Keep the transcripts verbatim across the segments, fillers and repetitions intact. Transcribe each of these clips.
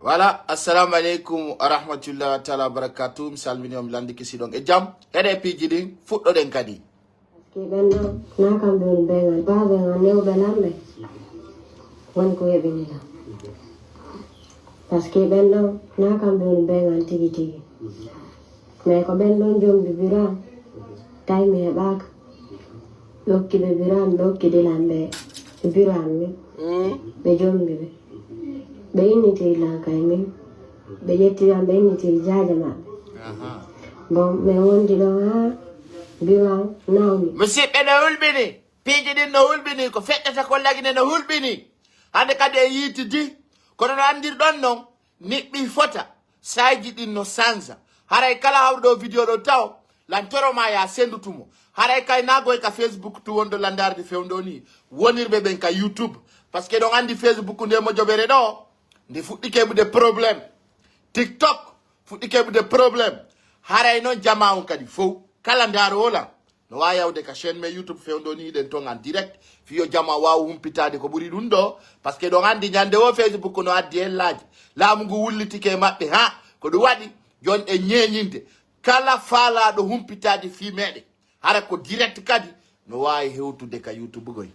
Voilà, assalamu aleykum wa rahmatullahi taala wa barakatuh. Mi salmini on, mi landike si ɗon e jam. Eɗe piiji ɗin, fuɗɗoɗen kadi. Parce que ɓen ɗon, na kamɓe woni ɓen an, ɓaaɓe an newɓe lamɓe, woni ko heɓini ɗon. Parce que ɓen ɗon, na kamɓe woni ɓen an tigi tigi. Mais ko ɓen ɗon jombi biro an, tawi mi heɓaaka. Ɓe okki ɓe biro an, ɓe okki dilan ɓe e biro an min. Ɓe jombi ɓe. Ɓe innitiri lan kay min. Ɓe ƴettiri an, ɓe innitiri jaaja maɓɓe. Bon, min wondi ɗon haa biro an nawmi. Musidɓe no hulɓini, piiji ɗin no hulɓini, ko feƴƴata ko lagine no hulɓini. Hande kadi en yiitidi, kono no anndirɗon non, niɓɓi fota, sayji ɗin no sansa. Haray kala hawruɗo video ɗo taw, lan toro ma ya sendu tumo. Haray kay nagoy ka Facebook tu wonɗo landarde fewndo ni, wonirɓe ɓen ka YouTube. Parce que ɗon anndi Facebook nde mo jobere ɗo, nde fuɗɗike heɓude problème. TikTok fuɗɗike heɓude problème. Haray non jama on kadi fow, kala ndaaro wola. No waawi yawde ka chaîne men YouTube fewndo ni, hiɗen ton en direct. Fiyo jama waawu humpitaade ko ɓuri ɗum ɗo. Parce que ɗon anndi ñande wo Facebook no addi hellaaji. Laamu ngu wullitike e maɓɓe, ha? Ko ɗum waɗi, jon e ñeeñinde. Kala faalaaɗo humpitaade fii meɗen, hara ko direct kadi, no waawi hewtude ka YouTube goy.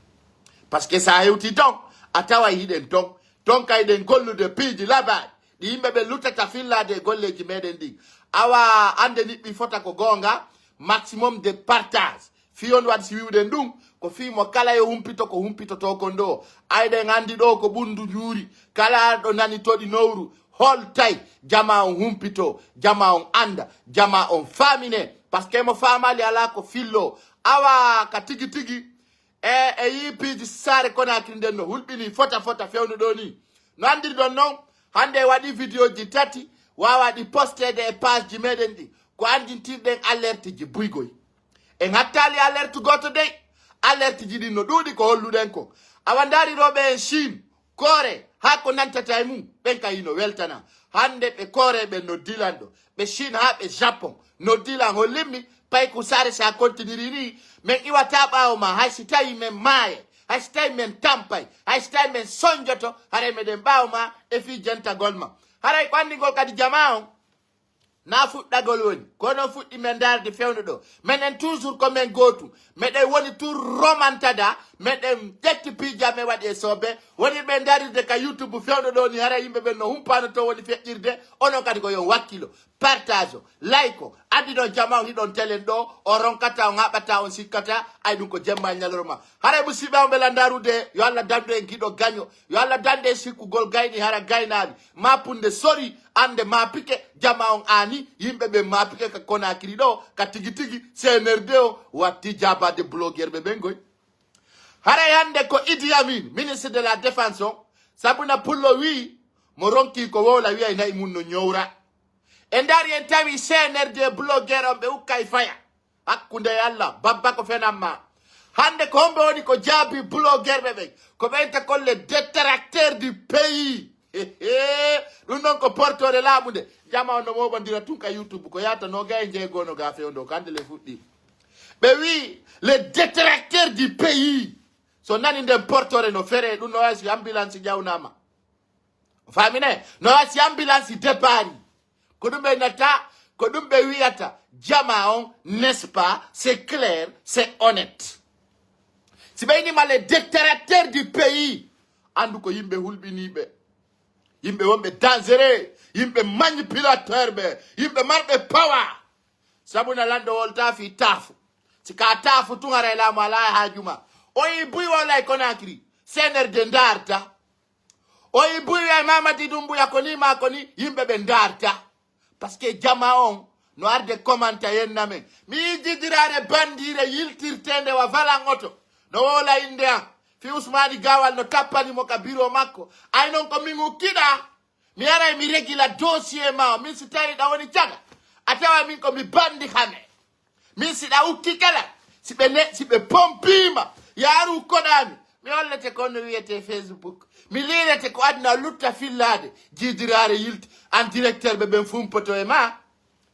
Parce que sa hewti ton, a taway hiɗen ton. Ton kay ɗen gollude piiji labaaɗi. Ɗi yimɓe ɓe luttata fillaade e golleeji meɗen ɗin. Awa annde niɓɓi fota ko goonga, maximum de partage. Fii on waɗi si wi'uɗen ɗum, ko fii mo kala yo humpito ko humpitotoo kon ɗo. Ayɗen anndi ɗo ko ɓunndu njuuri. Kala ɗo nani toɗi nowru, holtay jama on humpito, jama on annda, jama on faamine. Parce que mo faamaali alaa ko fillo. Awa ka tigi tigi, e, e yii piiji saare Conakry nden no hulɓini fota fota fewndo ɗo ni. No anndirɗon non, hannde waɗi vidéo ji tati, waawa ɗi posteede e page ji meɗen ɗi. Ko anndintirɗen alerte ji buygoy. En hattaali alerte gooto dey. Alerte ji ɗin no ɗuuɗi ko holluɗen ko. Awa ndaari ɗo ɓe en Chine, Corée, haa ko nantata e mum, ɓen kay hino weltana. Hannde ɓe Corée ɓe noddi lan ɗo, ɓe Chine haa ɓe Japon noddi lan hollimmi, pay ko saare sa kontiniri ni, men iwata ɓaawo ma, hay si tawi men maaye, hay si tawi men tampay, hay si tawi men sonjoto, haray meɗen ɓaawo ma e fii jentagol ma. Haray ko anndingol kadi jama on, na fuɗɗagol woni. Ko non fuɗɗi men ndaarde fewndo ɗo. Menen toujours ko men gootu. Meɗen woni tour romantada. Meɗen ƴetti piiji amen waɗi e soobe. Woni ɓe ndarirde ka YouTube fewndo ɗo ni, hara yimɓe ɓen no humpano to woni feƴƴirde. Onon kadi ko yon wakkilo. Partage o, like o. Anndi ɗon jama on hiɗon telen ɗo. On ronkata, on haɓata, on sikkata. Ay ɗum ko jemma e ñalorma. Haray musiɓɓe on ɓe landarude. Yo Allah dandu en giɗo gaño. Yo Allah dandu en sikkugol gayni hara gaynaali. Ma punde sori, annde ma pike, jama on aani, yimɓe ɓen ma pike ka Conakry ɗo, ka tigi tigi, C N R D o, watti jaabaade blogueur ɓe ɓen goy. Haray hannde ko Idi Amin, ministre de la Défense on, Sabuna Pullo wi'i, mo ronki ko wowla wi'ay na'i mun no ñowra. E ndaari en tawi C N R D blogueur on ɓe ukkay faya. Hakkunde e Allah, babba ko fenan ma. Hannde ko homɓe woni ko jaabi blogueur ɓe ɓen? Ko ɓen ta kon les détracteurs du pays. Ɗum non ko portore laamu nde. Jama on no moɓondira tun ka YouTube. Ko yata no ga e jeego no ga fewndo, ko hannde le fuɗɗi. Ɓe wi les détracteurs du pays. So nani nden portore no fere, ɗum no wayi si ambulance ƴawnama. Famine, no wayi si ambulance départ. Ko ɗum ɓe nata, ko ɗum ɓe wiyata, jama on, n'est-ce pas? C'est clair, c'est honnête. Si ɓe inima les détracteurs du pays, andu ko yimɓe hulɓiniiɓe, yimɓe wonɓe dangereux, yimɓe manipulateur ɓe, yimɓe marɓe power. Sabuna lanɗo wolta fii taafu. Si ka taafu tun haray laamu alaa e haaju ma. O yi buy wala e Conakry, C N R D ndaarta. O yi buy e Mamadi Dumbuya ko ni ma ko ni, yimɓe ɓe ndaarta. Parce que jama on no arde komanta yenna men. Mi yi jidiraare bandiire yiltirteende wa valan oto. No wowla innde an. Fi Usmani Gawal no tappani mo ka biro makko. Ay non ko min ukkiɗa. Mi aray mi regila dossier ma. Min si tawi ɗa woni caga. A tawa min ko mi bandi hame. Min si ɗa ukki kala. Si ɓe ne, si ɓe pompiima. Yaaru koɗaami. Mi hollete ko no wiyete Facebook. Mi liirete ko aduna lutta fillaade. Jidiraare yilti. An directeur ɓe ɓen fumpoto e ma.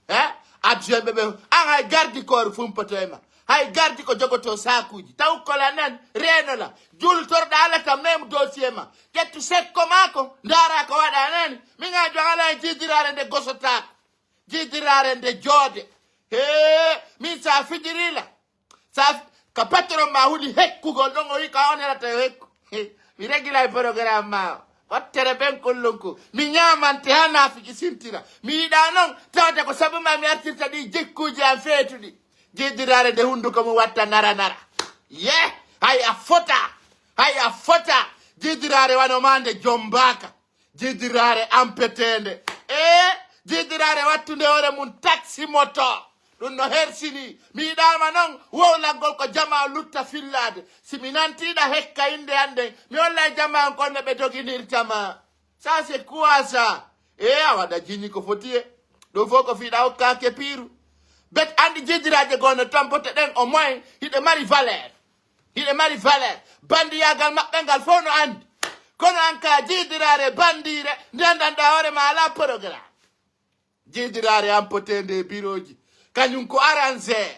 Eh? Adjoint ɓe ɓen. An hay garde corps fumpoto e ma. Hay garde ko jogoto saakuuji. Taw kola nan. Reenola. Jultorɗa alata. ta même dossier ma. Ƴettu sekko maako, ndaara ko waɗa nani. Min a jogala e jiidiraare nde gosotaako. Jiidiraare nde joode. Hee, min sa fijirila. Sa f- ka patron ma huli hekkugol ɗon o wi ka onerata yo hekku. Mi regilay programme ma o. Wattere ben kullunku. Mi ñamante ha naafiki sintira. Mi yiɗa non tawde ko sabu ma mi artirta ɗi jikkuji am feetuɗi. Jiidiraare nde hunduko mum watta nara nara. Ye, hay a fota. Hay a fota. Jiidiraare wano ma nde jombaka. Jiidiraare ampeteende. E jiidiraare wattunde hoore mum taxi moto. Ɗum no hersini. Mi yiɗaama noon wowlangol ko jama o lutta fillaade. Si mi nantiiɗa hekka innde an nden, mi hollay jama on ko honno ɓe doginirta ma. Ça c'est quoi ça? E a waɗa jiñi ko foti e. Ɗum fof ko fiɗa hokkaake piiru. Bet anndi jiidiraaje goo no tampote ɗen au moins hiɗe mari valeur. Hiɗe mari valeur. Bandiyaagal maɓɓe ngal fof no anndi. Kono an ka jiidiraare bandiire nde anndanɗa hoore ma alaa programme. Jiidiraare ampoteende e birooji. Kañum ko arrangeur.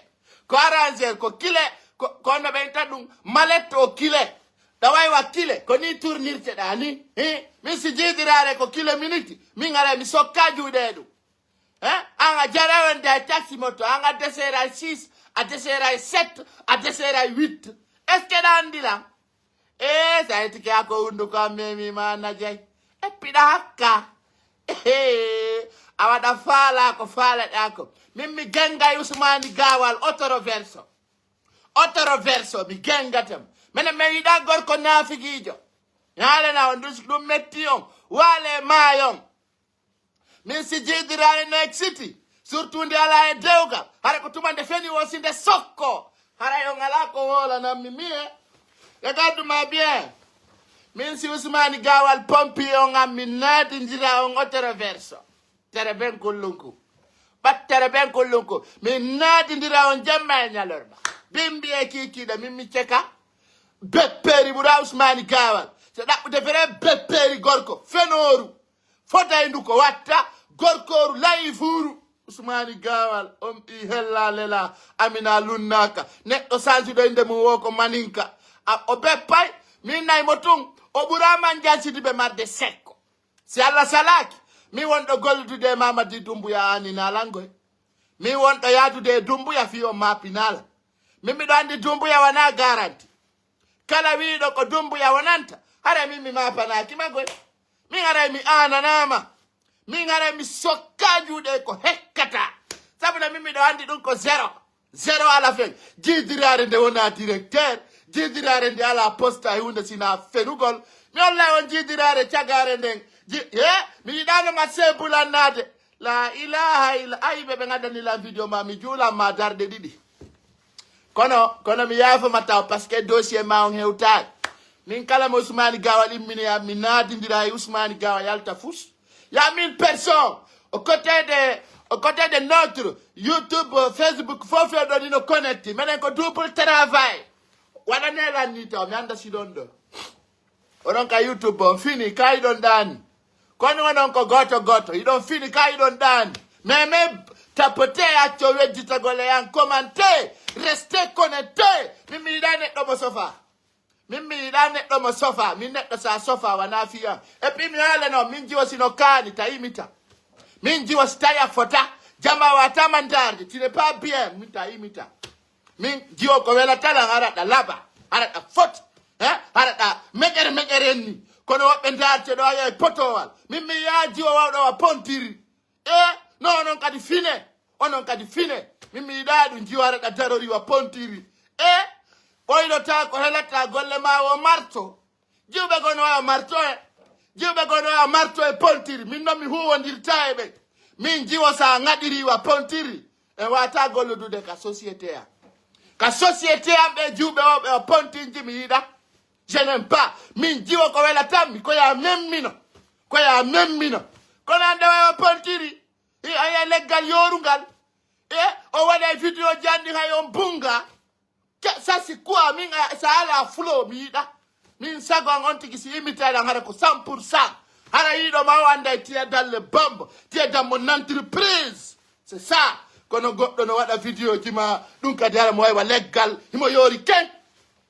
Ko arrangeur ko kile ko ko honno ɓe inta ɗum malette o kile. Ɗa wawi wa kile ko ni tournirte ɗa ni. Hi? Min si jiidiraare ko kile miniti min ara mi sokka juuɗe ɗum. Hein? An a jarawen de a taxi moto an a desera e six a desera e sept a desera e huit. Est ce que ɗa anndi lan? E sa yetike ako hunduko an memima najay. Eppiɗa hakka. Ehe, a waɗa faala ko faalaɗa ko. Min mi genga e Usmani Gawal otoro verso. Otoro verso mi gengatam. Menen mi yiɗa gorko naafigiijo. Haalana on ɗum ɗum metti on. Waale maayon. Min si jiidiraare no exiti surtout nde alaa e dewgal hara ko tuma nde feni o si nde sokko. Haray on alaa ko woolanammi miye. Regarde ma bien. Min si Usmani Gawal pompi on an mi naadindira on otoro verso. Tere ben kullunku. Ɓattere ben kullunku. Mi naadindira on jemma e ñalorma. Bimbi e kiikiiɗe min mi ceka. Beppeeri ɓura Usmani Gawal. So ɗaɓɓude fere beppeeri gorko fenooru. Fotayndu ko watta gorkooru layi fuuru. Usmani Gawal on ɓii hella lela amina lunnaaka neɗɗo sansuɗo innde mum wo ko maninka. A o beppay min nay mo tun. O ɓura man jansidi ɓe marde sekko. Si Allah salaaki min wonɗo golludude e mamadi dumbuya ani nalangoy. Min wonɗo yaadude e dumbuya fii on maapinaala. Min miɗo anndi dumbuya wanaa garanti. Kala wiiɗo ko dumbuya wonanta haray min mi maapanaaki magoy. Min haray mi aananaama. Min haray mi sokka juuɗe ko hekkata. Sabuna min miɗo anndi ɗum ko zéro. Zéro ala fen. Jiidiraare nde wonaa directeur. Jiidiraare nde alaa posta e huunde sinaa fenugol. Mi hollay on jiidiraare cagaare nden. Ji- he mi yiɗaano ma sebulannaade. La ilaha illa ayi ɓe ɓe ngaddani lan video ma mi juulan ma darɗe ɗiɗi. Kono kono mi yaafoma taw parce que dossier ma on hewtaani. Min kala mo Usmani Gawal immini yam mi naadindira e Usmani Gawal yalta fus. Ya mille personnes au côté de au côté de notre YouTube, Facebook fof e ɗon ino connecté menen ko double travail. Waɗane lan ni taw mi annda si ɗon ɗo. Onon ka YouTube on fini ka iɗon ɗaani. Kono onon ko gooto gooto iɗon fini ka iɗon ɗaani. Mais mais tapote acco wedditagol e an commenté. Reste connecté. Min mi yiɗa neɗɗo mo sofa. Min mi yiɗa neɗɗo mo sofa min neɗɗo sa sofa wana fiyan. Et puis mi haala non min jiwo sino kaani ta imita. Min jiwo si tawi a fota jama wata mandarde tu n'es pas bien min ta imita. Min jiwo ko welatalan hara ɗa laɓa hara ɗa foti. Hara ɗa meƴere meƴere en ni. Kono woɓɓe ndarto ɗo a yiyay potowal min mi yiya jiwo wawɗo wa pontiri. E no onon kadi fine. Onon kadi fine. Min mi yiɗa ɗum jiwo hara ɗa darori wa pontiri. E ɓoyɗota ko helata golle ma o marto. Jiwɓe goo no wawa marto e jiwɓe goo no wawa marto e pontiri min noon mi huwondirta e ɓe. Min jiwo sa ngaɗiri wa pontiri en wata golludude ka société am. Ka société am ɓe jiwɓe o ɓe o pontinji mi yiɗa. Je n'aime pas. Min jiwo ko welatammi ko ya memmino. Ko ya memmino. Kono an ɗo wawa pontiri. I aya leggal yorungal. E o waɗa e vidéo janɗi hay on bunga. Ça c'est quoi? Min sa ala flow mi yiɗa. Min sago an on tigi si imitaɗan hara ko cent pour cent. Hara yiɗo ma o anda e tiya dalle bombo tiya dammo entreprise. C'est ça. Kono goɗɗo no waɗa vidéo ji ma ɗum kadi hara mo waywa leggal himo yoori ken.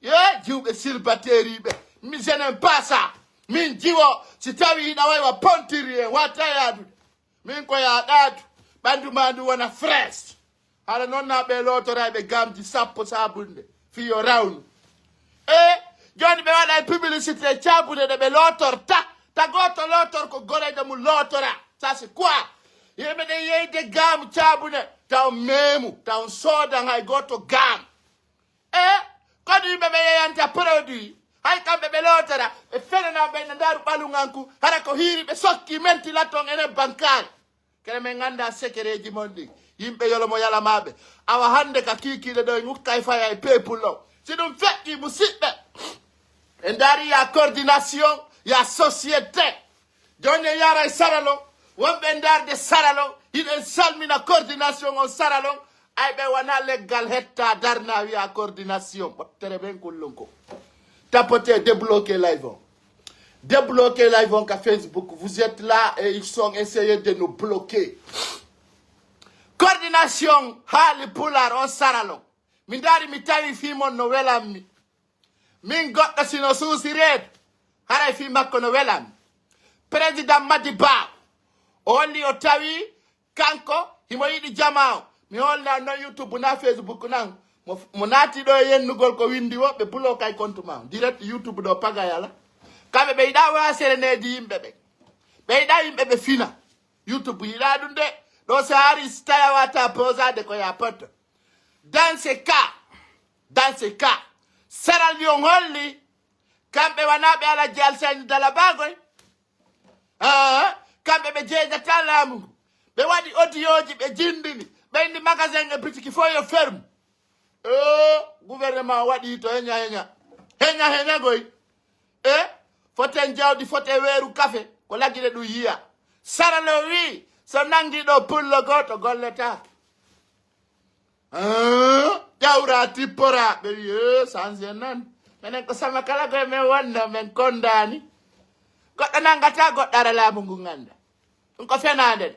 Ye jiwɓe silbateriɓe Mi je n'aime pas ça. Min jiwo, si tawi hiɗa wawi wa pontiri en, wata yaadude. Min ko yaaɗaatu. Ɓandu ma ndu wona fresh. Hara noon na ɓe lootorayɓe gamji sappo sabunde. Fiyo rawnu. E, jooni ɓe waɗa e publicité cabunde ɗe ɓe lootorta. Ta gooto lootor ko goreejo mum lootora. Ça c'est quoi? Yimɓe ɗen yeyde gaamu cabunde. Taw meemu, taw soodan hay gooto gaamu. E, kono yimɓe ɓe yeyanta produit. Hay kamɓe ɓe lootora. Ɓe fenana ɓe no ndaaru ɓalunganku. Hara ko hiiri ɓe sokki mentilaton enen bankaare. Kene men ngannda sekereeji mon ɗin. Yimɓe yolo mo yalamaɓe. Awa hannde ka kiikiiɗe ɗo e ŋukka e faya e peuple o. Si ɗum feƴƴi musiɓɓe. E ndaari ya coordination, ya société. Jooni en yaara e saralon. Wonɓe e ndaarde saralon. Hiɗen salmina coordination on saralon. Ay ɓe wona leggal hetta darna wiya coordination. Ɓottere ɓen kullun ko. Tapotez, débloquez live on. Débloquez live on ka Facebook. Vous êtes là et ils sont essayés de nous bloquer. Coordination haali pular o saralon. Mi ndaari mi tawi fii mon no welammi. Min goɗɗo sino suusi reedu. Haray fii makko no welammi. Président Madi Ba. O holli o tawi kanko himo yiɗi jama o. Mi holna non YouTube na Facebook nan. Mo, mo naati ɗo e yennugol ko windi wo, ɓe bulo kay compte ma. Direct YouTube ɗo pagayala. Kamɓe ɓe yiɗa wasere needi yimɓe ɓe. Ɓe yiɗa yimɓe ɓe fina. YouTube yiɗa ɗum de. Ɗo si a ari si tawi a wata posade ko ya poto. Dans ce cas, dans ce cas, Sierra Leone holli, kamɓe wona ɓe Alaji Alsani Dalabagoy. Ah, kamɓe ɓe jeejata laamu ngu. Ɓe waɗi audioji, ɓe jindini. Ɓe indi magasin e bitiki fof yo ferme. O gouvernement waɗi to heña heña. Heña heña goy. E foten jawdi, fote weeru kafe. Ko lagine ɗum yiya. Saralo wi, so nangi ɗo pullo gooto golletaake. Ah, ƴawra tippora. Ɓe wi, "Eh, sanse nan. Menen ko sama kala koye men wonno, men kondani." Goɗɗo nangata goɗɗo ara laamu ngu ngannda. Ɗum ko fenaande de.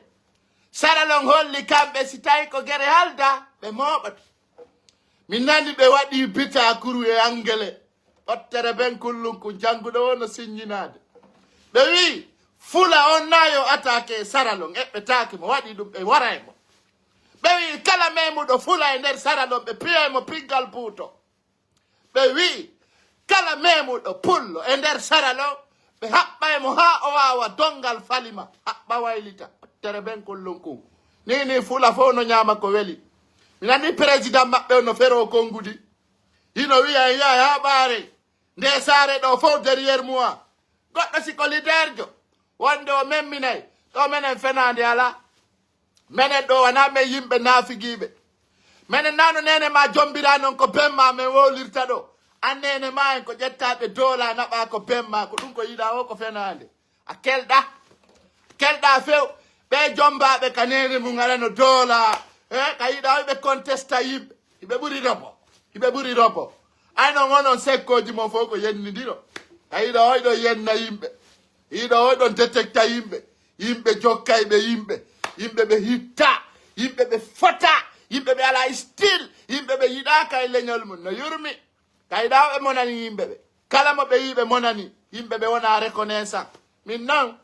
Saralon holli kamɓe si tawi ko gere halda, ɓe mooɓoto. Mi nani ɓe waɗi bita kuru e angele. Ɓottere ben kullunku jannguɗo o no siññinaade. Ɓe wi, "Fula on na yo attaqué Saralon, eɓɓe taake mo, waɗi ɗum ɓe wara e mo." Ɓe wi, "Kala memuɗo Fula e nder Saralon, ɓe piya e mo piggal buuto." Ɓe wi, "Kala memuɗo Pullo e nder Saralon, ɓe haɓɓa e mo haa o waawa donngal falima, haɓɓa waylita." Ɓottere ben kullunku. Ni, ni Fula fof no ñaama ko weli. Mi nani président maɓɓe o no feroo konngudi. Hino wiya, "En yahay haa ɓaare." Nde saare ɗo fof derrière moi. Goɗɗo si ko leaderjo, wonde o memminay, ɗo menen fenaande alaa. Menen ɗo wonaa men yimɓe naafigiiɓe. Menen nano nene ma jombira non ko ben ma men wowlirta ɗo. An nene ma en ko ƴettaaɓe doola naɓa ko ben ma, ko ɗum ko yiɗa o ko fenaande. A kelɗa. Kelɗa few. Ɓe jombaaɓe ka nene mum ara no doola. E ka yiɗa o ɓe contesta yimɓe. Hiɓe ɓuri robo. Hiɓe ɓuri robo. Ay non onon sekkoji mon fof ko yennidiro. Ka yiɗa o ɗo yenna yimɓe. Yiɗa o ɗon détecta yimɓe. Yimɓe jokkay ɓe yimɓe. Yimɓe ɓe hitta. Yimɓe ɓe fota. Yimɓe ɓe ala style. Yimɓe ɓe yiɗaka e leñol mum. No yurmi. Kayɗa ɓe monani yimɓe ɓe. Kala mo ɓe yi ɓe monani, yimɓe ɓe wona reconnaissant. Min non,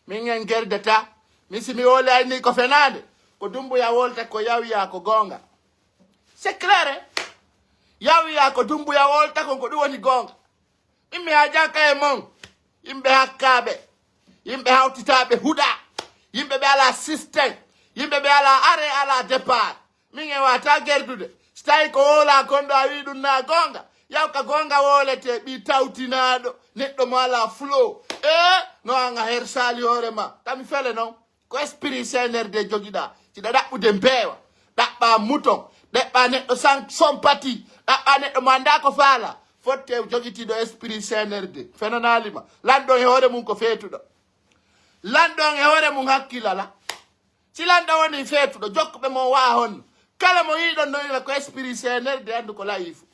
min en gerdata. Min si mi woli ay ni ko fenaande, ko Dumbuya wolta ko yawya ko goonga. C'est clair, eh? Yawya ko Dumbuya wolta kon ko ɗum woni goonga. Min mi haajanka e mon, yimɓe hakkaaɓe, yimɓe hawtitaaɓe huɗa, yimɓe ɓe ala système, yimɓe ɓe ala arrêt, ala départ. Min e wata gerdude. Si tawi ko wowla kon ɗo a wi ɗum na goonga. Yaw ka goonga wowlete ɓi tawtinaɗo. Neɗɗo mo ala flow. E no an a hersali hoore ma. Kami fele non. Ko esprit C N R D jogiɗa. Siɗa ɗaɓɓude mbeewa. Ɗaɓɓa mouton. Ɗaɓɓa neɗɗo sans sympathie. Ɗaɓɓa neɗɗo mo anda ko faala. Fotte jogitiɗo esprit C N R D. Fenanalima. Lanɗon e hoore mum ko feetuɗo. Lanɗon e hoore mum hakkilala. Si lanɗo woni feetuɗo, jokkuɓe mo waa honno. Kala mo yiɗon no ila ko esprit C N R D andu ko layifu.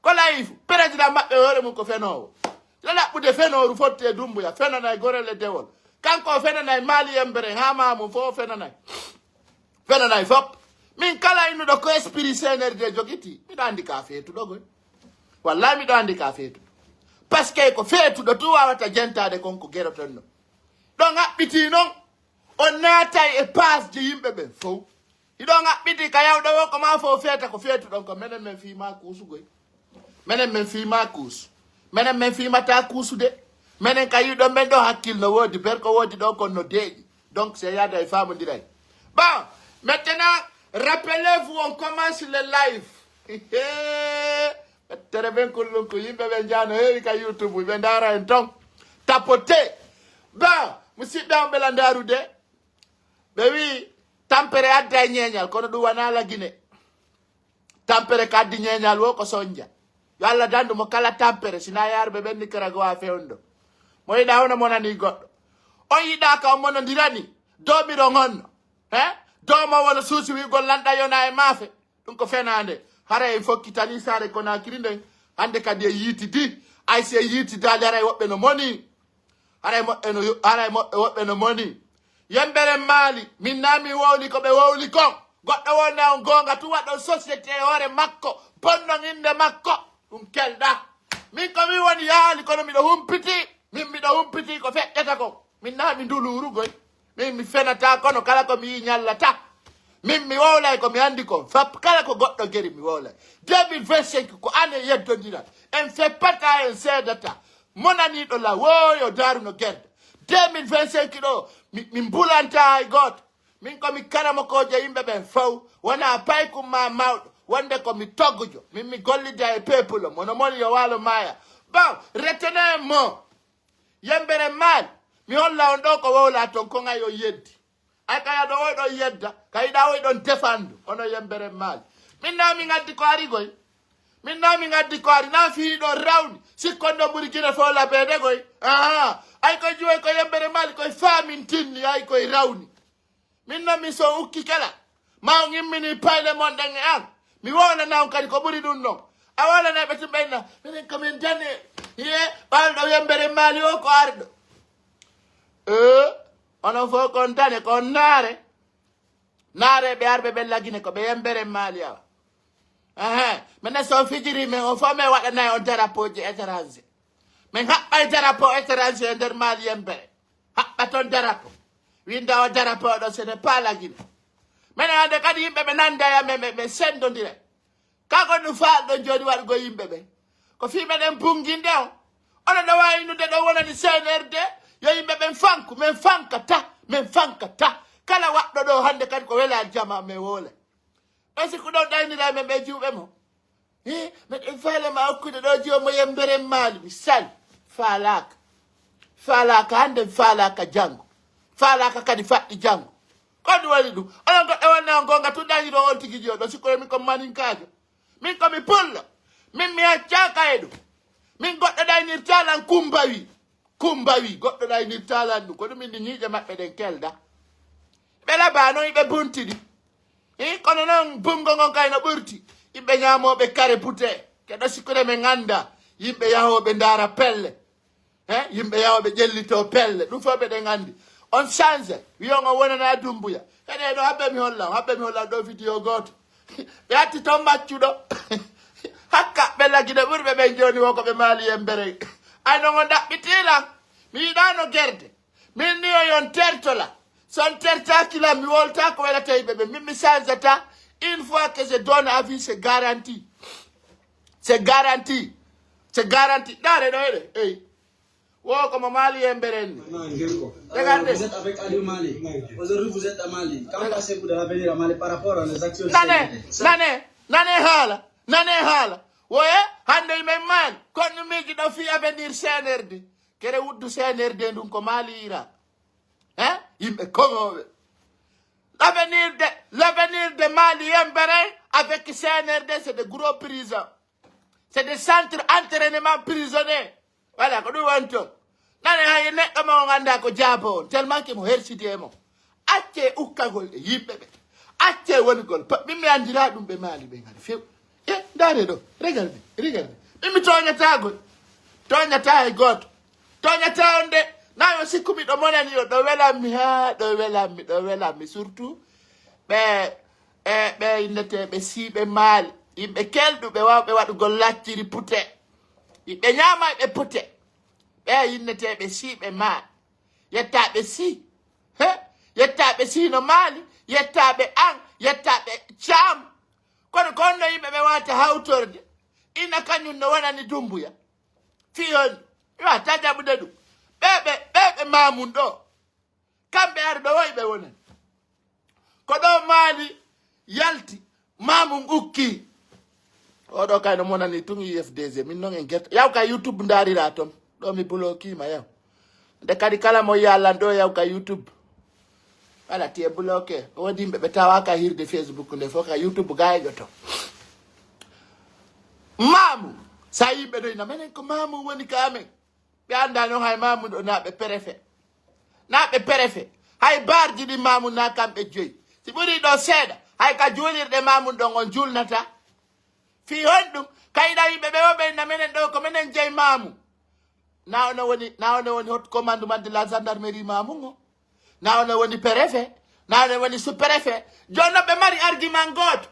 Ko layifu, président maɓɓe hoore mum ko fenoowo. Yo ɗaɓɓude fenooru fotti e Dumbuya, fenanay gorel e dewol. Kanko o fenanay Mali emberen, haa maa mum fof o fenanay. Fenanay fop. Min kala innuɗo ko esprit C N R D jogiti, miɗo andi ka feetuɗo goy. Wallahi miɗo andi ka feetuɗo. Parce que ko feetuɗo tu wawata jentaade kon ko geroton no. Ɗon haɓɓiti non, on naatay e paasji yimɓe ɓen fow. Hiɗon haɓɓiti ka yawɗo wo ko ma fow feeta ko feetuɗon ko menen men fii ma kuusugoy. Menen men fii ma kuusu. Menen men fii ma ta kuusude. Menen ka yiɗon men ɗo hakkil no woodi, ber ko woodi ɗo kon no deeƴi. Donc, c'est yaada e faamondiray. Bon, maintenant, rappelez-vous, on commence le live. Tere ben kullum ko yimɓe ɓe njaano heewi ka YouTube, ɓe ndaara en ton. Tapote. Bon, musidɓe am ɓe la ndaarude. Ɓe wi tampere adda e ñeeñal, kono ɗum wona la Guinée. Tampere ka addi ñeeñal wo ko sonja. Yo Allah dandu mo kala tampere, sina yaarɓe ɓen Nicaragua fewndo. Mo yiɗa hono monani goɗɗo. On yiɗa ka on monondirani. Domiron honno. He? Domo wono suusi wi'ugol lanɗa yona e maafe. Ɗum ko fenaande. Hara en fokkitani saare Konakiri nden. Hande kadi e yiitidi. Ay si en yiitidaali hara e woɓɓe no moni. Haray moɓɓe no yo-, haray moɓɓe woɓɓe no moni. Yembere Maali, min na mi wowli ko ɓe wowli kon. Goɗɗo wonde on goonga tu waɗon société e hoore makko, bonnon innde makko. Ɗum kelɗa. Min ko mi woni yaali kono miɗo humpiti. Min miɗo humpiti ko feƴƴata kon. Min na mi nduluurugoy. Min mi fenata kono kala ko mi yi ñallata. Min mi wowlay ko mi andi kon. Fap kala ko goɗɗo geri mi wowlay. Deux mille vingt-cinq ko année yeddondiral. En feppata en seedata. Monaniiɗo la wooyo daaruno gerde. Deux mille vingt-cinq ɗo, mi, mi mbulanta hay gooto. Min ko mi karamokoojo yimɓe ɓen fow. Wona paykum ma mawɗo. Wonde ko mi toggujo. Min mi gollida e peuple. Mono moni yo waalo maaya. Bon, retenez mo. Yembere Maali. Mi holla on ɗo ko wowla ton ko ngay o yeddi. Ay ka yaɗo oy ɗon yedda, ka yiɗa oy ɗon defandu, ono Yembere Maali. Min na mi ngaddi ko ari goy. Min na mi ngaddi ko ari, na fi ɗon rawni. Sikkon ɗon ɓuri Gine fow labeede goy. Aha, ay koy juwoy ko Yembere Maali, koy faamin tinni, ay koy rawni. Min na mi so ukki kala. Ma on immini payle mon ɗen e an. Mi wowlana on kadi ko ɓuri ɗum ɗon. A wowlana ɓe tun ɓenna. Minen ko min dane. Ye, ɓalɗo Yembere Maali o ko arɗo. Eh, onon fof ko on dane, ko on naare. Naareeɓe arɓe ɓen la Gine ko ɓe Yembere Maali awa. Ehe, minen so on fijiri men, on fof men waɗanay on darapoji étranger. Men haɓɓay darapo étranger e nder Maali Yembere. Haɓɓa ton darapo. Winda o darapo ɗo, ce n'est pas la Gine. Minen hande kadi yimɓe ɓe nanda e amen, ɓe, ɓe sendondire. Ka ko ɗum faalɗon jooni waɗugol yimɓe ɓen? Ko fii meɗen bunnginde on. Onon ɗo waawi innude ɗo wonani C N R D, yo yimɓe ɓen fanku. Men fankata, men fankata. Kala waɗɗo ɗo hannde kadi ko welaani jama men woola. Ɓe sikku ɗon ɗaynira men ɓe juuɓe mo. Hi, meɗen faale ma okkude ɗo jiwo mo Yembere Maali, mi sali. Faalaaka. Faalaaka hannde, faalaaka janngo. Faalaaka kadi faɗɗi janngo. Ko ɗum woni ɗum? Onon goɗɗo wonde on goonga tun ɗañiro on tigi jiyo ɗo sikkoye min ko maninkaajo. Min ko mi pullo. Min mi accaaka e ɗum. Min goɗɗo ɗaynirtaa lan kumbawi. Kumbawi, goɗɗo ɗaynirtaa lan ɗum. Ko ɗum indi ñiiƴe maɓɓe ɗen kelda. Ɓe labaa noon iɓe buntidi. Hi, kono noon bunngo ngon kay no ɓurti. Yimɓe ñaamooɓe kare bute. Keɗo sikkude men ngannda. Yimɓe yahooɓe ndaara pelle. He, yimɓe yawa ɓe ƴellito pelle. Ɗum fof ɓeɗen anndi. On change. Wiyon on wonana Dumbuya. Kadi ɗo habbe mi holla. Habbe mi holla ɗo vidéo gooto. Ɓe atti toon maccuɗo. Hakka ɓe lagine ɓurɓe ɓen jooni wo ko ɓe maali Yembere. Ay non on ɗaɓɓitiila. Mi yiɗaano gerde. Min ni o yon tertola. So on tertaaki lan mi wolta ko welata yimɓe ɓe. Min mi changeta. Une fois que je donne avis, c'est garanti. C'est garanti. C'est garanti. Ndaare ɗo eɗe. Ey. Wo ko mo Maali Yembere en ni. Non, Ngenko. Regardez. Euh, vous êtes avec Aliou Mali. Aujourd'hui, vous êtes à Mali. Qu'en pensez-vous de l'avenir à Mali par rapport à les actions de Nane, C N R D? nane, nane haala, nane haala. Woye, hande men Maali. Kono miiji ɗo fii avenir C N R D. Kere wuddu C N R D ndun ko Maali ira. Hein? Yimɓe koŋooɓe. L'avenir de, l'avenir de Mali Yembere avec C N R D, c'est de gros prisons. C'est des centres d'entraînement prisonniers. Voilà, ko ɗum woni toon. Nane hay neɗɗo mo on anndaa ko jaabo on, tellement que mo hersidi e mon. Accee ukkagol e yimɓe ɓe. Accee wonugol. Pa-, min mi anndiraa ɗum ɓe Maali ɓe ngari few. E, ndaare ɗo. Regardez, regardez. Min mi tooñataagol. Tooñataa hay gooto. Tooñataa on de. Naa yo sikku miɗo monani on. Ɗo welammi haa, ɗo welammi, ɗo welammi. Surtout ɓe, e, ɓe inneteeɓe siiɓe Maali. Yimɓe kelɗuɓe waawɓe waɗugol lacciri pute. Ɓe ñaama ɓe pute. Ɓe yinneteeɓe si ɓe maa. Yettaaɓe si. He? Yettaaɓe si no maali. Yettaaɓe an. Yettaaɓe caam. Kono ko honno yimɓe ɓe waata hawtorde? Ina kañum no wonani Dumbuya. Fii hon? Mi waata jaɓude ɗum. Ɓe ɓe ɓe ɓe maamum ɗo. Kamɓe ari ɗo woy ɓe wonani. Ko ɗo maali yalti, maamum ukki. Oɗo kay no monani tun U F D G. Min non en gerte. Yaw ka YouTube ndaarira ton. Ɗo mi blokiima yaw. Nde kadi kala mo yiya lan ɗo yaw ka YouTube. Wala tiye bloqué. Woodi yimɓe ɓe tawaaka hirde Facebook nde fof ka YouTube ga e ƴoto. Maamu. Sa yimɓe ɗo ina menen ko maamu woni ka amen. Ɓe anndaa noon hay maamu ɗo naa ɓe perefe. Naa ɓe perefe. Hay baarji ɗin maamu naa kamɓe joyi. Si ɓurii ɗo seeɗa, hay ka juulirɗe maamu ɗon on juulnata. Fii honɗum? Kayɗa yimɓe ɓe o ɓe na menen ɗo ko menen jeyi maamu. Na ono woni, na ono woni hot commandement de la gendarmerie maamu ngo. Na ono woni perefe. Na ono woni sous-préfet. Jooni noon ɓe mari argument gooto.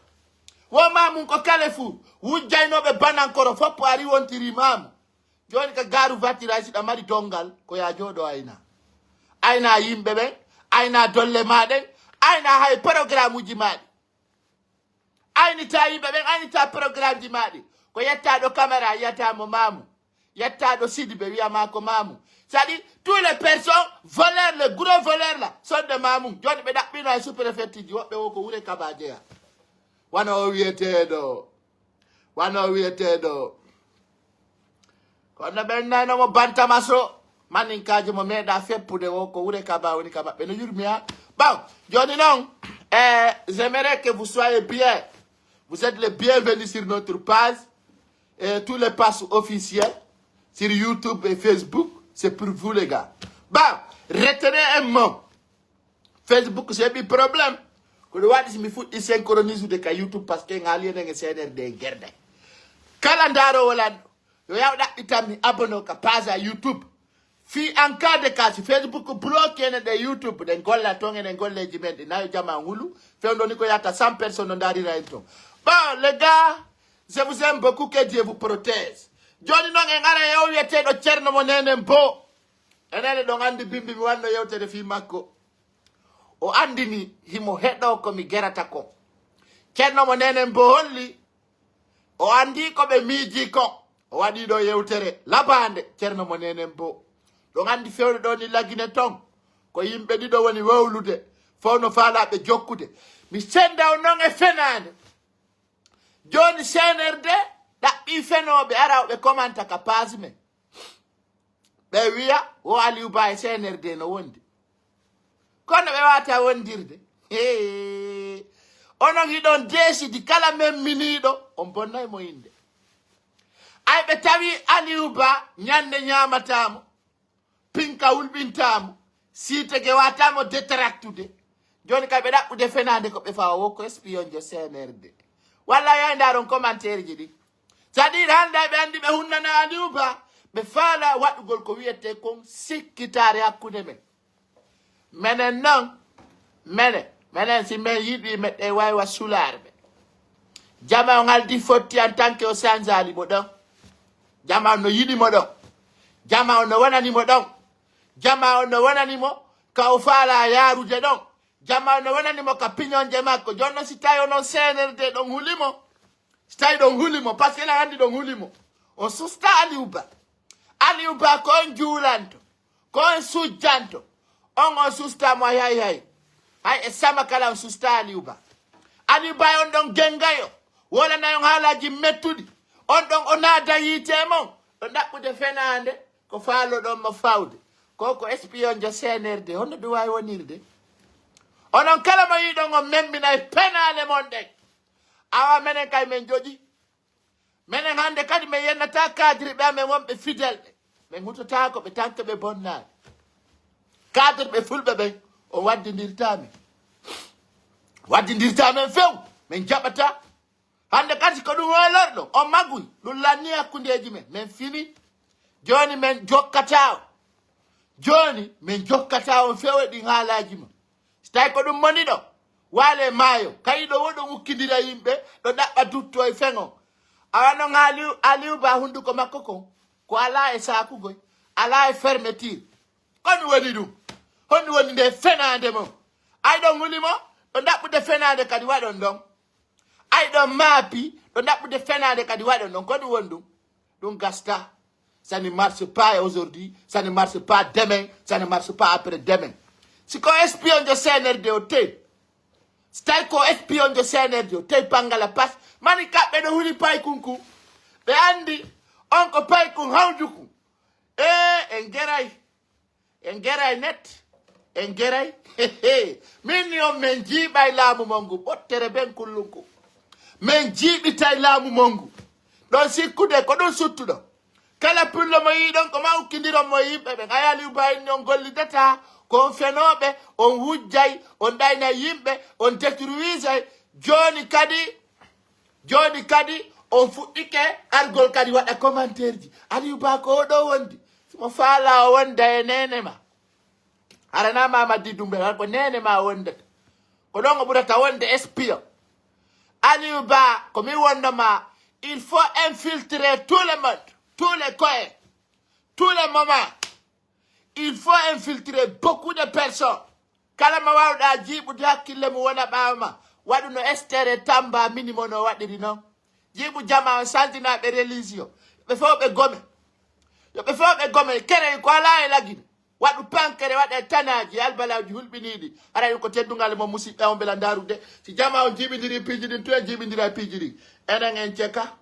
Wo maamu ko kale fuu. Wujjaynooɓe banankoro fof ari wontiri maamu. Jooni ka gaaru voiture hay si ɗa mari donngal ko yaa jooɗo ayna. Ayna yimɓe ɓen, ayna dolle maa ɗen, ayna hay programme uji maa ɗi. Aynita yimɓe ɓen, aynita programme ji maa ɗi. Ko yetta ɗo caméra yiyata mo maamu. Yetta ɗo Sidibe wiya ma ko maamu. C'est-à-dire, tous les personnes voleurs, les gros voleurs là, sont de maamu. Jooni ɓe ɗaɓɓino e sous-préfecture ji woɓɓe wo ko wure kaba jeya. Wano o wiyeteeɗo. Wano o wiyeteeɗo. Kono ɓen nayno mo bantamaso. Maninkaaji mo meeɗa feppude wo ko wure kaba woni ka maɓɓe no yurmi ha. Bon, jooni noon, eh, j'aimerais que vous soyez bien. Vous êtes les bienvenus sur notre page. Et tous les pages officielles sur YouTube et Facebook, c'est pour vous les gars. Bon, retenez un mot. Facebook si heɓi problème. Ko ɗum waɗi si mi fuɗɗi synchronisude ka YouTube parce que ngal yenen e C N R D e gerde. Kala ndaaroowo lanɗo yo yaw ɗaɓɓitan mi abonné ka page a YouTube. Fii en cas de cas si Facebook bloqué ene ɗe YouTube ɗen golla toon enen golleeji men ɗi nayo jama hulu. Fewndo ni ko yata cent personnes no ndaarira en toon. Bon les gars, je vous aime beaucoup, que Dieu vous protège. Jooni noon en ara e o wiyeteeɗo Ceerno mo Nenen Bo. Enene ɗon anndi bimbi mi wanno yewtere fii makko. O anndini himo heɗoo ko mi gerata kon. Ceerno mo Nenen Bo holli o anndi ko ɓe miiji kon. O waɗi ɗo yewtere labaande Ceerno mo Nenen Bo. Ɗon anndi fewde ɗo ni Lagine ton ko yimɓe ɗiɗo woni wowlude fof no faalaa ɓe jokkude. Mi sennda on noon e fenaande. Jooni C N R D ɗaɓɓii fenooɓe ara o ɓe komanta ka page men. Ɓe wiya wo Aliou Ba e C N R D no wondi. Kono ɓe waata wondirde. Hee. Onon hiɗon deesidi kala men miniiɗo on bonnay mo innde. Ay ɓe tawi Aliou Ba ñande ñaamataa mo. Pinka wulɓintaa mo. Siitege waata mo détractude. Jooni kay ɓe ɗaɓɓude fenaande ko ɓe fawa wo ko espion jo C N R D. Walla yaay ndaron commentaire ji ɗi. C'est-à-dire hannde ɓe anndi ɓe hunnana Aliou Ba. Ɓe faala waɗugol ko wiyetee kon sikkitaare hakkunde men. Menen noon, menen, menen si men yiɗi meɗɗe waywa sulaare ɓe. Jama on haldi fotti en tant que o sanjali mo ɗon. Jama on no yiɗi mo ɗon. Jama on no wonani mo ɗon. Jama on no wonani mo ka o faala yaarude ɗon. Jama on no wonani mo ka piñonje makko. Jooni noon si tawi onon C N R D ɗon huli mo. Si tawi ɗon huli mo, parce que enen anndi ɗon huli mo. On susta Aliou Ba. Aliou Ba ko on juulanto. Ko on sujjanto. On on susta mo hay hay hay. Hay e sama kala on susta Aliou Ba. Aliou Ba on ɗon gengayo. Wolana on haalaaji mettuɗi. On ɗon o naada yiite mon. Ɗo ɗaɓɓude fenaande ko faaloɗon mo fawde. Ko ko espion jo C N R D. Honno ɗum waawi wonirde? Onon kala mo yiɗon on memminay penaale mon ɗen. Awa menen kay men joƴi. Menen hannde kadi men yennata cadre ɓe amen wonɓe fidèle ɓe. Men hutotaako ɓe tant que ɓe bonnaani. Cadre ɓe fulɓe ɓen o waddindirta men. Waddindirta men few. Men jaɓata. Hannde kadi ko ɗum welorɗo on maguy ɗum lanni hakkundeeji men. Men fini. Jooni men jokkata on. Jooni men jokkata on few e ɗin haalaaji mon. Si tawi ko ɗum moni ɗo waale maayo kayi ɗo woɗo ukkindira yimɓe ɗo ɗaɓɓa dutto e feŋo. Awa noon Aliou Aliou Ba hunnduko makko kon Ko alaa e saakugoy, alaa e fermeture. Ko ɗum woni ɗum? Honɗum woni nde fenaande mon? Ay ɗon huli mo, ɗo ɗaɓɓude fenaande kadi waɗon ɗon. Ay ɗon maapi, ɗo ɗaɓɓude fenaande kadi waɗon ɗon. Ko ɗum woni ɗum? Ɗum gasta. Ça ne marche pas aujourd'hui, ça ne marche pas demain, ça ne marche pas après-demain. Si ko espion jo C N R D o tey, si tawi ko espion jo C N R D o tey Pangala Pass, mani kaɓɓe ɗo huli paykun kun. Ɓe anndi on ko paykun hawjukun. E en geray. En geray net. En geray. Min ni on men jiiɓay laamu mon ngu. Ɓottere ben kullunku. Men jiiɓitay laamu mon ngu. Ɗon sikkude ko ɗum suttuɗo. Kala pullo mo yiɗon ko mawkindiron mo yimɓe ɓen. Ay Aliou Ba inni on gollidata. Ko on fenooɓe, on wujjay, on ɗaynay yimɓe, on détruisay. Jooni kadi, jooni kadi, on fuɗɗike argol kadi waɗa commentaire ji. Aliou Ba ko oɗo wondi. Simo faala o wonda e nene ma. Arana ma Maddi Dumbe, ko nene ma wondata. Ko ɗon o ɓurata wonde espion. Aliou Ba, ko mi wonno ma, il faut infiltrer tout le monde, tous les coins, tous les moments. Il faut infiltrer beaucoup de personnes. Kala mo wawɗa jiiɓude hakkille mum wona ɓaawo ma. Waɗu no Estere Tamba mini mo no waɗiri non. Jiiɓu jama on santinaaɓe religion. Ɓe fof ɓe gome. Yo ɓe fof ɓe gome. Kere ko alaa e lagine. Waɗu pankere waɗa e tanaaji e albalawji hulɓiniiɗi. Haray ɗum ko teddungal mo musidɓe on mbela ndaarude. Si jama on jiiɓindiri piiji ɗin, to en jiiɓindira e piiji ɗin. Enen en ceka.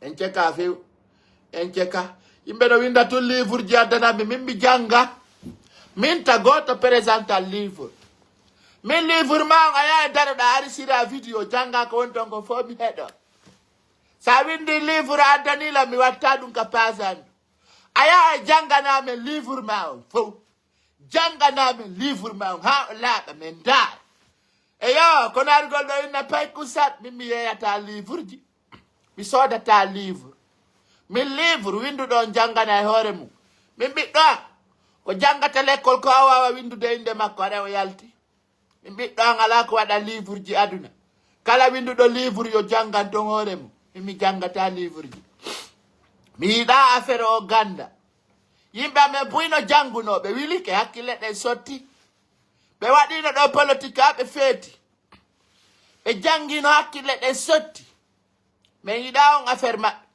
En ceka few. En ceka. Yimɓe no winda tun livre ji addanammi. Min mi janga. Min ta gooto présenta livre. Min livre ma on a yaha e daroɗa arisira vidéo janga ko woni ton ko fof mi heɗo. Sa windi livre addani la mi watta ɗum ka pasandu. A yaha e jangana men livre ma on fof. Jangana men livre ma on ha o laaɓa men ndaar. Eyo, kono argol ɗo inna payku sat, min mi yeeyata livre ji. Mi soodata livre. Min livre winduɗo on jangana e hoore mum. Min ɓiɗɗo am, ko jangata lekkol ko a wawa windude inde makko, aɗa o yalti. Min ɓiɗɗo am alaa ko waɗa livre ji aduna. Kala winduɗo livre yo jangan ton hoore mum. Min mi jangata livre ji. Mi yiɗa affaire o ganda. Yimɓe amen buy no janguno, ɓe wilike, hakkille ɗen sotti. Ɓe waɗino ɗo politique, ha ɓe feeti. Ɓe jangino, hakkille ɗen sotti. Min yiɗa on affaire maɓɓe.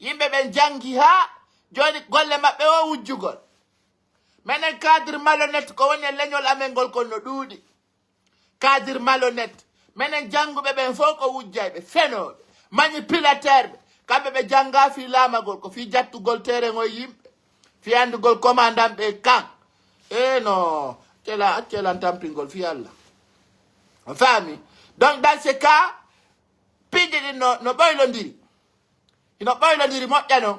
Yimɓe ɓen jangi ha joni golle maɓɓe o wujjugol. Menen cadre malhonnête ko woni e leñol amen ngol kon no ɗuuɗi. Cadre malhonnête. Menen janguɓe ɓen fof ko wujjayɓe, fenooɓe, manipulateur ɓe. Kamɓe ɓe janga fii laamagol, ko fii jattugol terrain o yimɓe, fii andugol commandant ɓe kan. E no, accela, accelan tampingol fii Allah. On faami? Donc, dans ce cas, piiji ɗin no, no ɓoylondiri. Hino ɓoylondiri moƴƴa non.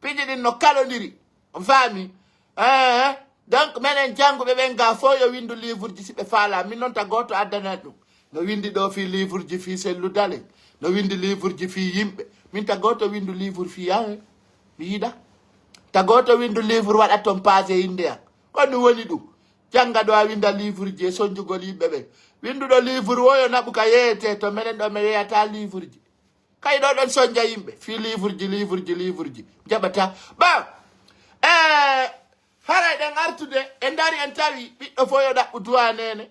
Piiji ɗin no kalondiri. On faami? Eh, donc, menen janguɓe ɓen ga fof yo windu livre ji si ɓe faala. Min non ta gooto addana ɗum. No windi ɗo fii livre ji fii sellu dalen. No windi livre ji fii yimɓe. Min ta gooto windu livre fii yahe. Mi yiɗa. Ta gooto windu livre waɗa ton page innde an. Ko ɗum woni ɗum. Janga ɗo a winda livre ji e sonjugol yimɓe ɓen. Winduɗo livre o yo naɓu ka yeeyete to menen ɗo mi yeeyata livre ji. Kay ɗo ɗon sonja yimɓe fii livre ji, livre ji, livre ji. Jaɓata. Bon, eh, haray ɗen artude, en dari en tawi ɓiɗɗo fof yo ɗaɓɓu duwa nene.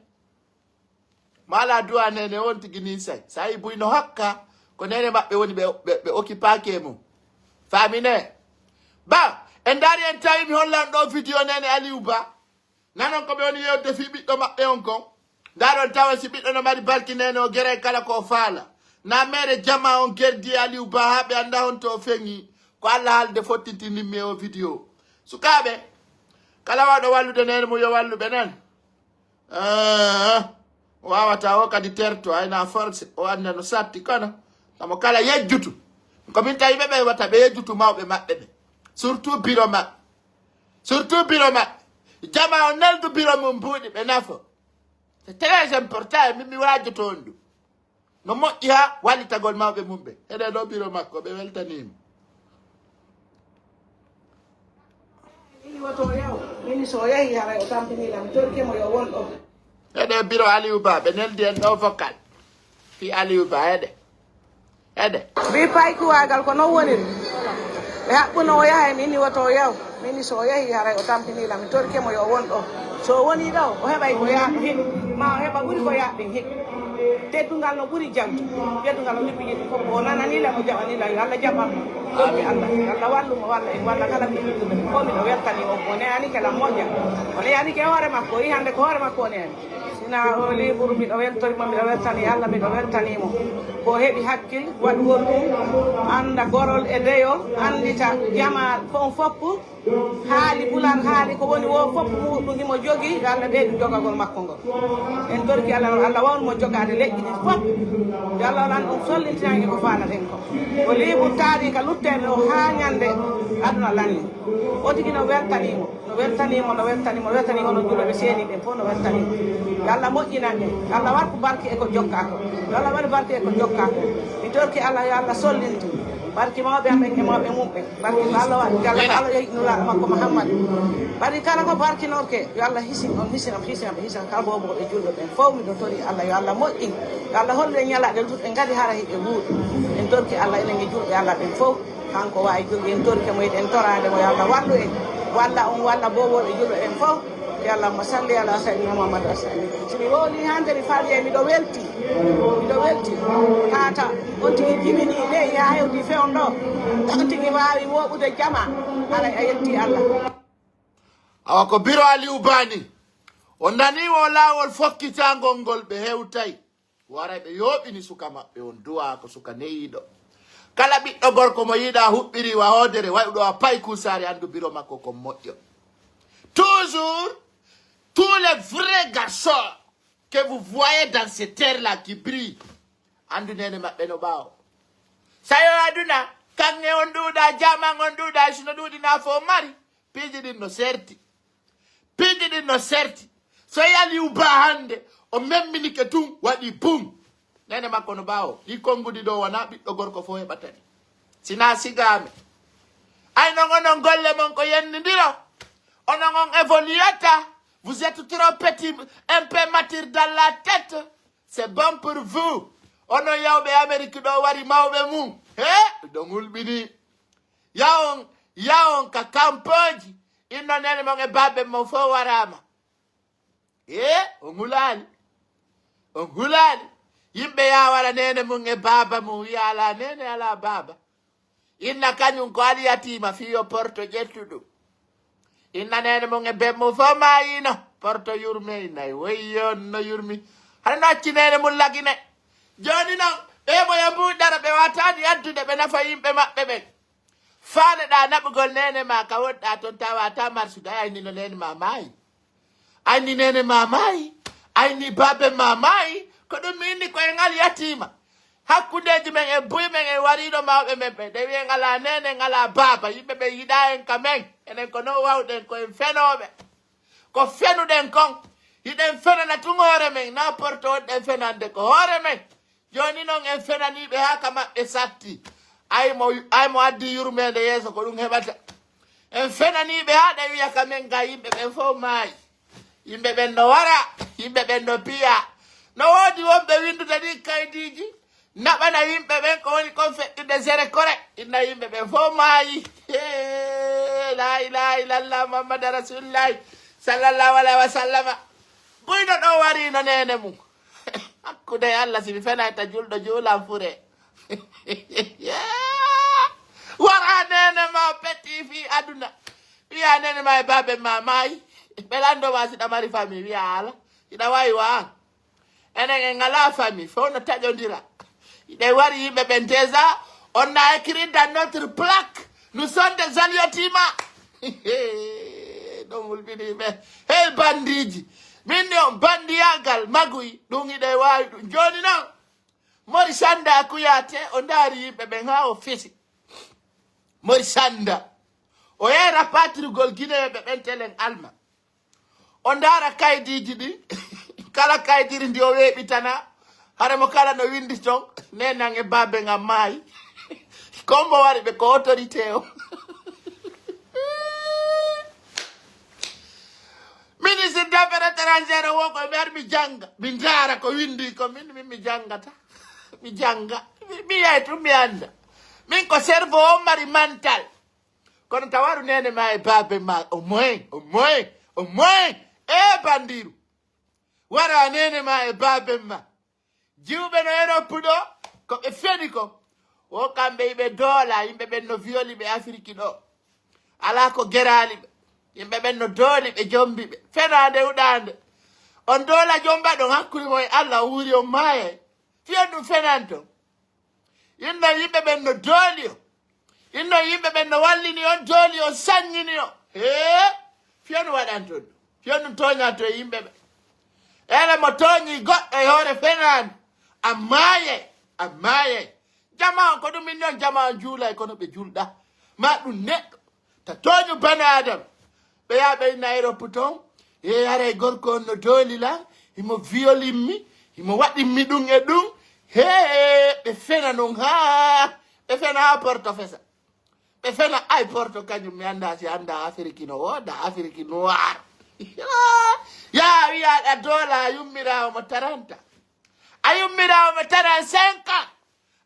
Mala duwa nene on tigi ni say. Sa yi buy no hakka, ko nene maɓɓe woni ɓe, ɓe, ɓe occupake e mum. Faamine? Ba, en dari en tawi mi hollan ɗo vidéo nene Aliou Ba. Nanon ko ɓe woni yewde fii ɓiɗɗo maɓɓe on kon. Ndaɗon tawa si ɓiɗɗo no mari balki nene o geray kala ko o faala. Na mere jama on gerdi Aliou Ba haa ɓe annda honto o feŋi. Ko Allah haalde fottintinimmi e o vidéo. Sukaaɓe, kala wawɗo wallude nene mum yo wallu ɓe nan. Ah, o wawata o kadi terto, ayna force, o annda no satti kono. Kamo kala yejjutu. Ko min tawi ɓe ɓe wata ɓe yejjutu mawɓe maɓɓe ɓe. Surtout biro maɓɓe. Surtout biro maɓɓe. Jama on neldu biro mum mbuuɗi ɓe nafo. C'est très important, e min mi waajoto on ɗum. No moƴƴi haa wallitagol mawɓe mum ɓe. Eɗen ɗo biro makko, ɓe weltaniima. Ili woto o yaw. Min so o yahi haray o tampinii lam, mi torike mo yo won ɗo. Eɗen biro Aliou Ba, ɓe neldi en ɗo vocal. Fii Aliou Ba, eɗe. Eɗe. Mbi paykuwaagal ko non woniri. Ɓe haɓɓuno o yaha e min ni woto o yaw. Min ni so o yahi haray o tampini lam mi torike mo yo o won ɗo. So o woni ɗo o heɓay ko yaha ɗo heɓi ma o heɓa ɓuri ko yaha ɓen heɓi. Teddungal no ɓuri jam. Teddungal no ɓuri jam fof o nanani lam o jaɓani lam yo Allah jaɓan mo. Ɗoɓe Allah yo Allah wallu mo walla en walla kala ɓe yiɗuɓe fof miɗo weltani o o neyanike lam moƴƴa. O neyanike hoore makko o yi hannde ko hoore makko o neyani. Sina o liburu miɗo weltori mo miɗo weltani Allah miɗo weltani mo. Ko heɓi hakkil waɗugol ɗum annda gorol e deyo anndita jama on fof haali bulan haali ko woni wo fof muɗum himo jogi yo Allah ɓeydu jogagol makko ngol. En torki Allah noon Allah wawnu mo jogade leƴƴi ɗin fof. Yo Allah waɗan ɗum sollintinanke ko faalaɗen ko o libur taarika lutteɓe o ha ñande aduna lanni. O tigi no weltanimo no weltanimo no weltanimo weltani hono juuloɓe seeniɓe fof no weltanimo. Yo Allah moƴƴinan en yo Allah waɗ ko barki e ko jokka ko yo Allah waɗ barki e ko jokka ko. Mi torki Allah yo Allah sollintu barki mawɓe am ɓen e mawɓe mum ɓen. Barki ko Allah waɗi kala ko Allah yehi nulaaɗo makko Muhammad. Bari kala ko barkinorke yo Allah hisin on hisinam hisinam e hisan kala bobo e julɗo ɓen fof miɗo tori Allah yo Allah moƴƴin. Yo Allah hollu en ñalaɗe duɗɗe ngadi hara hiɓe wuuɗi. En torki Allah enen e julɓe Allah ɓen fof. Kanko wawi jogi en torike mo yiɗen torade mo yo Allah wallu en. Walla on walla bobo e julɓe ɓen fof. Allahumma salli ala sayyidina Muhammad wa sallim. Simi wowli hande mi faali e miɗo welti. Miɗo welti tata on tigi jibini ley yayodi fewn ɗo. On tigi wawi woɓude jama. Haray a yetti Allah. Awa ko biro aliou bani o nani o lawol fokkitagol ngol ɓe hewtay waray ɓe yoɓini suka maɓɓe on duwa ko suka neyiɗo. Kala ɓiɗɗo gorko mo yiɗa huɓɓiri wa hodere wayuɗo a pay kusari andu biro makko kon moƴƴo. Toujours tous les vrais garçons que vous voyez dans cette terre là qui brille andu nene maɓɓe no ɓawo. Sayo aduna kange on ɗuɗa jaman on ɗuɗa sino ɗuɗi na fo mari. Piiji ɗin no serti. Piiji ɗin no serti. So yali uba hande o memminike tun waɗi bum. Nene makko no ɓawo ɗi kongudi ɗo wona ɓiɗɗo gorko fo heɓatani. Sina sigame ay non onon golle mon ko yennidiro. Onon on évolueta. Vous êtes trop petit, un peu mature dans la tête. C'est bon pour vous. Onon yawɓe Amérique ɗo wari mawɓe mum. He ɗo ngulɓini. Yawon yawon ka kampoji. Inno nene mon e babe mon fo warama. E o ngulali. O ngulali. Yimɓe yawara nene mum e baba mum wiya ala nene ala baba. Inna kañum ko ali yatima fii yo porto ƴettu ɗum. Inna neene mum e ben mum fof maayino. Porto yurme inna e woyyon no yurmi. Hara no acci neene mum lagine. Jooni noon ɓee mo yo mbuuɗ dara ɓe waataani addude ɓe nafa yimɓe maɓɓe ɓen. Faaleɗaa naɓugol neene maa ka wonɗaa toon tawa ta marsude ay ayni no neene maa maayi. Ayni neene maa maayi. Ayni baabe maa maayi. Ko ɗum mi inni ko en al yatiima. Hakkundeeji men e buy men e wariiɗo mawɓe men ɓe nde wiyen alaa neene en alaa baaba yimɓe ɓe yiɗaa en ka men. Enen ko non wawɗen ko en fenooɓe. Ko fenuɗen kon hiɗen fenana tun hoore men na porto wonɗen fenande ko hoore men. Jooni non en fenaniiɓe haa ka maɓɓe satti. Ay mo ay mo addi yurmeende yeeso ko ɗum heɓata. En fenaniiɓe haa ɗe wiya ka men ga yimɓe ɓen fof maayi. Yimɓe ɓen no wara. Yimɓe ɓen no piya. No woodi wonɓe winndude ɗin kaydiiji naɓana yimɓe ɓen ko woni kon feɗɗude sere kore. Inna yimɓe ɓen fof maayi. La ilaha illallah muhammad rasulillahi sallallahu alayhi wa sallama. Buyɗo ɗo wariino neene mum. Hakkunde e allah si mi fenayta julɗo juulan fure. Wara nene ma petti fi aduna. Wiya nene ma e babe ma maayi. Ɓe lando ma siɗa mari fami wiya ala. Hiɗa wawi wa an. Enen en ala fami fof no taƴodira. Hiɗe wari yimɓe ɓen déjà on na écrit dans notre plaque. Nous sommes des aliotima. Ɗo mulɓiniɓe. Hey bandiji. Min ni on bandiyagal maguy ɗum hiɗe wawi ɗum joni noon. Mori sanda kuyate o ndaari yimɓe ɓen haa o fesi. Mori sanda o yeera patirugol gineeɓe ɓen telen alma. O ndaara kaydiiji ɗi kala kaydiri ndi o weeɓitana. Hare mo kala no windi ton nenan e baabe ngam maayi. Kombo wari ɓe ko autorité o. Ministre d'affaires étrangères o wo ko mi ar mi jannga mi ndaara ko windi ko min min mi janngata. Mi jannga mi yiyay tun mi annda. Min ko cerveau o mari mantal. Kono tawaru nene ma e baben ma, au moins, au moins, au moins, e bandiru. Wara nene ma e baben ma. Jiwɓe no Europe ɗo, ko ɓe feni ko. Wo kamɓe iɓe doola, yimɓe ɓen no violi ɓe Afiriki ɗo. Alaa ko geraali ɓe. Yimɓe ɓen no dooli ɓe, jombi ɓe. Fenaande huɗaande. On doola jomba ɗon hakkunde mo e Allah, o wuuri on maayay. Fiyon ɗum fenan ton. Inno yimɓe ɓen no dooli on. Inno yimɓe ɓen no wallini on, dooli on, sanñini on. Hee? Fiyon ɗum waɗan ton ɗum. Fiyon ɗum tooña to e yimɓe ɓe. Ene mo tooñi goɗɗo e hoore fenaande. A maayay, a maayay. Jama on, ko ɗum min non jama on juulay kono ɓe julɗa. Ma ɗum neɗɗo. Ta tooñu bani Adama. Ɓe yaa ɓe inna Europe ton. E haray gorko on no dooli lan. Himo violin mi. Himo waɗin mi ɗum e ɗum. Hee, ɓe fena non haa. Ɓe fena haa Porto fesa. Ɓe fena ay Porto kañum mi annda si annda Afiriki no wooda, Afiriki noir. Yaa wiya a doola a yummiraawo mo taranta. A yummiraawo mo taransenq ans.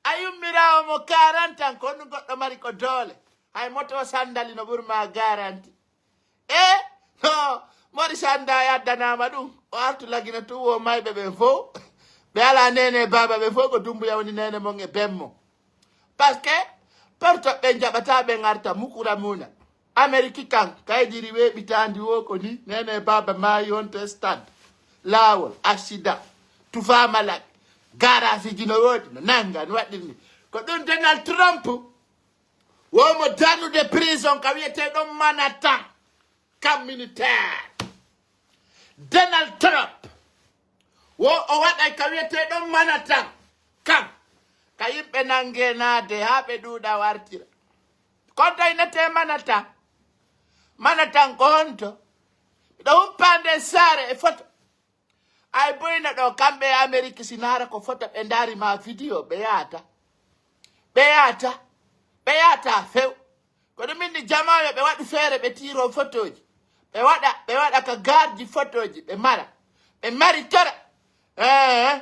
A yummiraawo mo quarante ans, ko ɗum goɗɗo mari ko doole. Hay moto sandali no ɓuri ma garanti. E, no, mori sanda e addanaama ɗum. O artu lagina tu wo mayɓe ɓen fof. Ɓe ala nene e baaba ɓe fof ko Dumbuya woni nene mon e bemmo. Parce que Porto ɓe jaɓata ɓe ngarta mukura muna. Ameriki kan, kaydiri weeɓitaandi wo ko ni, nene e baaba maayi on to stade. Laawol, accident, tufaama laɓi, garasiji no woodi, no nanga, no waɗiri ni. Ko ɗum Donald Trump, wo mo danude prison ka wiyetee ɗon Manhattan, camp militaire. Donald Trump, wo o waɗay ka wiyetee ɗon Manhattan, kan, ka yimɓe nange naade haa ɓe ɗuuɗa wartira. Konto inete Manhattan. Manhattan ko honto? Miɗo humpande saare e foto. Ay boyna ɗo kamɓe e Ameriki si naara ko foto ɓe ndaari ma video ɓe yaata. Ɓe yaata. Ɓe yaata few. Ko ɗum inni jamaaɓe ɓe waɗi feere ɓe tiiro fotoji. Ɓe waɗa, ɓe waɗa ka garji fotoji ɓe mara. Ɓe mari tora. Eh.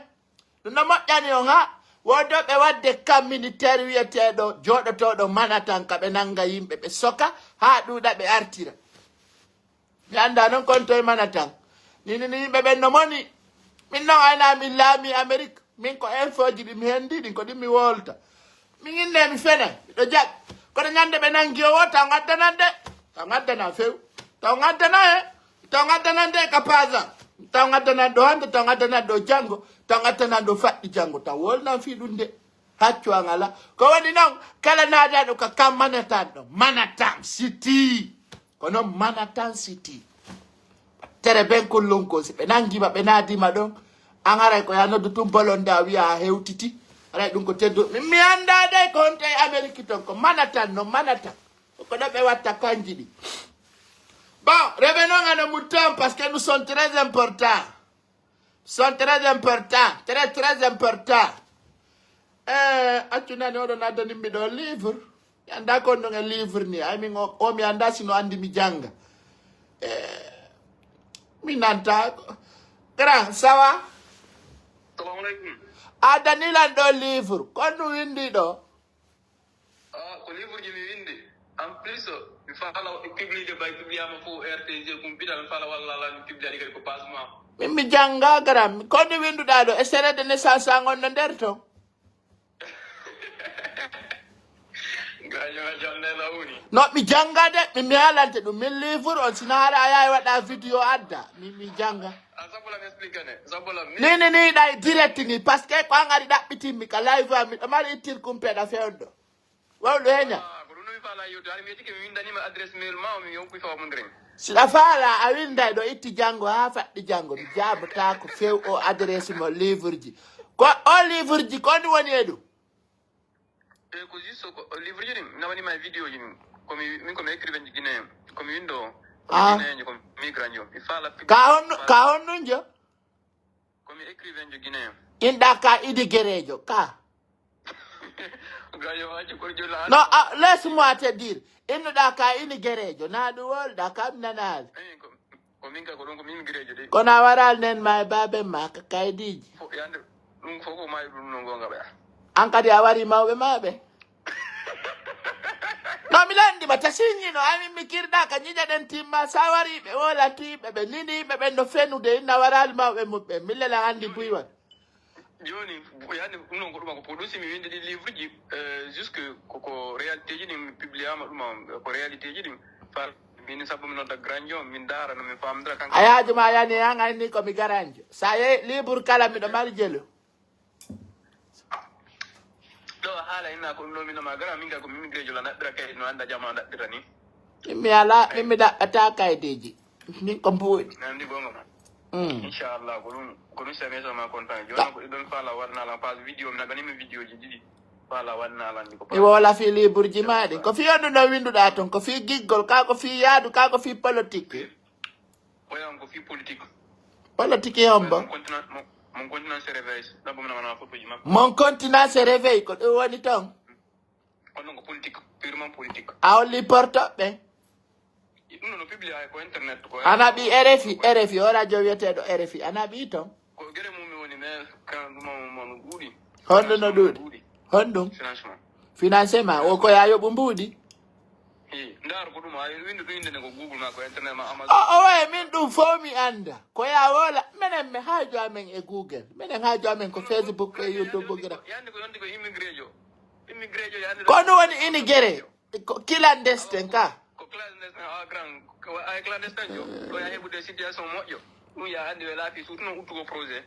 Ɗum no moƴƴani on ha woodooɓe waɗde camp militaire wiyeteeɗo jooɗotooɗo Manhattan ka ɓe nannga yimɓe ɓe soka haa ɗuuɗa ɓe artira. Mi annda noon kon toye Manhattan. Ni ni ni yimɓe ɓen no moni. Min noon ayna min laami Amerik. Min ko info ji ɗi mi hendi ɗin ko ɗin mi wolta. Min inne mi fena. Miɗo jaɓi. Kono ñande ɓe nanngi o wo taw ngaddanan de. Taw ngaddana few. Taw ngaddana he. Taw ngaddanan de ka pasa. Taw ngaddanan ɗo hannde, taw ngaddanan ɗo janngo, taw ngaddanan ɗo faɗɗi janngo. Taw wolnan fii ɗum de. Haccu an ala. Ko woni noon, kala naadaɗo ka kam Manhattan ɗo. Manhattan City. Ko noon Manhattan City. Tere ben kullum ko si ɓe nangima, ɓe naadima ɗon. An haray ko ya noddu tun bolonde a wiya a hewtiti. Haray ɗum ko teddu. Mi, mi annda de ko honto e Ameriki ton. Ko Manhattan, no Manhattan. Ko ɗo ɓe watta kanji ɗi. Bon, revenons à nos moutons parce que nous sommes très importants. Sont très importants, très, très importants. Eh, accu nani oɗo naddanimmi ɗo livre. Mi annda ko on ɗon e livre ni. Ay min o, o mi annda sino anndi mi jannga. Eh, mi nanta. Grand, ça va? Salamu alaikum. A danilan ɗo livre. Kon ɗum winndi ɗo. Ah, ko livre ji mi windi. En plus, mi fala publide bay publiama fo R T G kumpita, mi fala walla la mi publiade kadi ko passe moi. Min mi jannga garam. Ko nde winnduɗaa ɗo? Extrait de naissance an on no nder ton? Gajo jam ne la woni. No mi jannga de, mi mi haalante ɗum. Min livre on sina haala a yaay waɗa vidéo adda. Min mi jannga. A sabola mi explique ne. Sabola mi. Ni ni ni ɗay direct ni parce que ko an ari ɗaɓɓitimmi ka live am miɗo mari ittir kumpeɗa fewndo. Wawɗo heña. Ah, ko ɗum mi fala yewtude. Hari mi yettike mi windanima adresse mail ma mi yonkuy fawa mundren. Siɗa faala a winday ɗo itti janngo haa faɗɗi janngo mi jaabotaako few o adresse mo livre ji. Ko o livre ji ko ndi woni e ɗum? E ko juste ko livre ji ɗin nawanima e vidéo ji ɗin. Ko mi min ko mi écrivain ji guinéen. Ko mi windo. Ah. Guinéen ko migrant yo. Mi fala. Ka honno ka honnun jo? Ko mi écrivain jo guinéen. Inɗa ka idi gerejo ka. Gajo haji ko jola. Non, ah, laisse-moi te dire. Innuɗa ka ini gerejo na ɗum wolɗa kam nanaali. Eh, ko ko min ka ko ɗum ko min guinéen de. Kono a waral nen ma e baben ma ka kaydiji. Fo yande ɗum fof ko mayi ɗum no gonga ɓe. An kadi a wari mawɓe maɓe. Non mi landi Bata sinñino, amin mi kirɗa ka ñiƴa ɗen timma, sa wari ɓe wolanti ɓe, ɓe nini ɓe, ɓen no fenude, inna warali mawɓe muɓɓe, mi lela andi buy wan. Joni, yani ɗum noon ko ɗuma ko pour ɗum si mi windi ɗi livre ji, eh, jusque koko réalité ji ɗin mi publiama ɗuma ko réalité ji ɗin fa min sabu mi nodda grand jon min daara no min famdira kanko. Ayaajo ma yani an anni ko mi garanjo. Sa ye livre kala miɗo mari jelo. Ɗo haala inna ko ɗum ɗo min ma gara min ga ko min grejo la naɓɓira kay no anda jama naɓɓira ni. Min mi ala, min mi ɗaɓɓata kaydeji. Min ko mbuuɗi. Nandi gonga ma. Mm. Inchallah ko ɗum ko ɗum sami so ma content joni ko ɗon fala warnala pas vidéo mi nagani mi vidéo ji ɗiɗi fala warnala ndi ko Mi wola fi livre ji maɗi. Ko fi on no winduɗa ton, ko fi giggol, ka ko fi yaadu, ka ko fi politique. Koyan ko fi politique. Politique hombo. Mon continent mon continent se réveille. Ɗaɓɓo mi nagana fotoji makko. Mon continent se réveille, ko ɗum woni ton. Kono ko politique, purement politique. A holli portoɓe. Ɗum no publia ko internet ko. Ana ɓi R F I, R F I, o radio wiyeteɗo R F I, ana ɓi ton. Ko gere mum mi woni mais kan ɗum mo no ɗuuɗi. Honɗum no ɗuuɗi? Honɗum? Financement. Financement o ko ya yoɓu mbuuɗi. Ndar ko ɗum a windu ɗum inde ko Google ma ko internet ma Amazon. O waye min ɗum fof mi anda. Ko ya wola menen mi haaju amen e Google. Menen haaju amen ko Facebook e YouTube gira. Yande ko yonde ko immigrejo. Immigrejo yande. Kono woni inigere. Ko clandestin ka. Ko clandestin a grand ko ay clandestin jo. Ko ya heɓude situation moƴƴo. Ɗum ya andi we laafi surtout no uttugo projet.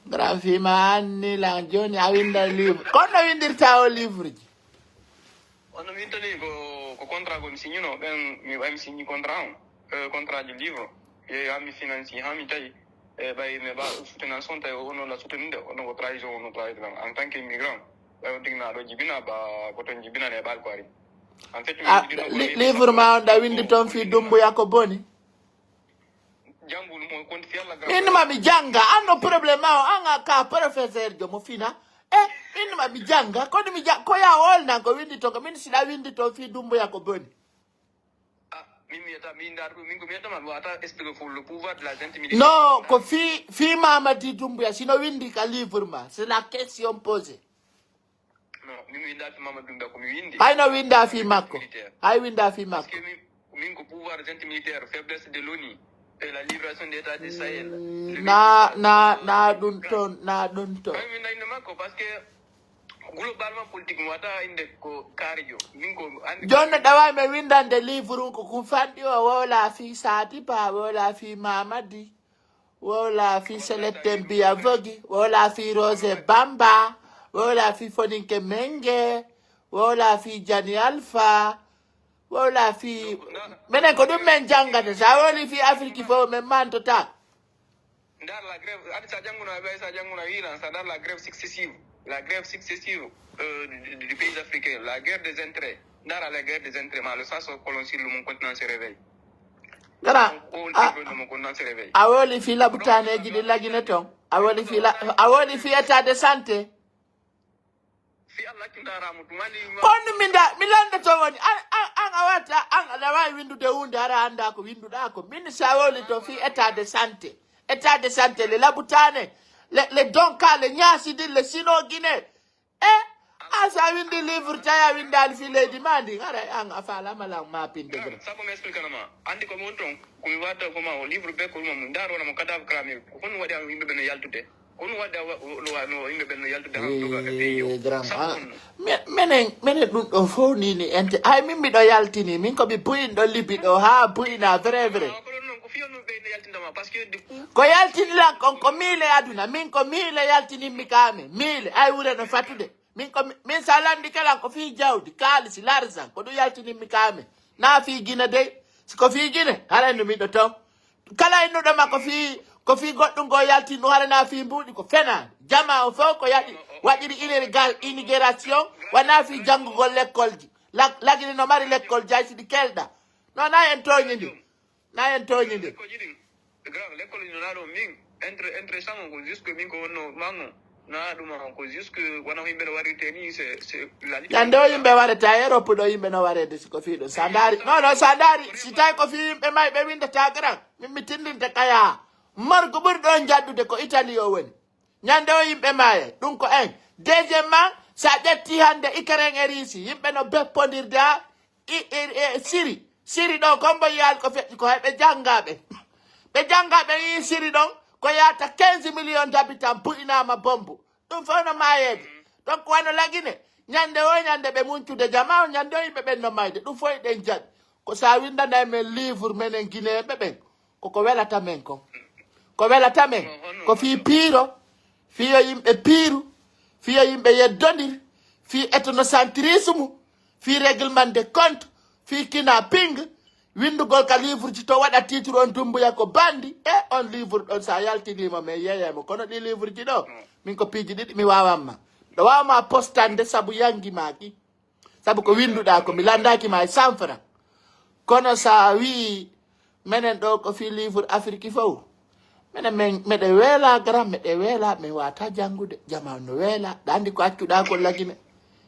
Grand fi ma anni lan joni a winda livre. Kono windirta o livre ji. Ono wintani ko ko contrat ko mi signino ɓen mi ɓay mi signi contrat on. Eh, contrat ji livre. Yeeyo hammi financi hammi tawi e ɓay mi ɓa soutenance on tawi ono la soutenir de ono ko trahison ono trahison en tant que immigrant. Ɓay on tigna ɗo jibina ba ko ton jibina ne ɓal ko ari. En fait mi Ah, windino ko li- mi- livre ma on ɗa windi ton fi dumbuya ko boni. Jangul mo kon fi Allah Min ma mi janga anno problème ma o anga ka professeur jo mo fina. E min ma mi janga kono mi janga ko ya wol nan ko windi ton ko min siɗa windi ton fi dumbuya ko boni. Ah, min mi yetta min dar min ko mi yetta ma wata expliquer pour le pouvoir de la gente militaire. Non, ko fi fi Mamadi Dumbuya sino windi ka livre ma. C'est la question posée. Non, min mi winda fi Mamadi Dumbuya ko mi windi. Hayno winda fi makko. Hay winda fi Parce makko. Que min min ko pouvoir de gente militaire faiblesse de l'ONU et la libération de l'état de Sahel. Na na na ɗum ton na ɗum ton. Ay min nayno makko parce que globalement politique mi wata inde ko kaarijo min ko andi. Joni no ɗawa mi windande livre un ko kum fanɗi o wola fi Sadiba wola fi Mamadi wola fi Seletten Biya Vogi wola fi Rose Bamba wola fi Foninke Menge wola fi Jani Alpha wola fi menen ko ɗum men jangata sa woli fi Afrique fof men mantota. Ndar la grève adi sa janguna ɓay sa janguna wilan sa ndar la grève successive la grève successive euh, du, du, du pays africain la guerre des intérêts ndara la guerre des intérêts ma le sens colon sur le mon continent se réveille. Gara All a- people no mon continent se réveille. A woli fi labutaneji ɗi lagine ton a woli fi la- a woli fi état de santé. Si Allah kindaramo tumani Kono mi da mi landa to woni an an an a wata an aɗa wawi windude hunde ara anda ko winduɗa ko min sa woli to fi état de santé état de santé le labutane le, le donka le ñasidin le sinogine e an sa windi livre taya windali fi leydi ma ndi ara an a falama lan ma pinde gra. Sabo mi explique nama andi ko mon ton ko mi wadda ko ma o livre be ko mo ndaro na mo cadavre cramé ko hon wadi am yimbe ben yaltude. Kono wadde a wa- wa- no yimɓe ɓen no yaltude han doga e pays o. Grand Sappo ah, on. me- menen menen ɗum ɗo fof nini ente ay min miɗo yaltini min komi buyinɗo libi ɗo ha buyina vrai vrai. Ah, kono noon ko fiyo noon ɓeyde yaltindema parce que du coup Ko yaltini lan kon ko miile aduna min ko miile yaltinimmi kame miile ay wure no fatude min ko mi- min sa landi kalan ko fii jawdi kaalisi l'argent ko ɗum yaltinimmi kame na fii gine dey siko fii gine haray no miɗo ton kala innuɗo ma ko fii ko fii goɗɗum goo yaltin ɗum hara na fii mbuuɗi ko fenaande jama o fof ko yaɗi waɗiri inirgal inigération wona fii janngugol lekkolji lagini no mari lekkolji hay siɗi kelɗa non na en tooñidi na en tooñidi Lekkolji ɗin grand lekkol ino na ɗo min entre entre sango ko juste min ko wonno mango na ɗum ko juste wona ko yimɓe no warirte ni c'est c'est la lutte Ñande o yimɓe warata e Europe ɗo yimɓe no warede siko fii ɗum sa ndaari non non sa ndaari si tawi ko fii yimɓe may ɓe windata grand min mi tindinte kaya margo ɓuri ɗon jaddude ko Italie o woni ñande o yimɓe maaya ɗum ko en deuxièmement sa ƴetti hannde Ukraine e Russie yimɓe no beppondirde ha I- i- i- siri siri ɗo kombo yiyal ko feƴƴi ko heɓe janngaɓe ɓe janngaɓe yi siri ɗon ko yata quinze millions d'habitants puɗinama bombu. Ɗum fof no mayeede. Donc wano lagine ñande o ñande ɓe muncude jama o ñande o yimɓe ɓen no mayde ɗum fof eɗen jaɓi. Ko sa windanay men livre menen guinéen ɓe ɓen koko welata men kon. Ko welata men ko fii piiro, fii yo yimɓe piiru, fii yo yimɓe yeddondir, fii ethnocentrisme, fii réglement de compte, fii kidnapping. Winndugol ka livre ji to waɗa titre on Dumbuya ko bandi e on livre ɗon sa yaltinimo men yeeyaymo kono ɗi livre ji ɗo min ko piiji ɗiɗi mi wawamma. Ɗo wawma postande sabu yangi maki. Sabu ko winnduɗa ko mi lanndaki ma e cent franc. Kono sa wii menen ɗo ko fii livre Afrique fof menen men meɗe weela gara meɗe weela min wata janngude jama no weela ɗa anndi ko accuɗa ko lagine.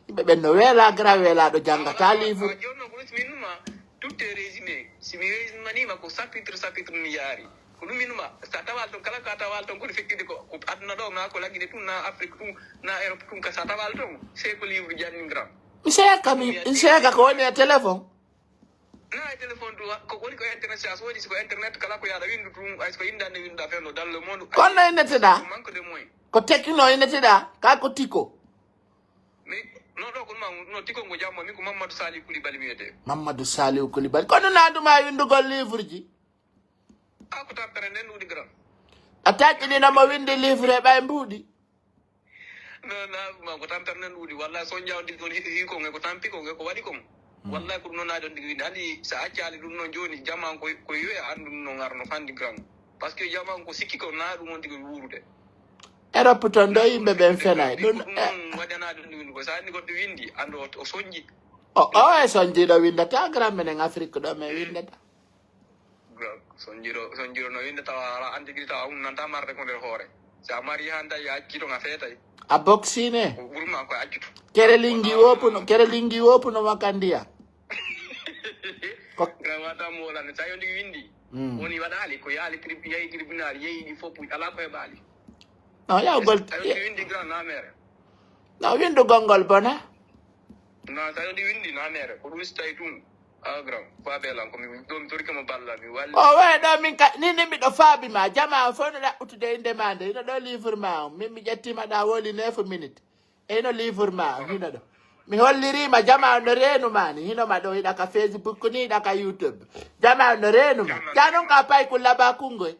Yimɓe ɓen no weela gara weelaɗo janngata livre. Tout est résumé. Si mi résumanima ko chapitre chapitre mi yaari. Ko ɗum innuma sa tawal toon kala ka tawal toon koni feƴƴude ko ko aduna ɗo na ko lagine tun na Afrique tun na Europe tun ka sa tawal toon c'est ko livre janningram. Mi seeka mi mi seeka ko woni e téléphone. Na e téléphone tun ko woni ko internet si a soodi si ko internet kala ko yaɗa windu tun ay so ko indande winduɗa fewno dans le monde. Kono inneteɗa manque de moyen. Ko tekino inneteɗa ka ko tiko. Mais non ɗo ko ɗuma no tiko ngo jamma min ko Mamadou Sali Koulibaly wiyete. Mamadou Sali Koulibaly kono na ɗuma windugol livre ji. A ko tampere nden ɗuɗi grand. A taƴƴinino mo windi livre ɓay mbuuɗi. Non na ma ko tampere nden ɗuɗi walla so jawdi ɗon hiko nge ko tampi ko nge ko waɗi kon. Wallahi ko ɗum noon naɗon ɗigi windi andi sa accali ɗum noon joni jaman ko ko yoya andu ɗum noon arno fandi grand. Parce que jaman ko sikki ko na ɗum on ɗigi wurude. Europe ton ɗo yimɓe ɓen fenay ɗum. Waɗana ɗum ɗum ko sa andi goɗɗo windi andu o sonji. O e sonjiɗo windata grand menen Afrique ɗo men windata. Sonjiro sonjiro no winde tawa ala antigri tawa um nanta marde ko nder hoore. Sa mari han tawi a acci ton a feetay. A boxine. Ɓurma ko accuto. Kere lingi wopuno kere lingi wopuno makandiya. Gawata mo wolande sa yondi windi. Woni waɗali ko yaali trib yehi tribunal yehi ɗi fof ala ko heɓali. No yawgol. Sa yondi windi grand namere. No windugol ngol bona. Na sa yondi windi namere ko ɗum si tawi ɗum. Ah grand faabe lan ko mi ɗo mi torike mo balla mi walli. O we ɗo min ka ni ni miɗo faabi ma jama o fof no ɗaɓɓutude inde ma nde ino ɗo livre ma on min mi ƴettima ɗa woli neuf minute. E ino livre ma on hino ɗo mi hollirima jama on no reenuma ni hinoma ɗo hiɗa ka Facebook ni hiɗa ka YouTube. Jama on no reenuma ja noon ka pay ko laba kungoy.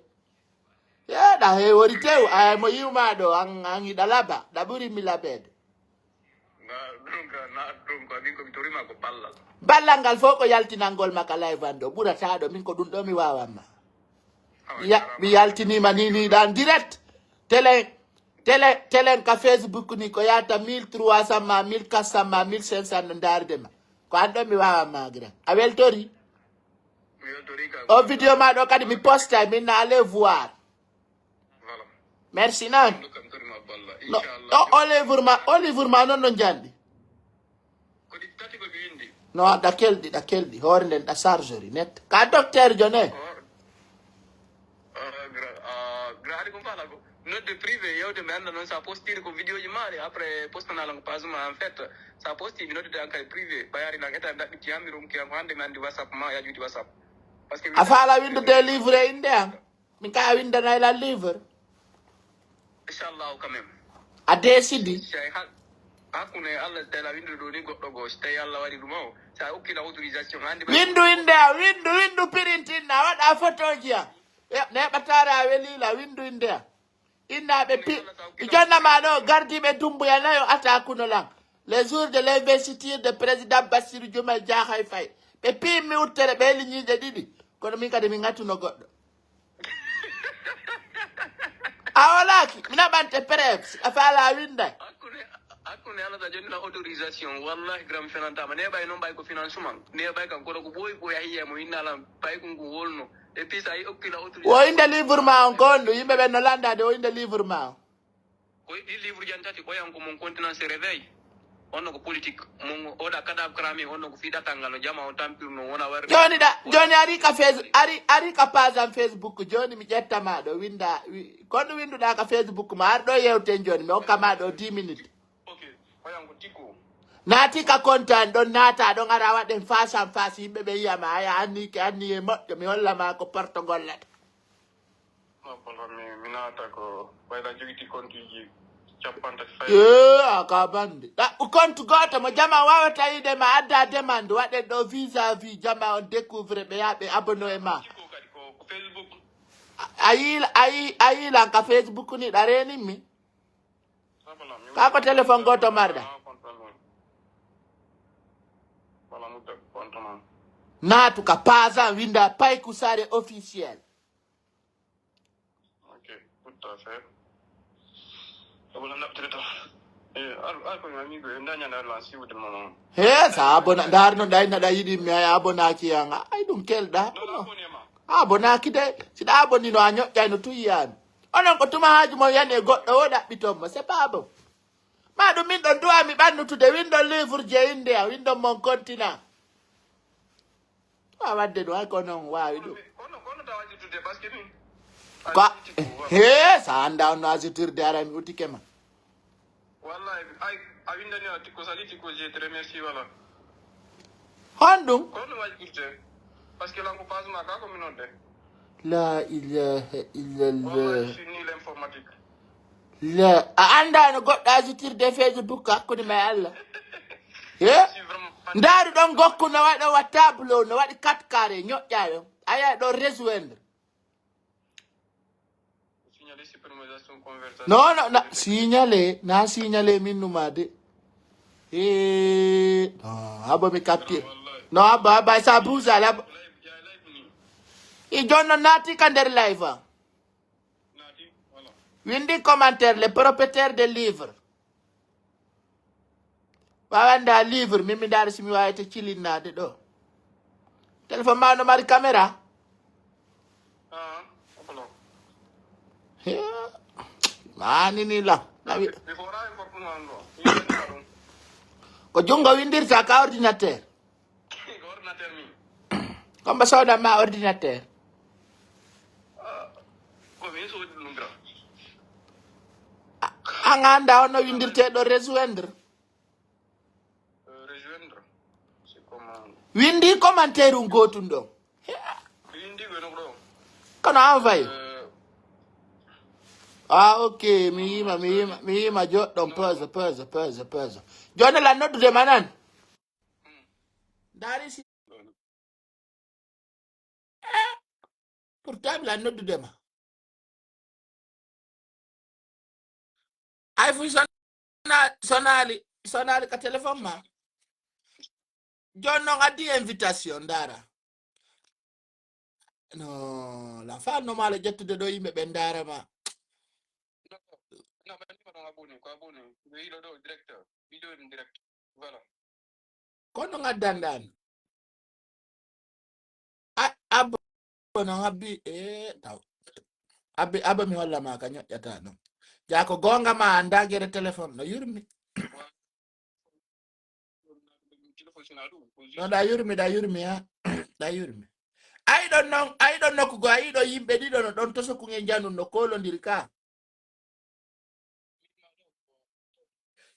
Yeɗa hewori tew ay mo yiwma ɗo an an hiɗa laba ɗa ɓuri mi labeede. Ballal ngal fof ko yaltinangol ma ka live an ɗo ɓurata ɗo min ko ɗum ɗo mi wawanma. Mi yaltinima ni ni ɗan direct. Telen telen telen ka Facebook ni ko yata mille trois cent ma mille quatre cent ma mille cinq cent no ndarude ma. Ko an ɗo mi wawanma gira a weltori. O vidéo ma ɗo kadi mi postay min na aller voir. Merci noon. No o livre ma o livre ma noon no jandi. No ɗa kelɗi ɗa kelɗi hoore nden ɗa chargeri net ka docteur jo ne. Graɗi ko mbala ko nodde privé yewde mi anda noon sa postiri ko vidéo ji maɗe après postanala ko page ma en fait sa posti mi noddude an kay privé ɓayari nan état daɓɓiti yam mi ronki an ko hande mi andi whatsapp ma yajude whatsapp. A faala windude livre e innde am. Min kay a windanay lan livre. Inchallahu quand même. A décidi. Si ay hak hakkunde e Allah si tawi a windude ɗo ni goɗɗo goo si tawi Allah waɗi ɗum o si a okkila autorisation hande. Windu innde am windu windu pirintinna waɗa photoji am. Neɓatare a welila windu innde am. Inna ɓe pi jonnama ɗo gardiɓe Dumbuya nayo ata kuno lan. Les jours de l'investiture de président Bassirou Diomaye Diakhaye Faye ɓe pimmi wuttere ɓe heli ñiiƴe ɗiɗi. Kono min kadi min gattuno goɗɗo. A wolaaki mi naɓante preuve si a faala a winnday. Hakkunde Allah ta jonnina autorisation wallahi gram fenantama ne ɓay noon ɓay ko financement ne ɓay kam kono ko ɓooyi ɓooyi a yiye mo inna lan ɓay kon ko wolno. Et puis sa yi okkila autorisation. Wo innde livre ma on ko honɗum yimɓe ɓen no lanndade wo innde livre ma on. Ko ɗi livre jan tati oyan ko mon continent se réveille. Onno ko politique mon oɗa cadavre cramé onno ko fii ɗatal ngal no jama on tampirno wona warde. Joni ɗa joni ari ka face ari ari ka page am Facebook joni mi ƴettama ɗo winda. Konno winduɗa ka Facebook ma ar ɗo yewten joni mi hokkama ɗo dix minutes. Ok oyan ko tikko. Naati ka kontaan ɗon naata ɗon ara waɗen face en face yimɓe ɓe yiyama aya anni ke anni e moƴƴo mi holla ma ko porto gollata. No problème mi mi naata ko wayla jogiti kontuji cappantati fay. Ee a ka bande. Ɗaɓɓu kontu gooto mo jama wawata yiide ma adda demande waɗen ɗo visa vi jama on découvre ɓe yaɓe abono e ma. Ko kadi ko ko Facebook. A yiila a yi a yiilan ka Facebook ni ɗa reenin mi. Ka ko téléphone gooto marɗa. Naatu ka paasan winda payku sare officiel. He sa abona ndaari no ɗayna ɗa yiɗi mi ay abonaki yanga ay ɗum kelɗa. Abonaki de siɗa abonino a ñoƴƴayno tun yiyami. Onon ko tuma haaju mon yani e goɗɗo o ɗaɓɓiton mo c'est pas bon. Ma ɗum min ɗon du'a mi ɓannutude windon livre je inde a windon mon continent. Wa wadde ɗum hay ko noon waawi ɗum. Ko he sa annda on no asitirde ara mi utike ma. Wallahi ay a windani a tikko sali tikko je te remercie wala. Honɗum? Ko no waji kurte. Parce que lanko passe ma ka ko minodde. La ilaha illallah. Wallahi je suis nul informatique. La a annda no goɗɗo asitirde e Facebook hakkunde ma e Allah. He? Ndaaru ɗon gokku no waɗi ɗon wa tableau no waɗi quatre carré ñoƴƴa ɗon a yaha ɗon rejoindre. Non non na signalé na signalé min numa de. Eh non abo mi capté. Non abo abo sa bousal abo. I jonno naati ka nder live. Windi commentaire les propriétaires de livre. Wawanda livre min mi ndaara simi wawata cilinnaade ɗo. Téléphone ma no mari caméra. Manini la. Ko jungo windirta ka ordinateur. Comme soda ma ordinateur. An anda ono windirteɗo rejoindre. Windi commentaire un gotun ɗo. Kono envoyé. Ah ok mi yima mi yima mi yima joɗɗon pause pause pause pause. Joni la noddude manan. Ndaari si portable a noddude ma. Ay fuy sonaali sonaali ka téléphone ma. Jon noon addi invitation ndaara. No la fa no mala ƴettude ɗo yimɓe ɓe ndaara ma. Non, mais non, abonné, ko abonné. Ɓe yiɗo ɗo direct. Vidéo en direct. Voilà. Kono ngaddanɗan. Abbo no abbi e taw. Abbi abbo mi holla ma ka ñoƴƴata ɗum. Ja ko gonga ma anda gere téléphone no yurmi. No da yurmi da yurmi ha da yurmi. Ay ɗon non ay ɗon nokku go ay ɗo yimɓe ɗiɗo no ɗon toso kungen janun no kolondiri ka.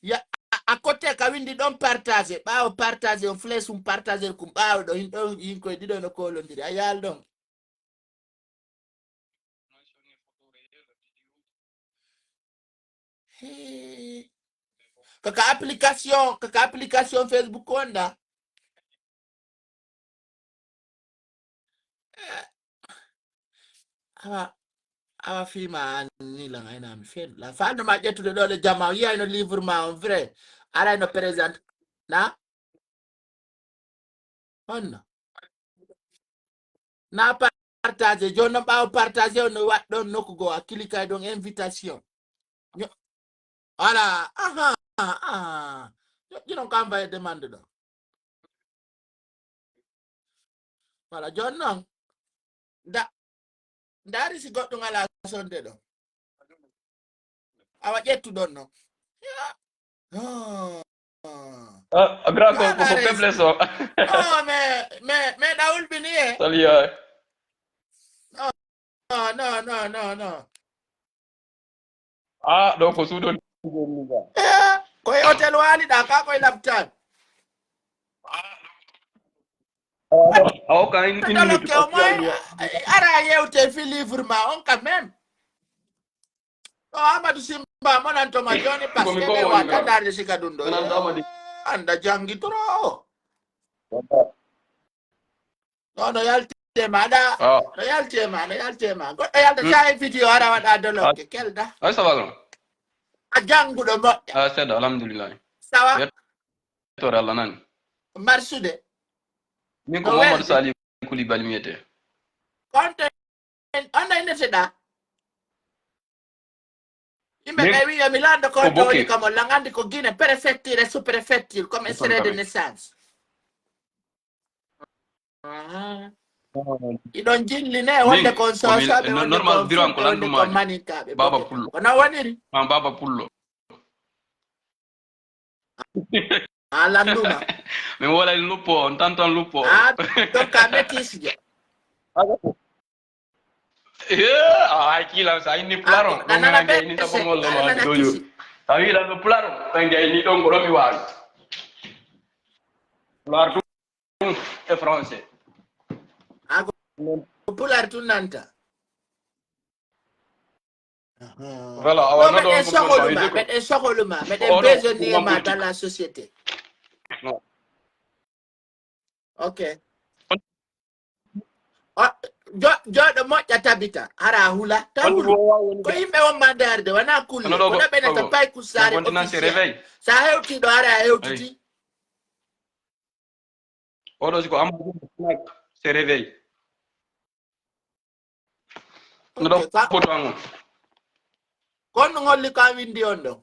Ya a côté ka windi ɗon partager ɓawo partager on flèche um partager kum ɓawo ɗo hin ɗon hin koye ɗiɗo no kolondiri a yal ɗon. Kaka application kaka application Facebook wonda. Awa awa fima ni lan ayna mi fen la falno ma ƴettude ɗo le jama yiyayno livre ma on vrai arayno présente na. Honno na partage joni noon ɓaawo partage on no waɗ ɗon nokku goo a kilikay ɗon invitation. Voilà aha aha joƴƴinon kam faye demande ɗo. Voilà joni noon nda ndaari si goɗɗum alaa sonde ɗo. Awa ƴettu ɗon no. Ah, grand ko ko faiblesse o. Oh, mais mais mais da ulbini e. Sali ay. Non, non, non, non, non. Ah, donc ko suudo. Eh, koy hotel wali da ka koy laptan. Awo ka in in Toloke o moy ara yewte fi livre ma on quand même. O Amadou Simba monan to ma joni parce que be wata darde sika dundo. Anda jangi trop. No no yaltema da. No yaltema no yaltema. Goɗɗo yalta sa e vidéo ara waɗa doloke kelda. Ay ça va grand. A janguɗo moƴƴa. Ah c'est alhamdulillah. Sawa. Tore Allah nani. Marsude. Min ko Mamadou Sali Koulibaly mi wiyete. Konto en on na inete da. Imbe be wiya mi lando konto woni kamo langandi ko Guinée préfecture et sous-préfecture comme extrait de naissance. Iɗon jilli ne wonde kon sosoɓe wonde normal biro am ko landuma baba pullo kono woniri baba pullo a landuma mi wolani luppo on tantan luppo a donc a métis je Eh, ay kiilan so a inni pulaar on ɗum nana jeyni sabongol ɗo ma doyu so a wiilan ɗo pulaar on ɗon jeyni ɗon ko ɗo mi waawi pulaar ɗum e français ko pulaar tun nanta voilà awa no ɗo meɗen soholuma meɗen soholuma meɗen besoin ma dans la société ok jooɗo moƴƴa tabita hara hula tawulu ko yimɓe on ma darde wona kulle kono ɓenata pay kusare officiel sa hewtiɗo hara a hewtiti oɗo siko amadou se réveil no ɗo photo an on kon no holli ka windi on ɗo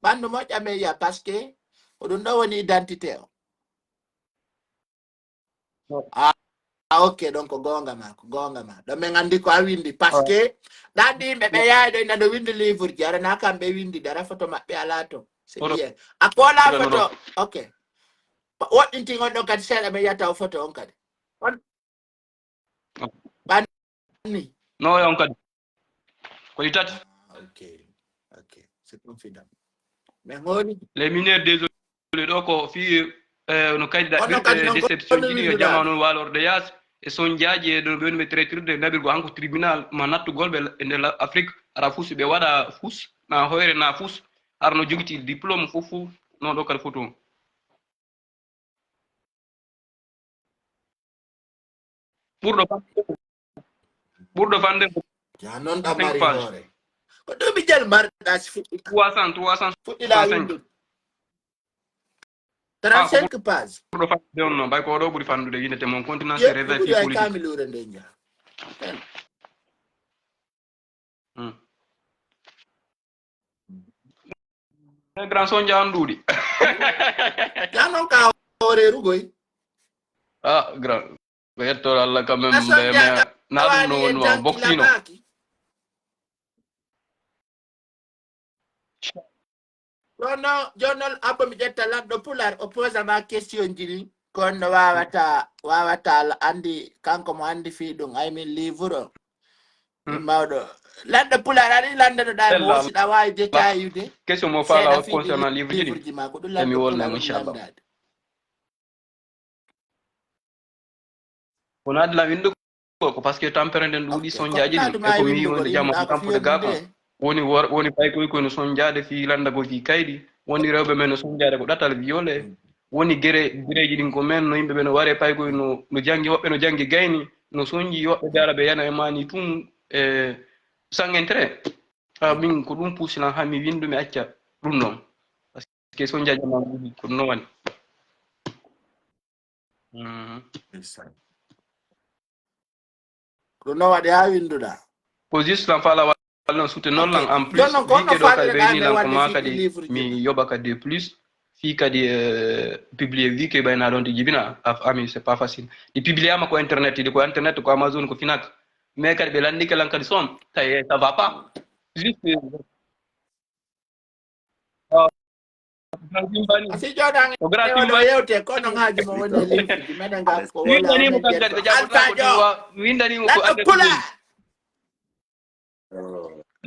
ɓandu moƴƴa meya parce que ko ɗum ɗo woni identité o ah, ah, ok donc ko gonga ma ko gonga ma ɗo min andi ko a windi parce que ɗanɗi yimɓe ɓe yawi ɗo ina ɗo windi livre ji arana kamɓe windi dara photo maɓɓe ala to c'est bien a kola photo ok woɗɗinti on ɗo kadi seeɗa mi yiyata o photo on kadi on ɓanni no on kadi ko ɗi tati ah, ok ok c'est confident mais honi les mineurs désolé ɗo ko fi eh, no kaydi ɗaɓɓirde déception jiɗi yo jama noon walorde yaas e sonjaaji e ɗo ɓe woni ɓe traitirde naɓirgo hanko tribunal ma nattugol ɓe e nder afrique ara fus ɓe waɗa fus na hoyre na fus ara no jogiti diplôme fof fof non ɗo kadi foto ɓurɗo fande ɓurɗo fande ya noon ɗa mari hoore ko ɗumi jal marɗa si fuɗɗi trois cent trois cent fuɗɗiɗa windu trente-cinq page ɓurɗo fande on noon ɓay ko ɗo ɓuri fandude yinete mon continent se réveil fi politique kamilure nde ja grand sonja on ɗuuɗi ya noon ka horeerugoy ah grand ko yettoore allah quand même na ɗum no woni ma boxino jono jonon abba mi ƴetta lanɗo pular o posa ma question ji ɗin kono no wawata wawata andi kanko mo andi fi ɗum ay min livre o mawɗo lanɗo pular ari lanndanoɗa mo siɗa wawi détaillude question mo fala o concernant livre ji ɗin ma ko ɗum emi wolnamo inchallah ko naadilam winndugol ko parce que tampere nden ɗuuɗi sonjaaji ɗin e ko mi yi wonde jama ko tampude gaafam woni wor woni paykoy koy no sonjaade fii lanndagol fii kaydi woni rewɓe men no sonjaade ko ɗatal viole woni gere gereji ɗin ko men no yimɓe ɓe no ware paykoy no no janngi woɓɓe no janngi gayni no sonji woɓɓe dara ɓe yana e mani tun e sans intérêt ha min ko ɗum puusilan ha mi winndu mi acca ɗum noon parce que sonjaaji ma ko ɗum noon woni ko no waɗi ha winduɗa ko juste lan fala wallan soutenir lan en plus wike ɗo kadi ɓeyni lan ko ma kadi mi yoɓa kadi de plus fii kadi publié wike ɓayna ɗon ti jibina ami c'est pas facile ɗi publié ama ko internet ɗi ko internet ko amazon ko finak mais kadi ɓe landike lan kadi son tawi ça va pas juste si joɗani o grati ma yewte kono ngaji mo woni e leydi meɗen ga ko wala windani mo kadi de jaɓata ko ɗum wa windani mo ko ande pula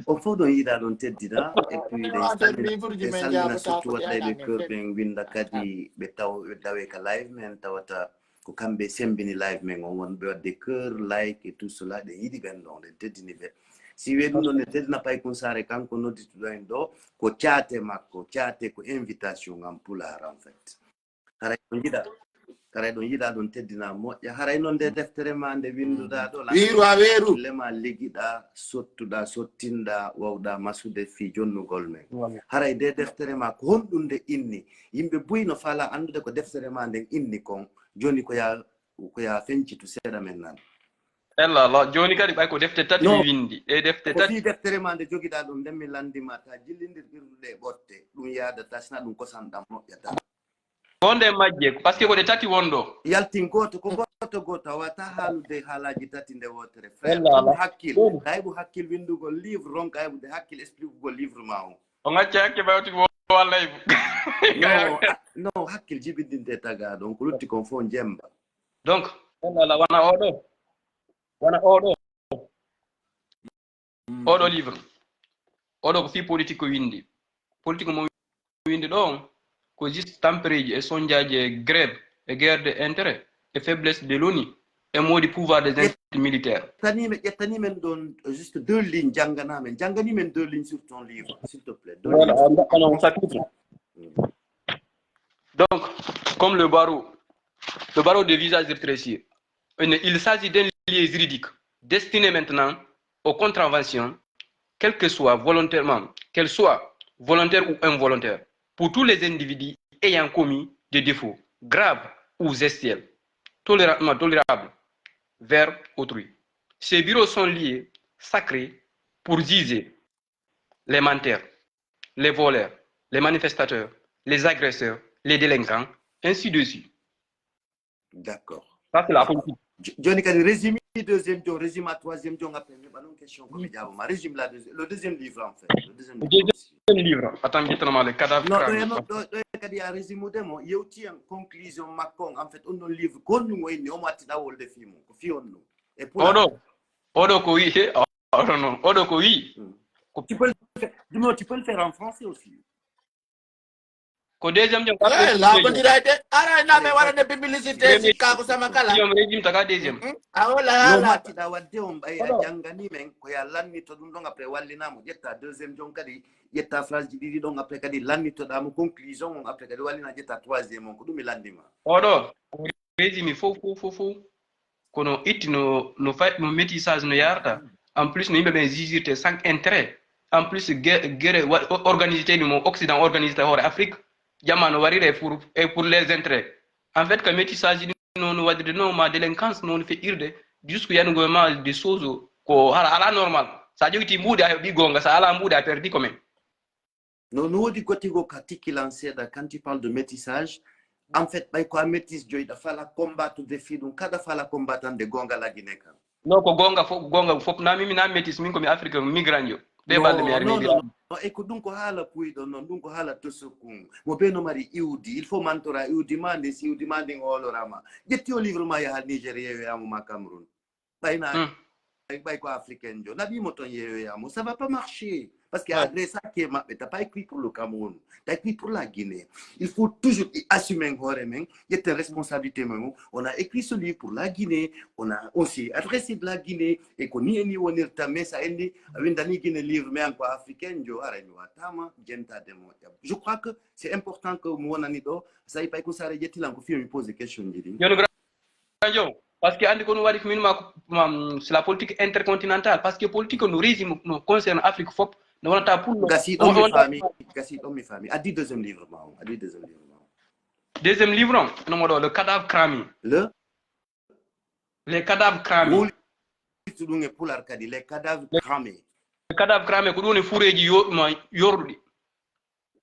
On fof ɗon yiɗa ɗon teddina, et puis ɗen salmina, ɗen salmina surtout waɗɗayɓe cœur ɓen, winda kadi ɓe taw ɓe dawe ka live men, tawata ko kamɓe sembini live men on, wonɓe waɗde cœur, like et tout cela, ɗen yiɗi ɓen ɗon, ɗen teddini ɓe. Si wiye ɗum ɗon, ɗen teddina Paykun Saare, kanko noddituɗo en ɗo, ko caate makko, caate ko invitation ngam Pulaar, en fait. Haray ɗon yiɗa, haray ɗon yiɗa ɗon teddina moƴƴa. Haray noon nde deftere ma nde winnduɗa ɗo, wiiru a weeru. Lema ligiɗa, sottuɗa, sottinɗa, wawɗa masude fii jonnugol men. Haray nde deftere ma ko honɗum nde inni? Yimɓe buy no faala anndude ko deftere ma nden inni kon. Jooni ko ya, ko ya fencitu seeɗa men nan. Ella la, jooni kadi ɓay ko defte tati mi winndi. Ɗe defte tati. Ko fii deftere ma nde jogiɗa ɗum nden mi lanndima ta jillindir ɓirduɗe e ɓotte. Ɗum yaada ta sina ɗum kosanɗam moƴƴata. Wonde majje, parce que ko ɗe tati won ɗo. Yaltin gooto, ko gooto gooto, a wata haalude haalaaji tati nde wootere, frère. Ɗum hakkil, kaybu hakkil winndugol livre, ron kaybu de hakkil expliquegol livre ma on. O ngacca hakke bawti wo wallay. No, a- no, hakkil jibindinte tagaɗo on, ko lutti kon fof jemba. Donc, wala wona oɗo, wona oɗo. Oɗo livre, oɗo ko fii politique ko winndi. Politique mo winndi ɗo on, ko juste tampereeji e sonjaaji e grève e guerre de intérêt e faiblesse de l'onu e modi pouvoir des entités militaires. Ƴettani men, ƴettani men ɗon juste deux lignes, janngana men, janngani men deux lignes sur ton livre, s'il te plaît. Deux lignes. Voilà, on chapitre. Donc, comme le barreau, le barreau des visages rétrécis, il s'agit d'un lieu juridique destiné maintenant aux contraventions, qu'elles soient volontairement, qu'elles soient volontaires ou involontaires, pour tous les individus ayant commis des défauts graves ou gestuels tolérables vers autrui. Ces bureaux sont liés sacrés pour juger les menteurs, les voleurs, les manifestateurs, les agresseurs, les délinquants, ainsi de suite. D'accord. Ça, c'est la politique. Joni kadi régime deuxième jon, régime à troisième jon, après mi ɓanon question ko mi jaabo ma. Régime la deuxième, le deuxième livre en fait. Le deuxième livre. Deuxième livre. Attends, mi ƴettanoma le cadavre. Non, ɗo no ɗo ɗo kadi a régime de mo yewti en conclusion makko en fait on ɗon livre ko honɗum o inni omo atti ɗawol de fimo ko fi on ɗum. Et pour oɗo oɗo ko wi he oɗo non oɗo ko wi. Ko tu peux le faire, non, tu peux le faire en français aussi. Ko deuxième jom. Eh, labondirayde. Ara na me wara ne publicité si ka ko sama kala. Deuxième régime taka deuxième. Awola. No mattiɗa wadde on ɓay a janngani men ko ya lannito ɗum ɗon après wallinamo ƴetta deuxième jom kadi ƴetta phrase ji ɗiɗi ɗon après kadi lannitoɗamo conclusion on après kadi wallina ƴetta troisième on ko ɗum mi lanndima. Oɗo régime fof fof fof fof. Kono itti no no fay no métissage no yarata. En plus no yimɓe ɓen jugirte sans intérêt. En plus guerre organisé teni mo occident organisé hoore afrique. Jamma no warire pour et pour les intérêts. En fait que métissage ɗi no no waɗirde no ma délinquance no no feƴƴirde. Jusque yanugol ma des choses ko hara ala normal. Sa jogiti mbuuɗi a heɓi gonga sa ala mbuuɗi a perdi ko men. No no woodi gotigo ka tikki lan seeɗa quand tu parles de métissage. En fait ɓay ko a métis joyɗa fala combattude fii ɗum kaɗa fala combattande gonga lagine kan. Non ko gonga fof gonga fof na mimi na métis min ko mi afrique migranjo. Ɓe balɗe mi ari migranjo. E ko ɗum ko haala puyɗo noon ɗum ko haala tosokun mo ɓe no mari iwdi il faut mantora iwdi ma ndin si iwdi ma ndin hoolorama. Ƴetti o livre ma yaha niger yeeyoyamo ma cameroun. Ɓayna ɓay ko africain jo naɓimo ton yeeyoyamo ça va pas marcher. Parce que adressaki e maɓɓe t'as pas écrit pour le cameroun. T'as écrit pour la guinée. Il faut toujours assumer hoore men ƴetten responsabilité men. On a écrit ce livre pour la guinée. On a aussi adressé de la guinée et ko ni e ni wonirta mais sa enni a windani guinée livre mais an ko africain jo haray mi wattama jentade moƴƴa. Je crois que c'est important que mi wonani ɗo. Sayi pay ko sare ƴettilan ko fiyo mi pose question ji ɗin. Jono grand jo parce que andi ko no waɗi ko min ma c'est la politique intercontinentale parce que politique no régime no concerne afrique fop. No wonata pour gasi ɗon mi faami. Gasi ɗon mi faami addi deuxième livre ma on addi deuxième livre ma on. Deuxième livre on no moɗo le cadavre cramé. Le les cadavres cramés. Wowlitu ɗum e pular kadi les cadavres cramés. Les cadavres cramés ko ɗum woni fureeji yoɗuma yorɗuɗi.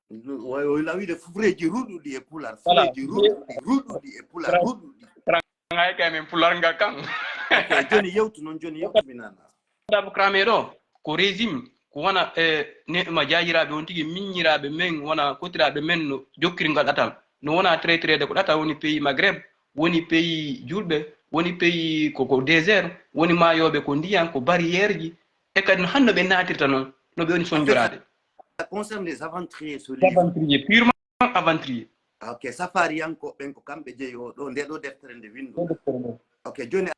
Wayla wiide fureeji ruɗuɗi e pular fureeji ruɗuɗi ruɗuɗi e pular ruɗuɗi. Ngay kay min pular nga kan. Joni yewtu noon joni yewtu mi nana. Cadavre cramé ɗo ko régime ko wona e neɗɗuma jaajiraaɓe on tigi miññiraaɓe men wona kotiraaɓe men no jokkiri ngal ɗatal. No wona traitrede ko ɗatal woni pays maghreb woni pays julɓe woni pays koko désert woni maayooɓe ko ndiyan ko barrière ji. E kadi no hanno ɓe naatirta noon no ɓe woni sonjoraade. Ça concerne les aventuriers sur les aventuriers, purement aventuriers. Ok, safariyanko ɓen ko kamɓe jeyi o ɗo, nde ɗo deftere nde windu. Ok, joni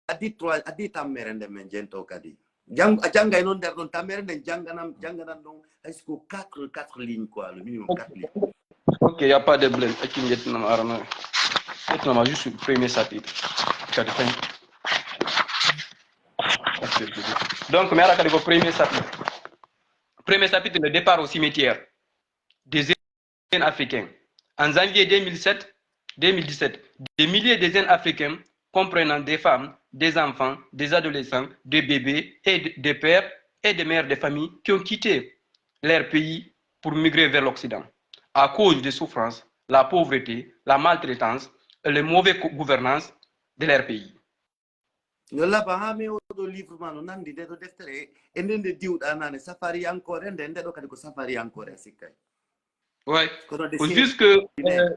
addi trois, addi tammere nde men jento kadi. Jang, a jangay noon nder ɗon tammere nden janganam, janganan ɗon hay siko quatre, quatre lignes quoi, le minimum quatre lignes. Ok, y a pas de blame. Accu mi ƴettanama arana. Ƴettanama juste premier chapitre. Kadi fin. Donc, mi ara kadi ko premier chapitre. Premier chapitre, le départ au cimetière des jeunes africains. En janvier deux mille sept, deux mille dix-sept, des milliers de jeunes africains, comprenant des femmes, des enfants, des adolescents, des bébés et de- des pères et des mères de famille qui ont quitté leur pays pour migrer vers l'Occident à cause des souffrances, la pauvreté, la maltraitance et les mauvaises gouvernances de leur pays. Yo laba ha mi oɗo livre ma no nandi nde ɗo deftere e nde nde diwɗa nane safariyankore nde nde ɗo kadi ko safariyankore sikkay. Ouais. Kono de ko juste que euh,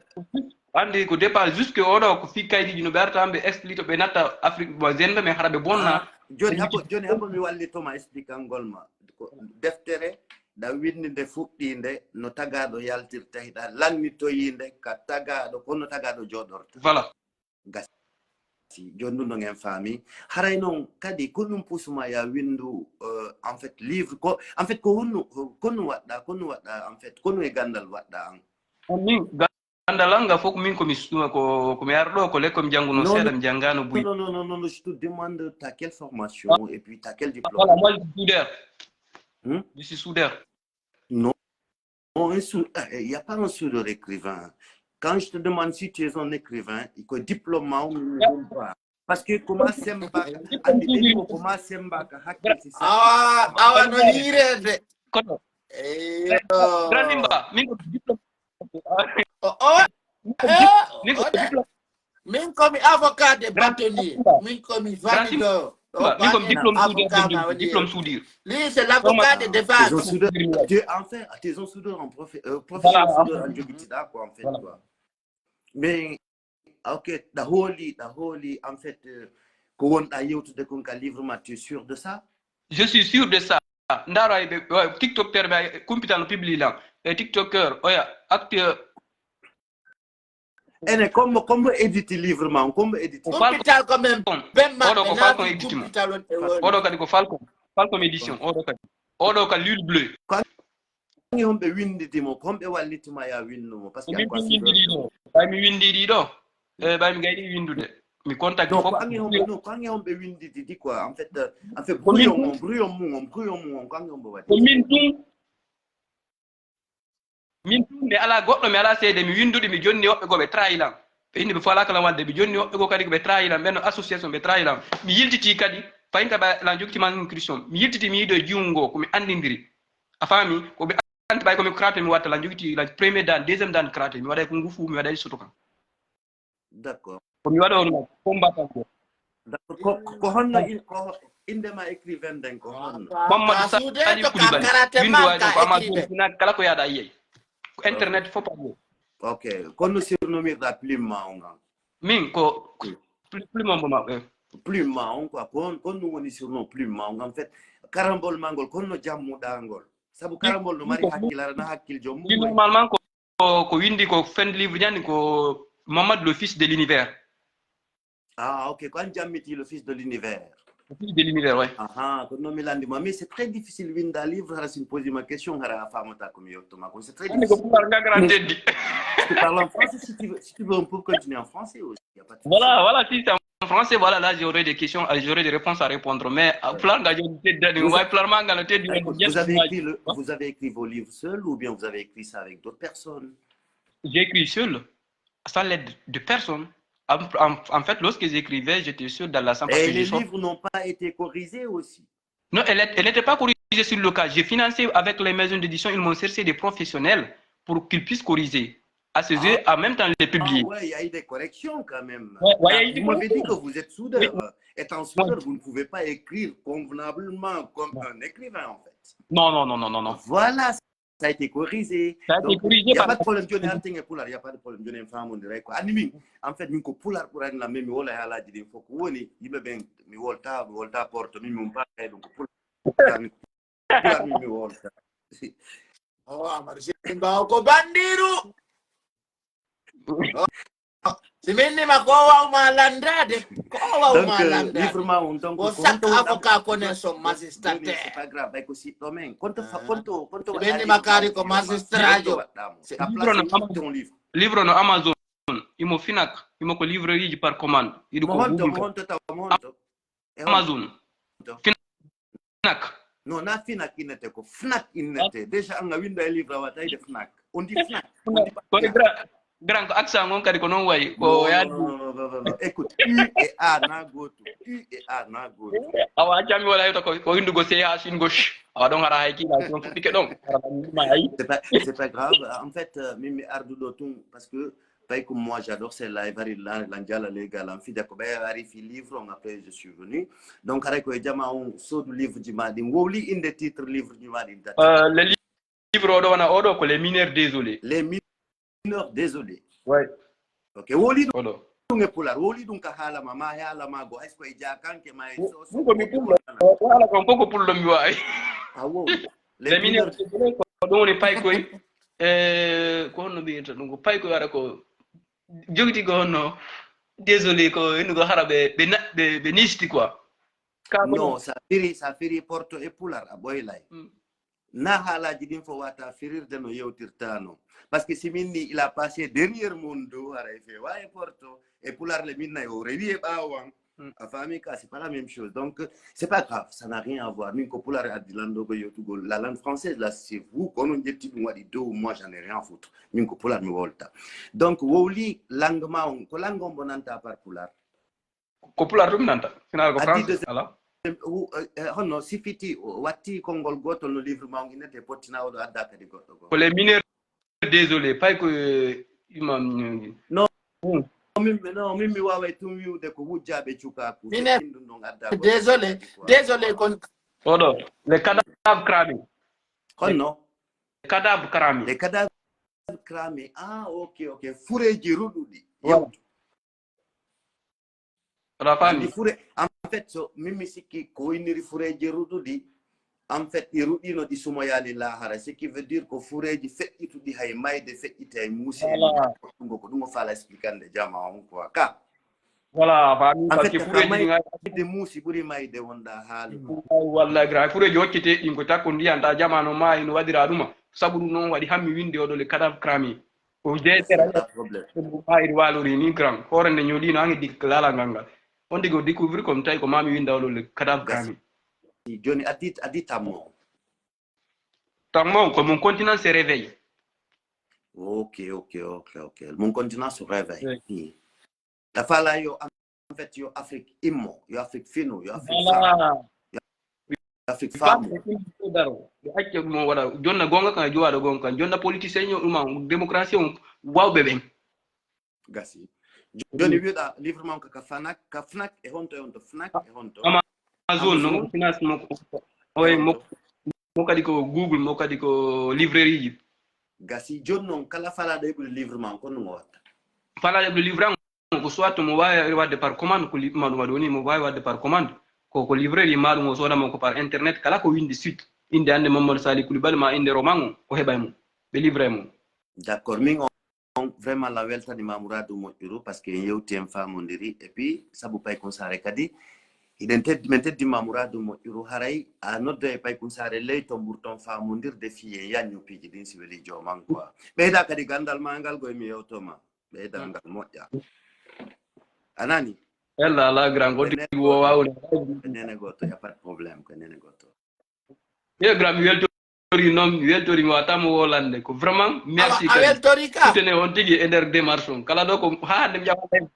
andi ko départ juste que oɗo ko fi kaydiiji no ɓerta ɓe explique ɓe natta Afrique mo zenɓe mais hara ɓe bonna. Joni habo joni habo mi wallitoma expliquangol ma ko deftere ɗa winndi nde fuɗɗi nde no tagaɗo yaltirta hiɗa lannitoyi nde ka tagaɗo kono tagaɗo joɗorta. Voilà. Gasi joni ɗum ɗon en faami. Haray noon kadi ko ɗum pusuma ya winndu euh, en fait livre ko en fait ko honno ko ɗum waɗɗa ko ɗum waɗɗa en fait ko ɗum e ganndal waɗɗa an. Min ganndal an ngal fof ko min komi ko komi ara ɗo ko lekko mi jannguno seeɗa mi janngano buy. Non non non non je te demande t'as quelle formation et puis t'as quel diplôme. Voilà, moi je suis soudeur. Hmm? Je suis soudeur. Non. Non, un sou- euh, il n'y a pas un soudeur écrivain. Quand je te demande si tu es un écrivain, il faut diplôme, on ne me donne pas. Parce que comment Semba, andi ɓe ko comment Semba ka hakkil si awa awa no yiirede Kono eyo Grand Limba, min ko diplôme. o o Min ko diplôme. min komi avocat de bâtonnier min komi valideur Min ko diplôme soudure, diplôme soudure. Lui, c'est l'avocat de T'es un défense. Soudeur, tu es enfin, t'es un soudeur en profi- euh, profession soudeur en jogitiɗa quoi en fait quoi. Mais ok, ɗa hooli, ɗa hooli en fait euh, ko wonɗa yewtude kon ka livre ma, tu es sûr de ça? Je suis sûr de ça. Ndaro ay ɓe TikToker ɓe kumpital no publie lan e TikToker oya acteur. Ene comme comme édite livre ma on comme édite. Ko Falcon. Hôpital quand même. Ben ma Oɗo ko Falcon édite mo. Hôpital on e Oɗo kadi ko Falcon. Falcon édition oɗo kadi. Oɗo ka l'huile bleue. Ange homɓe winndidi mo homɓe wallitima ya winndu mo parce que Min ɗum winndidi ɗo. Ɓay mi winndidi ɗo. E ɓay mi gayni winndude. Mi contact donc fof. Ko ange homɓe non ko ange homɓe winndidi di quoi en fait euh, en fait Ko min brouillon mum brouillon mum on brouillon mum on ko ange homɓe waɗi. Ko min ɗum min ɗum mi alaa goɗɗo mi alaa seede mi winndude mi jonni woɓɓe goo ɓe trahilan. Ɓe inni ɓe falaa kala wadde ɓe jonni woɓɓe goo kadi ko ɓe trahilan ɓenno association ɓe trahilan. Mi yiltiti kadi fayin ka ɓay lan jogiti man inscription mi yiltiti mi yiido e junngo ko mi anndindiri. A faami ko ɓe anndi ɓay ko mi karaté mi watta lan jogiti lan premier dan deuxième dan karaté mi waɗay ko ngufu mi waɗay soto kan. D'accord. Ko mi waɗa on combattant ko. D'accord. Ko ko honno in- ko innde ma écrivain nden ko honno? Mamadou Sali Koulibaly. Windu waɗi ɗon ko Amadou Sina kala ko yaɗa yiyay. Ko internet fof a yiyay. Ok. Kono surnomirɗa plume ma on kan? Min ko plume on mbo maɓɓe. Plume ma on quoi kon kon ɗum woni surnom plume ma on en fait karambol ma ngol kono jammuɗa ngol sabu karambol no mari hakkil arana hakkil joom mum. Normalement ko ko ko windi ko fin de livre ñande ko Mamadou le fils de l'univers. Ah ok, ko an jammiti le fils de l'univers. Le fils de l'univers, ouais. Aha, ko non mi landi ma mais c'est très difficile winda livre hara si mi posi ma question hara a famata ko mi yettuma kon c'est très Andi ko difficile. Pulaar gagara teddi. Tu parles en français si tu veux, si tu veux on peut continuer en français aussi. Y a pas de souci. Voilà, voilà, si c'est en français, voilà, là j'aurais des questions, euh, j'aurais des réponses à répondre. Mais euh, Pulaar nga joni teddani, Vous- way Pulaar ma nga no teddi. Ah, écoute, vous avez écrit le- vous avez écrit vos livres seul ou bien vous avez écrit ça avec d'autres personnes? J'ai écrit seul, sans l'aide de personne. En, en- en fait, lorsque j'écrivais, j'étais seul dans la chambre. Et que les je sors- livres n'ont pas été corrigés aussi. Non, elle est- elle n'était pas corrigée sur le cas. J'ai financé avec les maisons d'édition, ils m'ont cherché des professionnels pour qu'ils puissent corriger. À ce jeu, en même temps, les Ah publier. Ouais, il y a eu des corrections quand même. Ouais, ouais, il y a Ah, eu des vous m'avez dit que corrections. Vous êtes soudeur, euh, étant soudeur, vous ne pouvez pas écrire convenablement comme un écrivain en fait. Non, non, non, non, non, non. Voilà, ça a été corrigé. Ça a été Donc, corrigé il n'y a par pas de problème. Johnny Arting et Poulard, il n'y a pas de problème. Johnny Infamoundi, quoi. Animing, en fait, min ko Poulard pour la même, voilà, il y a la dit, il faut que vous, il me ben, mi wolta, mi wolta porte, mi mon pas, donc Poulard. Pulaar min mi wolta. O Amar Seyni Bawo ko bandiru. Si min ni ma ko waw ma landade, ko waw ma landade. Livre ma on donc ko chaque avocat connaît son magistrat. C'est pas grave, ay ko si domaine. Konto fa konto konto. Min ni ma kari ko magistrajo. Livre no Amazon, imo Fnac, imo ko livrerie par commande. Iɗo ko honto mo honto taw mo honto. Amazon. Fnac. Non, na Fnac innete ko Fnac innete. Déjà anga winda e livre a wata ide Fnac. On dit Fnac. Kono grand ko accent ngon kadi ko non wayi ko yaadi. Écoute, U et A na goto. U et A na goto. Awa accami wala yewta ko ko windugo C H in gosh. Awa don hara hay kila ko fike don. Hara ma ay. C'est pas c'est pas grave. En fait, euh, mimi ardudo tun parce que Pay ko moi j'adore ces live hari la la jala legal am fida ko ɓe ari fi livre on après je suis venu donc haray ko e jama on sodu livre ji ma ɗin wowli inde titre livre ji ma ɗin tati. Euh, le livre oɗo wona oɗo ko les mineurs désolés. Les mineurs désolés. Ouais. Ok wowli ɗum oɗo ɗum e pular wowli ɗum ka haala ma ma e haala ma go hay so ko e jakanke ma e ɗum ko mi pullo wala kon fof ko pullo mi wawi. A wowli. Les mineurs désolés ko ɗum woni paykoy. E ko honno mbiyata ɗum ko paykoy waɗa ko jogiti ko honno? Désolé ko hendu ko hara ɓe ɓe na- ɓe ɓe nisti quoi. Ka ko non ɗum. Ça firi ça firi porto e pular a ɓoylay. Mm. Na haalaji ɗin fof wata firirde no yewtirta non. Parce que si min ni il a passé derrière mon dos haray fewa e porto e pular le min nay o rewi e ɓawo an. Mm. A faami ka c'est pas la même chose donc c'est pas grave ça n'a rien à voir min ko pular addi landogo yewtugol la langue française là c'est vous kono jetti ɗum waɗi dow moi j'en ai rien à foutre min ko pular mi wolta. Donc wowli langue ma on ko langue on bonanta par pular? Ko pular ɗum nanta final ko français ala. Honno si fiti watti konngol gotol no livre ma on innete pottina oɗo adda kadi goɗɗo goo ko les mineurs. Désolé pay ko imam ñogi. Non min non min mi waway tun wiwde ko wujjaɓe cukaku ɗum ɗon adda. Désolé désolé kon. Oɗo le cadavre cramé. Honno? Le cadavre cramé. Le cadavre cramé ah ok ok fureji ruɗuɗi yewtu. Aɗa faami? Fure en fait so min mi sikki ko inniri fureeji ruɗuɗi en fait ɗi ruɗino ɗi sumoyali lahara ce qui veut dire ko fureeji feƴƴituɗi hay mayde feƴƴiti hay muusi e ɗum ko ɗum o fala explicande jama on quoi ka. Voilà faami parce que fureeji mayde muusi ɓuri mayde wonɗa haali. Wallahi gra fureeji hoccete ɗin ko takko ndiyanta jamano maayi no waɗira ɗuma sabu ɗum noon waɗi hammi winde oɗo le cadavre cramé. O jeetera ɓayri walori ni grand hoore nde ñoolino an e dik laalangal ngal on tigi o découvrir comme tawi ko mami winda oɗo le cadavre cramé. Joni addi addi tammo on. Tammo on ko mon continent se réveille. Ok ok ok ok mon continent se réveille. A fala yo en fait yo Afrique immo yo Afrique fino yo Afrique famo. Afrique famo. Daro ɓe acca ɗum o waɗa jonna gonga kan jowaɗo gonga kan jonna politicien o ɗuma démocratie on wawɓe ɓen. Gasi joni wiɗa livre man ka fanac ka fnac e honto e honto fnac e honto. Amazon no finance mo oye mo mo kadi ko google mo kadi ko librairie ji. Gasi joni noon kala falaɗo heɓude livre man kon no mo watta? Falaɗo heɓude livre an ko soit mo wawi wadde par commande ko liɓma ɗum waɗi woni mo wawi wadde par commande ko ko livreur yimma ɗum o sodamo ko par internet kala ko windi suite inde ande mamadou sali koulibaly ma inde roman o o heɓa e mum ɓe livre e mum. D'accord min on vraiment la weltanima mouradu moƴƴuru parce que en yewti en famodiri et puis saabu pay kon sare kadi hiɗen teddi min teddi mamouradu moƴƴuru haray a noddo e pay kon sare ley to mburton famodirde fi en yanñu piiji ɗin si weli joman quoi ɓeyda kadi gandal ma ngal go emi yewtoma. Ɓeyda ngal moƴƴa. A nani? Ella ala grand ko tigi wo wawde. Ko nene goto y a pas de problème ko nene goto. Ye grand mi weltori noon mi weltori mi wata mo wolande ko vraiment merci. A weltori ka tene on tigi e nder démarche on kala ɗo ko ha hande mi ƴawa.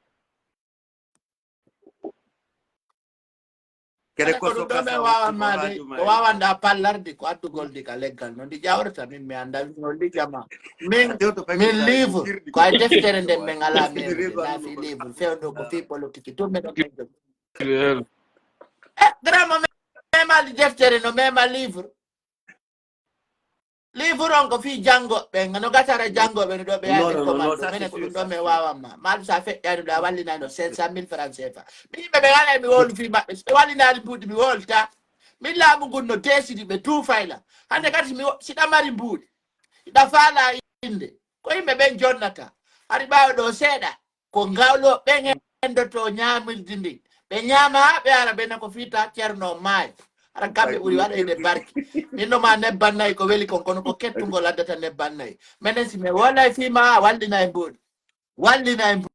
Kede ko ɗum ɗo min wawanma de ko wawanda pallarde ko addugol ndi ka leggal no ndi ƴawrata min mi anda no ndi jama min min livre ko ay deftere nden min ala min nafi livre fewndo ko fi politique tout min ɗo. E grand mo memali deftere no mema livre. Livre on ko fii janngoɓe ɓen no gatara janngoɓe no ɗo ɓe yaade commande ɗo mene ko ɗum ɗo mi wawanma maɗum sa feƴƴani ɗo a wallinani no cinq cent mille franc cfa. Mi yimɓe ɓe alay mi wowlu fii maɓɓe so ɓe wallinani mbuuɗi mi wowlta. Min laamu ngun no deesidi ɓe tuufayla. Hannde kadi si mi wo-, si ɗa mari mbuuɗi, hiɗa faala innde, ko yimɓe ɓen jonnata. Hari ɓaawo ɗoo seeɗa, ko ngawlo ɓen endoto ñaamirdi ndin. Ɓe ñaama, ɓe ara ɓe na ko fiita Ceerno maayo. Hara kamɓe ɓuri waɗayde barki. Min no ma nebban nayi ko weli kon, kono ko kettungol addata nebban nayi. Menen si mi wolay fii ma, a wallinay mbuuɗi. Wallinay mbuuɗi.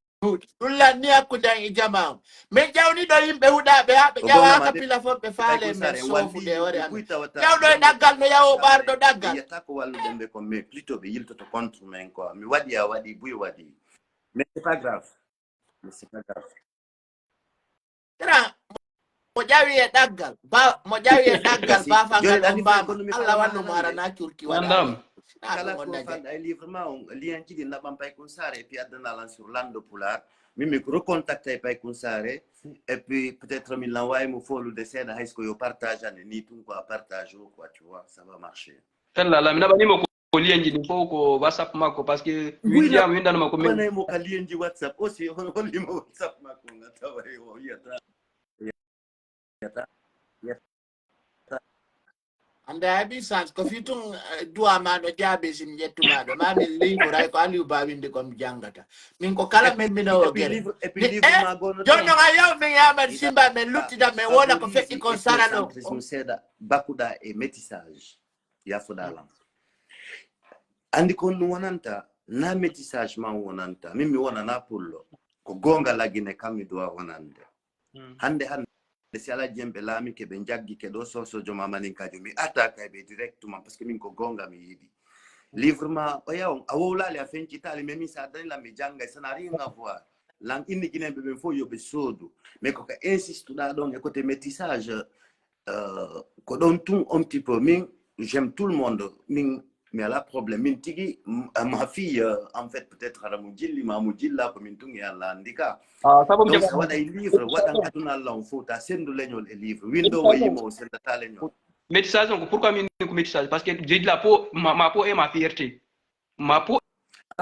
Ɗum lanni hakkunde an e jamaa on. Min ƴawni ɗo yimɓe huɗaaɓe haa ɓe ƴawa haa ka pila fof ɓe faale men soofude e hoore amen. Ƴawɗo e ɗaggal no yawo ɓaarɗo ɗaggal. Yiyata ko walluɗen ɓe kon, mais plutôt ɓe yiltoto contre men quoi. Mi waɗi, a waɗi, buy waɗi. Mais c'est pas grave. Mais c'est pas grave. Grand, mo ƴawi e ɗaggal, ba, mo ƴawi e ɗaggal, ba fangal on mbama. Allah wallu mo arana curki waɗa. Kala ko fanɗa e livre ma on, lien ji ɗi naɓan Paykun Saare, et puis addana lan sur Lanndo Pulaar. Min mi recontacte e Paykun Saare, et puis peut-être min lan wawi mo folude seeɗa, hay so ko yo partage ane ni tun ko a partage o quoi, tu vois, ça va marcher. Ella la, mi naɓanimo ko ko lien ji ɗin fof ko WhatsApp makko, parce que windiyama, windanoma ko min. Banay mo ka lien ji WhatsApp aussi, on hollimo WhatsApp makko nga tawa o yiyata. Yiyata. Yiyata. Ande a heɓi chance ko fii tun, eh, duwa ma no jaabe si mi ƴettuma ɗo ma min leyboray ko Aliou Ba windi ko mi jangata. Min ko kala min mino o gere. Et puis livre ma gono. Jooni non a yaw min yama simba min luttida min wona ko feƴƴi kon sara ɗo. Seeɗa bakuɗa e métissage. Yafoɗa lan. Andi ko ɗum wonanta, na métissage ma wonanta. Min mi wonana pullo. Ko goonga Lagine kam mi duwa wonande. Hande, hande, si ala jemɓe laamike ɓe jaggike ɗo sosojo ma maninkajo, mi attaque ɓe directement, parce que min ko goonga mi yiɗi. Livre ma, oya on, a wowlali, a fencitali, mais min sa dani lan mi jangay, ça n'a rien à voir. Lan inni Guinéen ɓe ɓen fof yo ɓe soodu. Mais ko ka insistuɗa ɗon e côté métissage, euh, ko ɗon tun un petit peu. Min, j'aime tout le monde. Min, mi ala problème. Min tigi, m-, ma fille, euh, en fait, peut-être hara mo jilli, ma mo jilla, ko min tun e Allah andi ka. Ah, ça va. Donc, sa waɗay livre, waɗan aduna Allah on fof, ta sendu leñol e livre. Windowo yimo o sendata leñol. Métissage on ko pourquoi min ko métissage? Parce que j'ai de la peau, ma, ma peau et ma fierté. Ma peau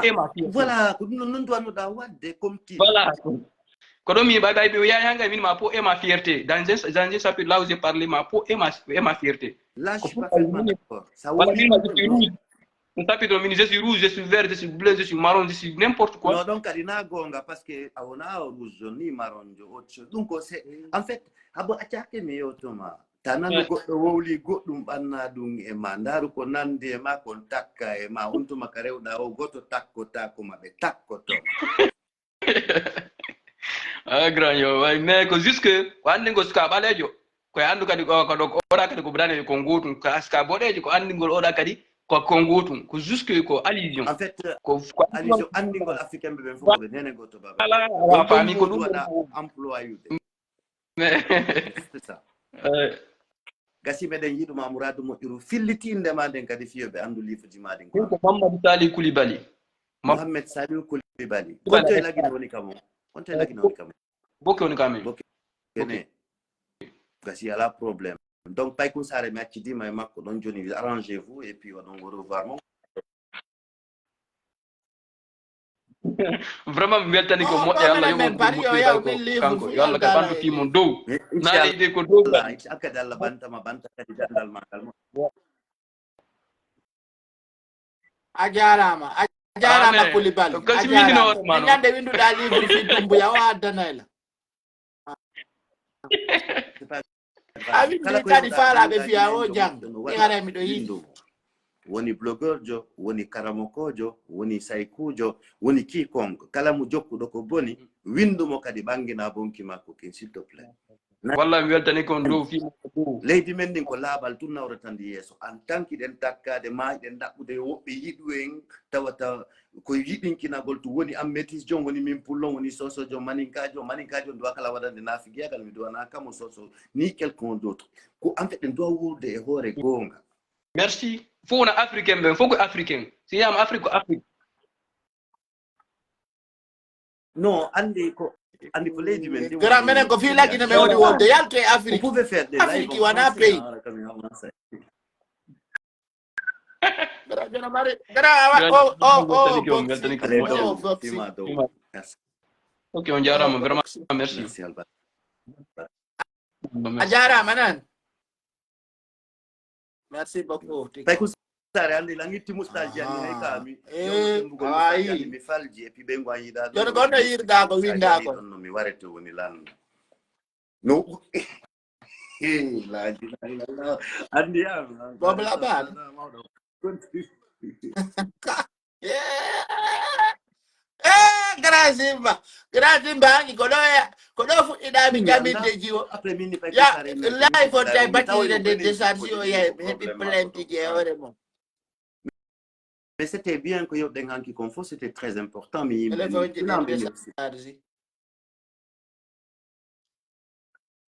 et ma fierté. Voilà, ko ɗum noon, noon duwannoɗa waɗde comme titre. Voilà. Ko ɗo mi ɓay ɓay ɓe yaya ngay min ma peau et ma fierté. Dans un, dans un chapitre là où j'ai parlé ma peau et ma, et ma fierté. Là, je suis parfaitement d'accord. Voilà, min ma je suis rouge. Un chapitre min je suis rouge, je suis vert, je suis bleu, je suis marron, je suis n'importe quoi. Non, donc kadi na goonga, parce que a wona o rouge jo ni marron jo autre chose. Donc c'est, en fait, habo accake mi yewtoma. Tana no goɗɗo wowli goɗɗum ɓanna ɗum e ma. Ndaaru ko nandi e ma, kon takka e ma. On tuma ka rewɗa o, goto takkotako ma, ɓe takkoto ma. Ah, grand yo, way, mais ko juste que, ko anndi ngo suka ɓaleejo. Ko e anndu kadi ko, ko ɗo, ko oɗa kadi ko daneejo, ko ngootum. Ka, ka boɗeejo, ko anndi ngol oɗa kadi, ko, ko ngootum. Ko juste que ko allusion. En fait, ko, ko allusion, anndi ngol Africain ɓe ɓen fof ko ɓe nene goto baba. Ala, ala faami ko ɗum waɗa employude. Mais juste ça. Gasi meɗen yiɗuma muradu moƴƴuru fillitinde ma nden kadi fiyo ɓe anndu livre ji ma ɗin. Min ko Mamadou Sali Koulibaly. Mohamed Saliou Koulibaly. Konto e Lagine woni kamo? Konto e Lagine woni kamo? Boke woni kamo. Boke. Kene. Gasi ala problème. Donc Paykun Saare mi accidima e makko ɗon joni, arrangez-vous et puis oɗon au revoir mon. Vraiment mi weltani ko moƴƴa, Allah yoɓo mo moƴƴi kanko, yo Allah kadi ɓantu timon dow. Naale de ko dow kadi. Kadi Allah ɓantama, ɓanta kadi gandal ma ngal mo. A jarama, a jarama Koulibaly. Kasi windino hoore ma. Ñande winduɗa livre fi Dumbuya o addanay la. A windi kadi faalaɓe fiya o jang. Mi haray miɗo yiɗi. Woni blogueur jo, woni karamokojo, woni saykujo, woni quiconque. Kala mo jokkuɗo ko boni, windu mo kadi ɓangina bonki makko kin, s'il te plaît. Wallay mi weltani kon dow fii makko dow. Leydi men ndin ko laaɓal tun nawrata ndi yeeso. En tant que ɗen takkade, maayiɗen ɗaɓɓude yo woɓɓe yiɗu en, tawata ko yiɗinkinagol tun woni an métis jon, woni min pullon, woni soso jon, maninka jon, maninka jon duwa kala waɗande naafigiyagal, mi duwana kamo soso, ni quelqu'un d'autre. Ko en fait ɗen duwa wuurde e hoore goonga. Merci. Fof wona africain ɓen, fof ko africain. Si yiyama Afrique ko Afrique. Non, andi ko, andi ko leydi men ndi. Gara menen ko fii Lagine men woni wonde yaltu e Afrique. Vous pouvez faire des lives en français, hein, quand même, en français. Gara, gara mari, gara awa, o, o, o, boxing. Allez, donc, fima dow. Merci. Ok, on jarama vraiment, merci. Merci, Alba. A jarama nan. Merci beaucoup, Tiko. Pay ko sare ande langi ti moustache jani hay ka mi. Eh, Bugo moustache jani ayi. Mi falji et puis be ngwa yida. Jono gono yirda ko winda ko. No mi warete woni lan. No. Eh, la ilaha illallah. Andi am. Bob la bal. Eh, Grazimba. Grazimba angi ko do ya. Ko do fu ida mi jaminde jiwo. Après mini pa Ya, live on tay batire de décharge o ya hebi plainte je ore mo. Mais c'était bien que yo dengan ki confo, c'était très important mais Ele fo je Non, mais décharge.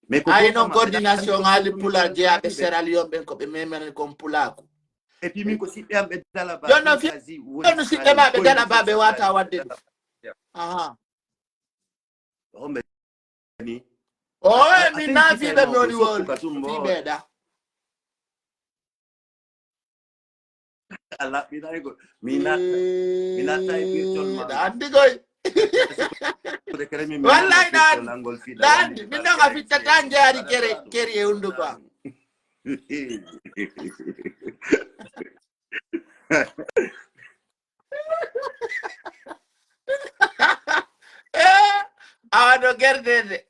Mais ko Ay ko non ma- coordination ngali pula je abe Sierra Leone ben ko be memani kon pulaku. Et puis min ko siɓɓe am ɓe dala ba Yo, no, fi- Asie yo, no siɓɓe ma ɓe dala ba ɓe wata wadde ɗum. Aha. Homɓe ni Oye A- mi a- na a- fiɓe mi woni a- wol a- a- fiɓe da. A laɓɓinay go mi natta mi natta e virtual ma Da andi goy. Ko de kere mi Wallahi natta da langol fiɗa Da andi min non a fitta tan jeari kere kere e hunduko am. Eh, awa no gerdede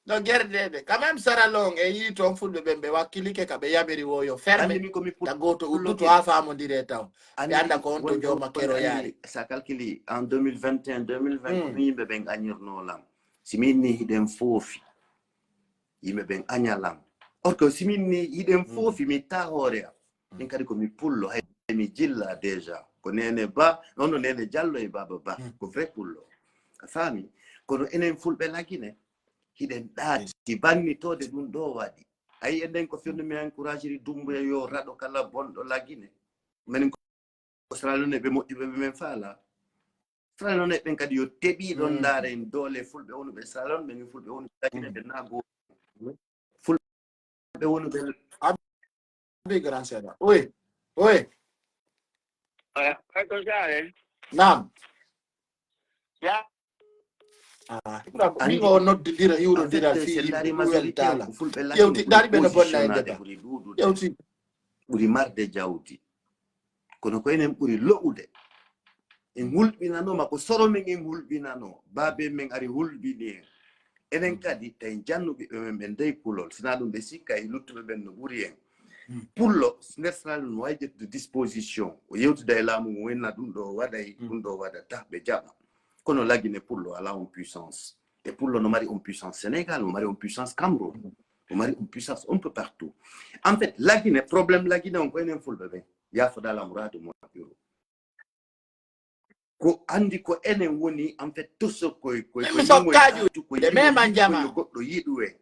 no gerdede quand même Sierra Leone e yi toon fulɓe ɓen ɓe wakkilike ka ɓe yamiri woyo ferme Andi mi ko mi pul- ta goto udduto pulloke. Ha famodire taw. Andi Ɓe anda ko on to woni- jooma woni kero andi yaari. Sa calculi en deux mille vingt et un deux mille vingt Mm. Ko yimɓe ɓen añirno lam si mi inni hiɗen foofi yimɓe ɓen aña lam. Or que si min ni hiɗen foofi mi ta hoore am min kadi ko mi pullo hay mi jilla déjà ko nene ba ono nene jallo e baba ba ko vrai pullo a faami. Kono enen fulɓe lagine hiɗen ɗaati bannitode ɗum ɗo waɗi ayi enden ko firnde mi encouragiri dumbuya yo raɗo kala bonɗo lagine minen ko sralone ɓe moƴƴuɓe ɓe men faala sralone ɓen kadi yo teɓi ɗon ndaare en doole fulɓe wonuɓe sralon ɓen e fulɓe wonuɓe lagine ɓe nago fulɓe wonuɓe Abi grand sera. Oui. Oui. Ay ko sare. Naam. Ya. Ah, min o noddidira iwrodira fii yimɓe ɗuwel taala. Yewti dari ɓe no bonna e ndeba. Yewti. Ɓuri marde jawdi. Kono ko enen ɓuri lo'ude. En hulɓinanoma ko soro men en hulɓinano. Baabe men ari hulɓini en. Enen kadi tawi jannuɓe ɓe men ɓe ndey kulol sina ɗum ɓe sikka e luttuɓe ɓen no ɓuri en. Pullo nder sralun no wawi ƴettude disposition o yewtida e laamu ngu wenna ɗum ɗo waɗay ɗum ɗo waɗata ɓe jaɓa. Kono lagine pullo ala on puissance. E pullo no mari on puissance Sénégal no mari on puissance Cameroun no mari on puissance un peu partout. En fait lagine problème lagine on ko enen fulɓe ɓen yafoɗa lamurade mo ɓiru ko andi ko enen woni en fait tout ce koy koy mi sokkaji ɓe mema jama goɗɗo yiɗu en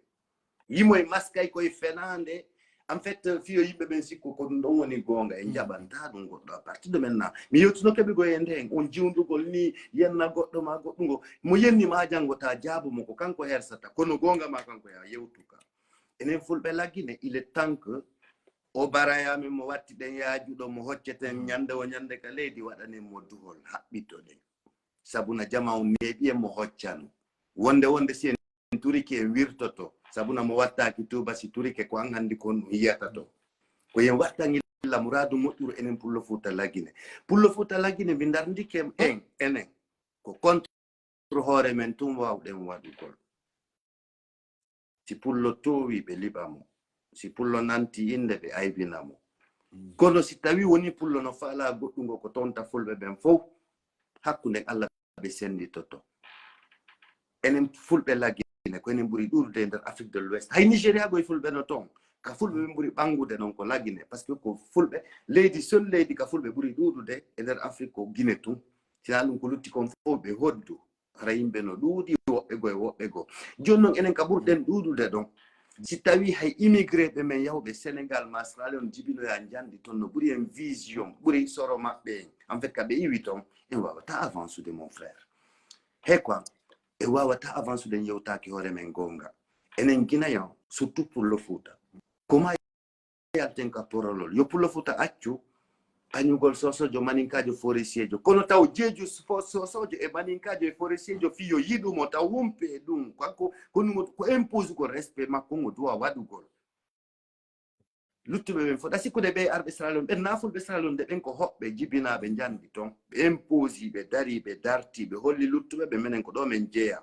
yimo e maskay koye fenande. En fait fiyo yimɓe ɓen sikko ko ɗum ɗon woni goonga en jaɓanta ɗum goɗɗo à partir de maintenant mi yewtuno keɓe goye nden on jiwdugol ni yenna goɗɗo ma goɗɗugo mo yenni ma janngo ta jaabo mo ko kanko hersata kono goonga ma kanko ya yewtuka. Enen fulɓe laggine il est temps que o baraya min mo watti ɗen yaajuɗo mo hocceten ñande o ñande ka leydi waɗanen mo duhol haɓɓitoɗen. Sabuna jama on neeɓi en mo hoccano wonde wonde si en turike en wirtoto sabuna mo wattaki tuuba si turike ko an handi ko on ɗum yiyata to ko yen wattan illa muradu moƴƴuru enen pullo fuuta lagine. Pullo fuuta lagine mi darndike en enen ko contre hoore men tun wawɗen waɗugol. Si pullo towi ɓe liɓa mo si pullo nanti innde ɓe aybina mo. Kono si tawi woni pullo no faala goɗɗungo ko tonta fulɓe ɓen fow hakkunden allah ɓe senditoto. Enen fulɓe lagine ko enen ɓuri ɗuuɗude e nder afrique de l'ouest hay nigéria goye fulɓe no toon ka fulɓe ɓen ɓuri ɓanngude noon ko lagine par ce que ko fulɓe leydi sol leydi ka fulɓe ɓuri ɗuuɗude e nder afrique ko guine tun. Sina ɗum ko lutti kon fof ɓe hoddu hara yimɓe no ɗuuɗi woɓɓe goo e woɓɓe goo. Jooni noon enen ka ɓurɗen ɗuuɗude ɗon si tawi hay immigré ɓe men yawɓe sénégal ma sralion jibinoya njanɗi toon no ɓuri en vision ɓuri soro maɓɓe en en fait ka ɓe iwi toon en wawata avancude mon frère. He quoi en wawata avancude en yewtaki hoore men gonga enen guinéen surtout pour le fouta koma yalten ka porolol yo pullo futa accu pañugol sosojo maninkaajo foresiejo kono taw jeeju sosojo e maninkaajo e foresiejo fii yo yiɗumo taw humpe e ɗum kanko konumo ko imposugol respect makko ngo duwa waɗugol. Luttuɓe ɓen fof, ɗa sikkude ɓe arɓe Sierra Leone, ɓen na fulɓe Sierra Leone de, ɓen ko hoɓɓe jibinaaɓe njanɗi ton, ɓe imposi, ɓe dari, ɓe darti, ɓe holli luttuɓe ɓe, menen ko ɗo men jeeya.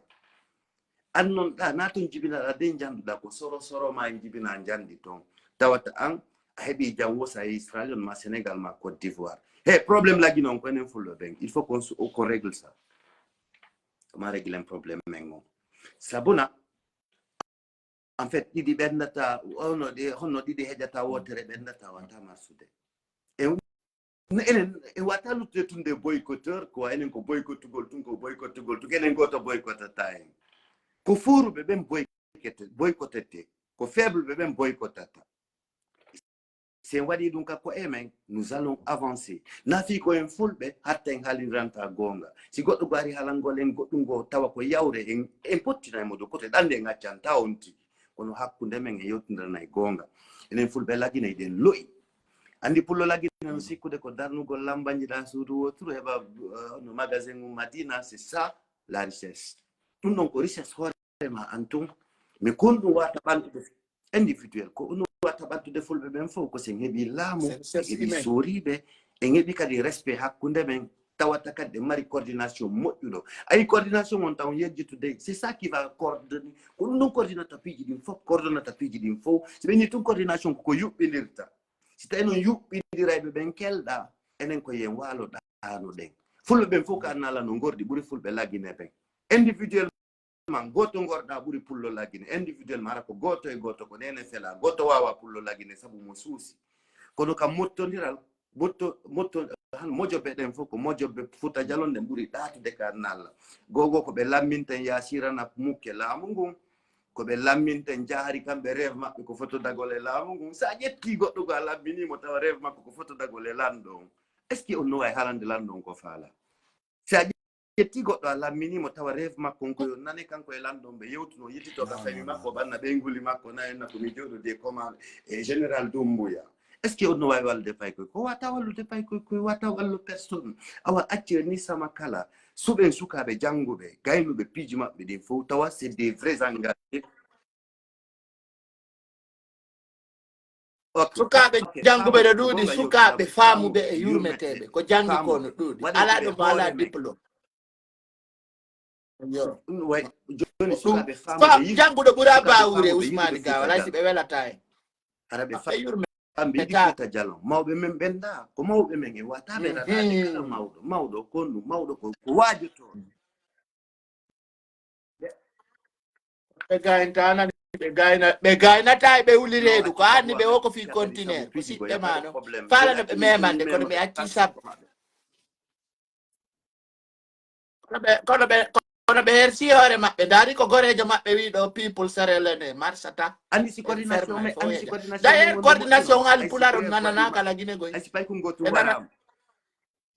An non ɗa, na ton jibinaɗa de njanɗuɗa, ko soro soro ma en jibina njanɗi ton. Tawata an, a heɓi jam wo sa yehi Sierra Leone ma Sénégal ma Côte d'Ivoire. He, problème lagi non ko enen fulɓe ɓen. Il faut qu'on s-, qu'on règle ça. Ma régler problème men on. Sabuna, en fait, ɗiɗi ɓendata, honno ɗi, honno ɗiɗi heƴata wootere ɓendata, wata marsude. E, enen, e wata luttude tun de boycotteur, quoi, enen ko boycottugol tun, ko boycottugol tun, enen goto boycottata en. Ko fuuruɓe ɓen boycotte-, boycottete, ko faible ɓe ɓen boycottata. Si en waɗi ɗum ka ko'e men, nous allons avancer. Na fii ko en fulɓe, hatta en haalindiranta goonga. Si goɗɗo go ari haalangol en goɗɗum go tawa ko yawre, en, en pottina e mo dow kote ɗande en accan ta on tigi. Kono hakkunde men en yewtindiranay goonga. Enen fulɓe Lagine eɗen lo'i. Andi pullo Lagine no sikkude ko darnugol lambanji ɗa suudu woturu heɓa, euh, no magasin mum Madina, c'est ça la richesse. Ɗum ɗon ko richesse hoore ma an tun. Mais kon ɗum wata ɓantude individuel, ko ɗum wata ɓantude fulɓe ɓen fof, ko sen heɓi laamu, en heɓi sooriɓe, en heɓi kadi respect hakkunde men, tawata kadi ɗe mari coordination moƴƴuɗo. Ayi, coordination on taw yejjitude, c'est ça qui va coordonner. Ko ɗum ɗum coordinata piiji ɗin fof, coordonata piiji ɗin fof. Si ɓe ni tun coordination ko, ko yuɓɓindirta. Si tawi noon yuɓɓindirayɓe ɓen kelɗa, enen ko yen waalo ɗaano ɗen. Fulɓe ɓen fof ka nala no ngordi ɓuri fulɓe Lagine ɓen. Individuel man, gooto ngorɗaa ɓuri pullo Lagine. Individuellement, hara ko gooto e gooto, ko neene felaa. Gooto waawaa pullo Lagine sabu mo suusi. Kono kam mottondiral, motto-, motto-, han mojobe ɗen fof ko mojobe Fuuta Jalon ɗen ɓuri ɗaatude ka nalla. Gogo ko ɓe lamminten yaasirana mukke laamu ngun, ko ɓe lamminten jahari kamɓe rêve maɓɓe ko fotodagol e laamu ngun. So a ƴetti goɗɗo ko a lamminiimo tawa rêve makko ko fotodagol e lanɗo on, est-ce que on no waawi haalande lanɗo on ko faalaa? Si a ƴetti goɗɗo a lamminiimo tawa rêve makko on ko yo nane kanko e lanɗo on ɓe yewtuno, yettito ka famille makko, ɓanna ɓeynguuli makko, na enna ko mi jooɗodi e commande e général Doumbouya. Est-ce que on no waawi wallude paykoy? Ko wata wallude paykoy, ko wata wallu personne. Awa accire ni sama kala. Suɓen sukaaɓe jannguɓe, gaynuɓe piiji maɓɓe ɗin fof, tawa c'est des vrais engagés. Ok. Sukaaɓe jannguɓe no ɗuuɗi, sukaaɓe faamuɓe e yurmeteeɓe. Ko janngi ko no ɗuuɗi. Alaa ɗo mo alaa diplôme. Yo. Jannguɗo ɓura baawuure Usmaani Ga, walaa si ɓe welataa en. Hara ɓe fa-, yurme. Kamɓe yiɗi Fuuta Jalon. Mawɓe men ɓennda, ko mawɓe men e wata ɓe raɗaade kala mawɗo. Mawɗo, kondu, mawɗo ko, ko waajotoo. Ɓe gayntaana, ɓe gayna, ɓe gaynata e ɓe wuli reedu. Ko anni ɓe o ko fii continent. Ko siɓɓe ma no. Faala no ɓe memande, kono ɓe acci sabbo. Kono ɓe, kono ɓe, kono ɓe hersi hoore maɓɓe. Ndaari ko goreejo maɓɓe wi ɗo, people serelene, marsata. Andi si coordination men, andi si coordination. D'ailleurs, coordination al pulaar on nananaaka Lagine goy. Asi pay kun gotu waraam.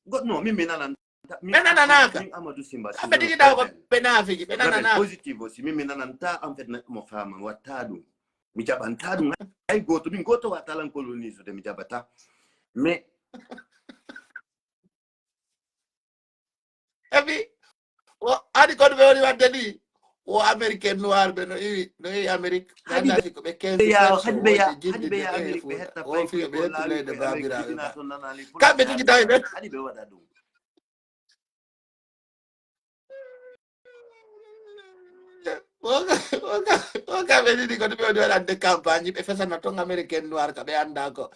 Go-, no, min mi nanan. Ɓe nananaaka. Min Amadou Simba, ɓe tigi taw ko ɓe naafiki, ɓe nananaaka. Positive aussi, min mi nananta, en fait, mo faama, watta ɗum. Mi jaɓanta ɗum, hay gooto, min gooto wata lan coloniser de, mi jaɓata. Mais. Ebi, o, ani kono ɓe woni wadde ni, o Américain noir ɓe no iwi, no iwi Amérique. Hadi ɓe ya, hadi ɓe ya, hadi ɓe ya Amérique, ɓe hetta fay ko laawi leyɗe baabiraaɓe. Kamɓe tigi tawi ɓe. Hadi ɓe waɗa ɗum. Woka, woka, woka ɓe ɗiɗi ko ɗum ɓe woni waɗande campagne, ɓe fesana ton Américain noir ka ɓe annda ko.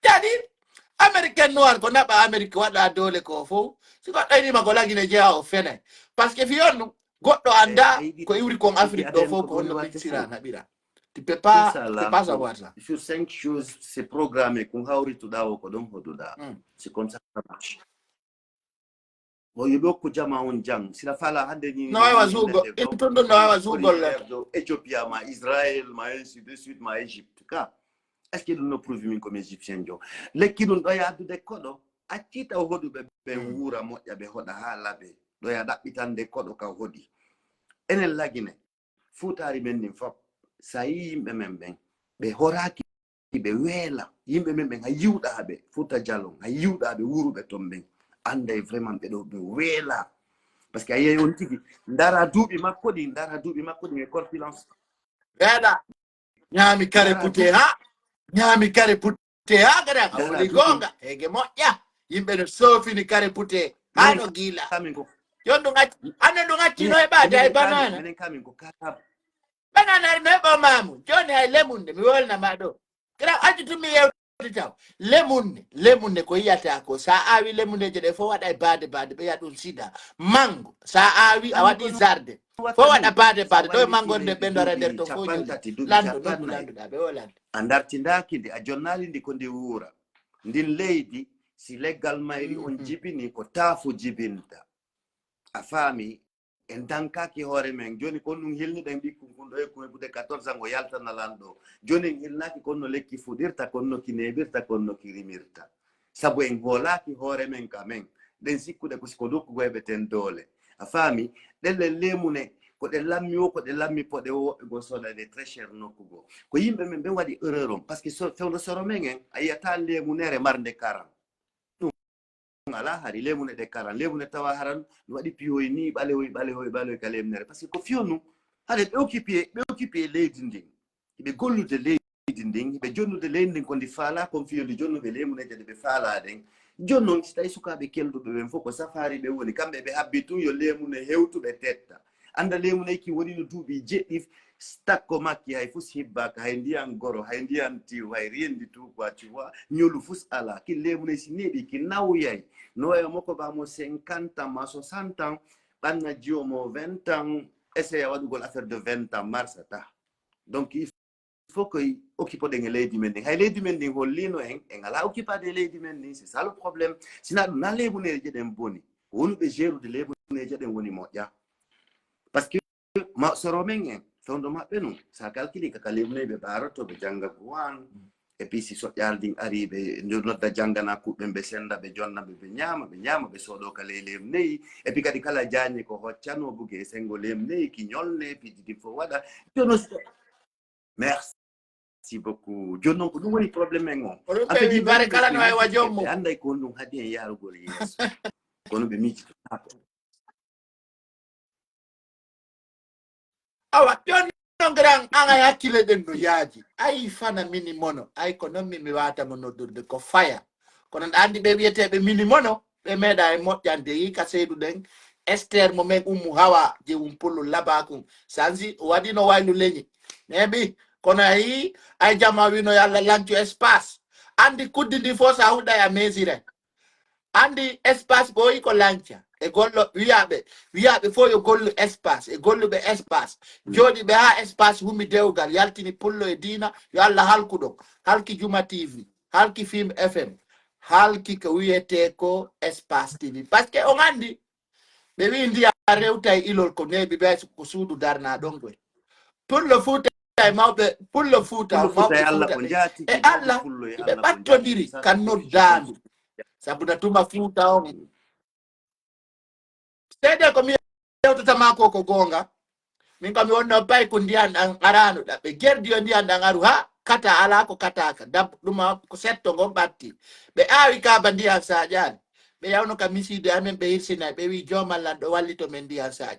Jadi, Américain noir ko naɓa Amérique waɗa doole ko fof. Si goɗɗo inima ko Lagine jeya o fene. Parce que fi on goɗɗo annda ko iwri kon Afrique ɗo fof ko honno pictira naɓira. Tu peux pas, tu peux pas savoir ça. Sur cinq choses, c'est programmé, ko hawrituɗa o ko ɗon hoɗuɗa. C'est comme ça que ça marche. Bon, yo ɓe hokku jama on jam. Sila fala hande ni no wawa suugol. Intundu no wawa suugol le. Ethiopia ma Israël ma ainsi de suite ma Égypte ka. Est-ce que ɗum no prouve min comme égyptien jo? Lekki ɗum ɗo yaadude koɗo. Acci taw hoɗuɓe ɓe wuura moƴƴa ɓe hoɗa ha laɓe. Ɗo ya ɗaɓɓitande koɗo ka hoɗi. Enen Lagine. Fuutaari men ndin fof, so a yii yimɓe men ɓen, ɓe horaaki, ɓe weela. Yimɓe men ɓen, hay yiwɗaaɓe Fuuta Jalon, hay yiwɗaaɓe wuuruɓe ton ɓen, annday vraiment ɓe ɗo, ɓe weela. Parce que a yiyay on tigi, ndaara duuɓi makko ɗin, ndaara duuɓi makko ɗin e corpulence. Weela. Ñaami kare pute, ha? Ñaami kare pute. Te hagara ka woni goonga, hege moƴƴa. Yimɓe no soofini kare pute. Hano gila. Kamin ko. Yon ɗum acci, anen ɗum acci no e ɓaade ay banana. Menen kamin ko kala. Banana no e ɓo mamu. Joni hay lemunde, mi wolna ma ɗo. Kira acci tumi yewti taw. Lemunde, lemunde ko yiyata ko. Sa awi lemundeje ɗe fof waɗa e baade baade, ɓe yiya ɗum sida. Mango, sa awi, a waɗi zarde. Fof waɗa baade baade, ɗo e mango nde ɓendora nder to fof joli. Lanndo, noddu lanndo ɗa, ɓe o lanndo. A dartindaaki ndi, a jonnaali ndi ko ndi wuura. Ndin leydi, si leggal mayri on jibini, ko taafo jibinta. A faami? En dankaaki hoore men. Jooni ko ɗum hilniɗen ɓikkun kun ɗo e ko heɓude quatorze ans, o yaltana lanɗo. Jooni en hilnaaki kon no lekki fuɗirta, kon no ki neeɓirta, kon no ki rimirta. Sabu en hoolaaki hoore men ka men. Ɗen sikkude ko siko dokkugo heɓeten doole. A faami? Ɗen le leemune, ko ɗe lammi o, ko ɗe lammi poɗe o, woɓɓe goo soodani très cher nokku goo. Ko yimɓe men ɓen waɗi erreur on. Parce que so, fewndo soro men en, a yiyata leemunere marnde karan. Ɗum alaa hari, leemune ɗe karan. Leemune tawa haran no waɗi piyoy ni, ɓalewoy, ɓalewoy, ɓalewoy ka leemunere. Parce que ko fiyonu, haɗe ɓe occupé, ɓe occupé leydi ndin. Ɓe gollude leydi ndin, ɓe jonnude leydi ndin ko ndi faalaa, kon fiyondi jonnuɓe leemuneeje ɗe ɓe faalaa ɗen. Jooni non, si tawi sukaaɓe kelduɓe ɓen fof ko safaari ɓe woni, kamɓe ɓe habbi tun yo leemune hewtu ɓe tetta. Annda leemuneyki woni no duuɓi jeɗɗi, takko makki hay fus hibbaaka, hay ndiyan goro, hay ndiyan tiw, hay rien du tout quoi, tu vois. Ñolu fus alaa. Ki leemuney si neeɓi, ki nawyay. No wayi mo ko ba mo cinquante ans, ma soixante ans, ɓanna jiwo mo vingt ans, essaya waɗugol affaire de vingt ans, marsata. Donc, il faut que occupoɗen e leydi men ndin. Hay leydi men ndin hollino en, en alaa occupade e leydi men ndin, c'est ça le problème. Sina ɗum na leemuneeje ɗen boni. Ko wonuɓe gérude leemuneeje ɗen woni moƴƴa. Parce que ma soro men en, fewndo maɓɓe nun, sa calculi kaka leemuney ɓe ɓaaroto, ɓe jannga Qur'an. Et puis si soƴƴaare ndin ari, ɓe nodda janngana kuɓɓen, ɓe senda, ɓe jonna, ɓe, ɓe ñaama, ɓe ñaama, ɓe soodo ka ley leemuney. Et puis kadi kala jaañe ko hoccano buge e senngo leemuney, ki ñolne, piiji ɗin fof waɗa. Jono Merci beaucoup. Jooni noon ko ɗum woni problème en on. Oɗon tawi bare kala no wayi wa joom mum. Ɓe annday ko honɗum haɗi en yaarugol yeeso. Kono ɓe miijitotaako. Awa, jooni noon, grand, an ay hakkille ɗen no yaaji. Ay fana mini mono. Ay ko noon min mi waata mo noddurde ko faya. Kono nde anndi ɓe wiyeteeɓe mini mono, ɓe meeɗa e moƴƴande. Yi ka seedu ɗen, Esther mo men Ummu Hawa, je um pullo labakun. Sansi, o waɗi no waylu leñi. Neeɓi, kono a yii, ay jama wino yo Allah lancu espace. Anndi kuddi ndi fof sa huɗɗay a mesure. Anndi espace ɓooyi ko lanca. E gollo, wiyaaɓe, wiyaaɓe fof yo gollu espace, e golluɓe espace. Jooɗiɓe haa espace humi dewgal, yaltini pullo e diina, yo Allah halku ɗon. Halki Juma T V, halki Film F M, halki ko wiyetee ko espace T V. Parce que on anndi, ɓe wi'i ndiya rewtay ilol ko neeɓi ɓe, ko suudu darna ɗon koy. Pullo Fuuta e mawɓe, pullo Fuuta, Pullo Fuuta mawɓe e Allah Fuuta ko ɓe. Njaati E Allah, pullo e ɓe Allah ko ɓattondiri njaati. Kan noddaandu. Sabu na tuma Fuuta on. Seede ko mi yewtata ma ko, ko goonga. Min ko mi wonno pay ko ndiyan ɗan arano ɗa. Ɓe gerdi yo ndiyan ɗan aru ha kata ala ko kataka. Dab-, ɗuma ko setto ngon ɓatti. Ɓe aawi kaaba ndiyan saƴaani. Ɓe yawno ka misiide amen ɓe hirsinay. Ɓe wi joomal lan ɗo wallito men ndiyan saƴa.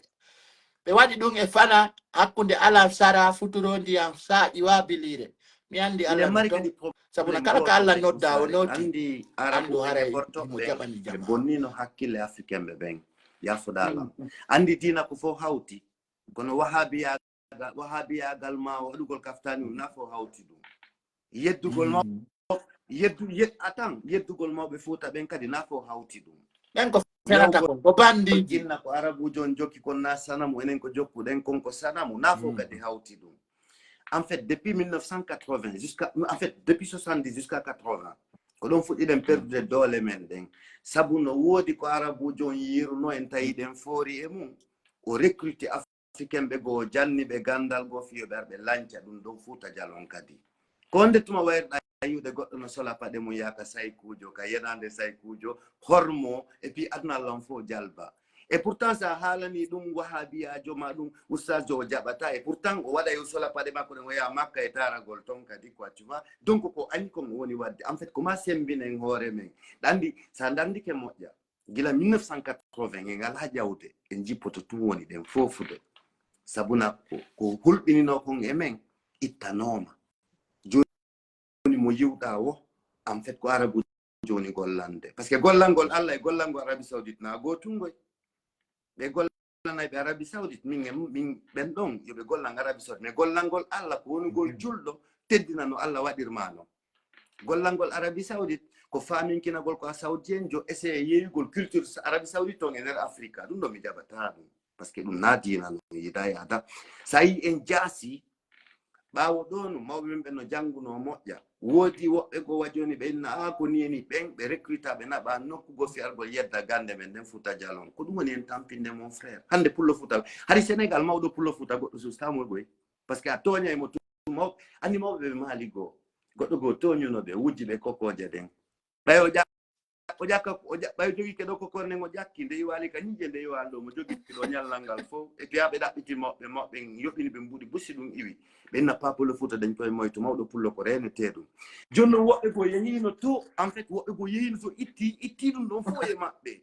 Ɓe waɗi ɗum e fana hakkunde alan sara futuro ndiyan saƴi wa bilire. Mi anndi Ina Allah no mari ton. Kadi problème Sabu na kala ko gooto Allah nde nodda o Ousmane nooti. Anndi Arabu Anndu en haray e Porto mo ɓen jaɓani ɓe jama. Bonnino hakkille Africain ɓe ɓen. Yafuɗa Allah. Mm. Anndi diina ko fof hawti. Kono wahabiyagal, wahabiyagal ma waɗugol kaftani um na fof hawti ɗum. Yeddugol maw-, Mm. yeddu-, yed-, attends, yeddugol mawɓe Fuuta ɓen kadi na fof hawti ɗum. Ɓen ko fenata Yawgol kon, ko bandiji. Jinna ko Arabuujo on jokki kon na sanamu, enen ko jokkuɗen kon ko sanamu, na fof Mm. kadi hawti ɗum. En fait, depuis mille neuf cent quatre-vingts jusqu'à, en fait, depuis soixante-dix jusqu'à quatre-vingts, ko ɗon fuɗɗiɗen perdude doole men ɗen. Sabu no woodi ko Arabuujo on yiiruno en, tawi ɗen foori e mum. O recruté Africain ɓe goo, o janni ɓe ganndal goo, fii yo ɓe ar ɓe lanca ɗum ɗon Fuuta Jalon kadi. Ko nde tuma wayruɗaa yi'ude goɗɗo no sola paɗe mum yaha ka saykuujo, ka yenaande saykuujo, hormo, et puis aduna lan fof jalba. Et pourtant, so a haalanii ɗum wahabiyaajo ma ɗum, ustaasjo o jaɓataa, et pourtant o waɗa yo sola paɗe makko ɗen, o yaha Makka e taaragol ton kadi, quoi, tu vois. Donc, ko añi kon o woni waɗde. En fait, ko ma semmbinen hoore men. Ɗa anndi, so a ndarndike moƴƴa, gila mille neuf cent quatre-vingts, en alaa ƴawde, en jippoto tun woni ɗen fofude. Sabu na ko, ko hulɓininoo kon e men, ittanooma. Jooni mo yi'uɗaa wo, En fait, ko arabuujo woni gollande. Parce que gollangol Allah e gollangol Arabie Saoudite na gootum ngoy. Ɓe gollanay ɓe Arabie Saoudite, min e min ɓen ɗon, yo ɓe gollan Arabie Saoudite. Mais gollangol Allah ko wonugol julɗo, teddina no Allah waɗirma non. Gollangol Arabie Saoudite ko faaminkinagol ko a Saoudienjo, essayer yeeyugol culture Arabie Saoudite ton e nder Afrique. Ɗum ɗo mi jaɓataa ɗum. Parce que ɗum na diina no yiɗa yaada. Sa yi en jaasi, ɓaawo ɗo no mawɓe men ɓen no janngunoo moƴƴa. Woodi woɓɓe goo wa jooni ɓe inna, "Ah, ko ni e ni." Ɓen ɓe recruta, ɓe naɓa nokku goo fiyargol yedda gannde men nden Fuuta Jalon. Ko ɗum woni en tampinde, mon frère. Hannde Pullo Fuuta, hari Sénégal mawɗo Pullo Fuuta goɗɗo suusta mo goy. Parce que a tooñay mo tu-, mawɓe, anndi mawɓe ɓe Mali goo. Goɗɗo goo tooñuno ɓe, wujji ɓe kokooje ɗen. Ɓay o ƴa-, o ƴakka, o ƴa-, ɓay o jogii ke ɗo kokore nden o ƴakki, nde iwaali ka ñiiƴe, nde iwaali ɗo mo jogii ke ɗo ñallal ngal fof. E piya ɓe ɗaɓɓiti mawɓe, mawɓe yoɓini ɓe mbuɗi busi ɗum iwi. Ɓe inna Pullo Fuuta dañ koye moytu, mawɗo Pullo ko reenetee ɗum. Jooni non woɓɓe goo yehiino to, en fait, woɓɓe goo yehiino to itti, itti ɗum ɗon fof e maɓɓe.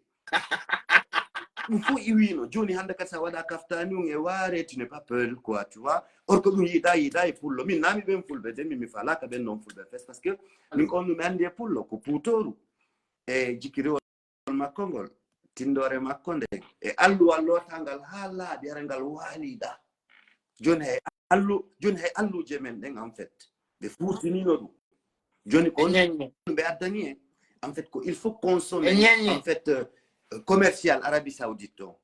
Ɗum fof iwiino. Jooni hannde kadi sa waɗa kaftaani on e waare, tu n'es pas peur, quoi, tu vois. Or que ɗum yiɗa, yiɗa e Pullo. Min na mi ɓen Fulɓe de, min mi faalaaka ɓen non Fulɓe fes, parce que min ko on mi anndi e Pullo, ko puutooru. E jikkiriwol makko ngol, tinndoore makko nden, e alluwal lootangal haa laaɓi, hara ngal waaliɗa. Jooni hay allu-, jooni hay alluuje men ɗen, en fait, ɓe fuurtiniino ɗum. Jooni ko on ɓe addani en, en fait, ko il faut consommer, en fait, euh, commercial Arabie Saoudite ɗo.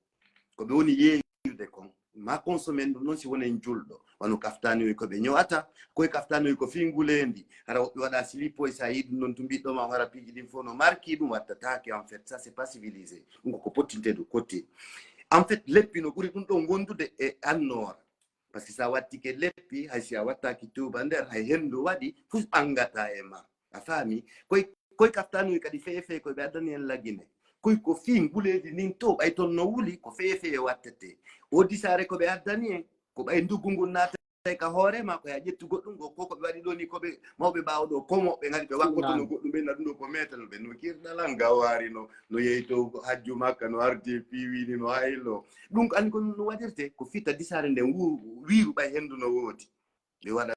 Ko ɓe woni yeeyude kon. Ma consommer ɗum noon si wonen julɗo. Wano kaftanoy ko ɓe ñowata, koye kaftanoy ko fii nguleendi. Hara woɓɓe waɗa silipoy, sa yi ɗum noon, to mbiɗɗo ma, hara piiji ɗin fof no marki, ɗum wattataake, en fait. Ça, c'est pas civilisé. Ɗum ko ko pottinte ɗum kotti. En fait, leppi no ɓuri ɗum ɗon wondude e annoora. Parce que sa wattike leppi, hay si a wattaki tuuba nder, hay henndu waɗi, fof ɓangata e ma. A faami? Koy, koy kaftanoy kadi feye feye ko ɓe addani en Lagine. Koy ko fii nguleedi ndin to, ɓay ton no wuli, ko feye feye wattete. O disaare ko ɓe addani en, ko ɓay nduggu ngun naatay ka hoore ma, ko ya ƴettu goɗɗum ko, ko, ko ɓe waɗi ɗo ni, ko ɓe mawɓe ɓaawo ɗo, ko mo ɓe ngari ɓe wakkotono goɗɗum, ɓe na ɗum ɗo ko meetal, ɓe no kirɗalal ngawaari no, no yehi to hajju Makka, no ardi e piiwini, no haylo. Ɗum ko anndi ko no waɗirte, ko fita disaare nden wu-, wiiru ɓay henndu no woodi. Ɓe waɗa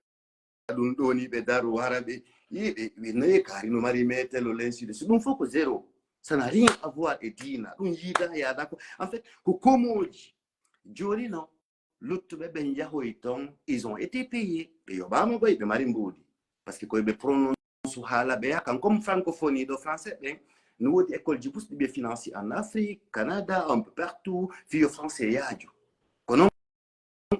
ɗum ɗo ni, ɓe daru hara ɓe, yi ɓe, ɓe nayi kaari no mari meetal, ainsi de suite. Ɗum fof ko zéro. Ça n'a rien à voir e diina. Ɗum yiida yaada ko. En fait, ko komooji. Jooni no, luttuɓe ɓen yahoy ton, ils ont été payés. Ɓe yoɓaama koy, ɓe mari mbuuɗi. Parce que koy ɓe prononce haala ɓe ya, kan comme francophonie ɗo français ɓen, no woodi école ji busɗi ɓe financé en Afrique, Canada, un peu partout, fii yo français yaaju. Kono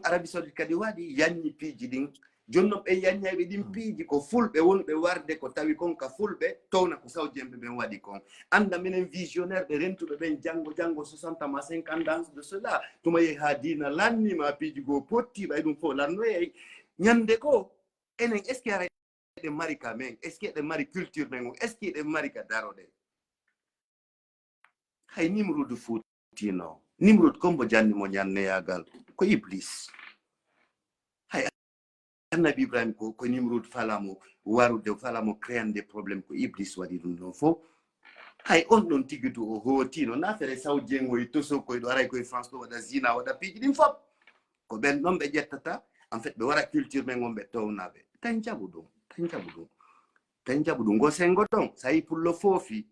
Arabie Saoudite kadi waɗi, yanñi piiji ɗin. Jooni non ɓe yanñayɓe ɗin piiji ko fulɓe wonɓe warde, ko tawi kon ka fulɓe, towna ko saoudienɓe ɓen waɗi kon. Annda minen visionnaire ɓe rentuɓe ɓen janngo, janngo soixante ans ma cinquante ans de cela, tuma yehi haa diina lanni ma piiji goo potti, ɓay ɗum fof lannoyay. Ñande ko, enen, est-ce que ara eɗen mari ka men? Est-ce que eɗen mari culture men on? Est-ce que eɗen mari ka daroɗen? Hay Nimrudu fuutino. Nimrud ko mbo janni mo ñanneyaagal? Ko Iblis. Hay Annabi Ibrahim ko, ko Nimrud fala mo warude, fala mo créande problème, ko Iblis waɗi ɗum ɗon fof. Hay on ɗon tigi du o hootino, na fere saw jengo e toso koy ɗo aray koye France ɗo waɗa zina, waɗa piiji ɗin fof. Ko ɓen ɗon ɓe ƴettata, en fait, ɓe wara culture men on, ɓe towna ɓe. Tan jaɓu ɗum, tan jaɓu ɗum. Tan jaɓu ɗum. Ngo sengo ɗon, sa yi pullo foofi,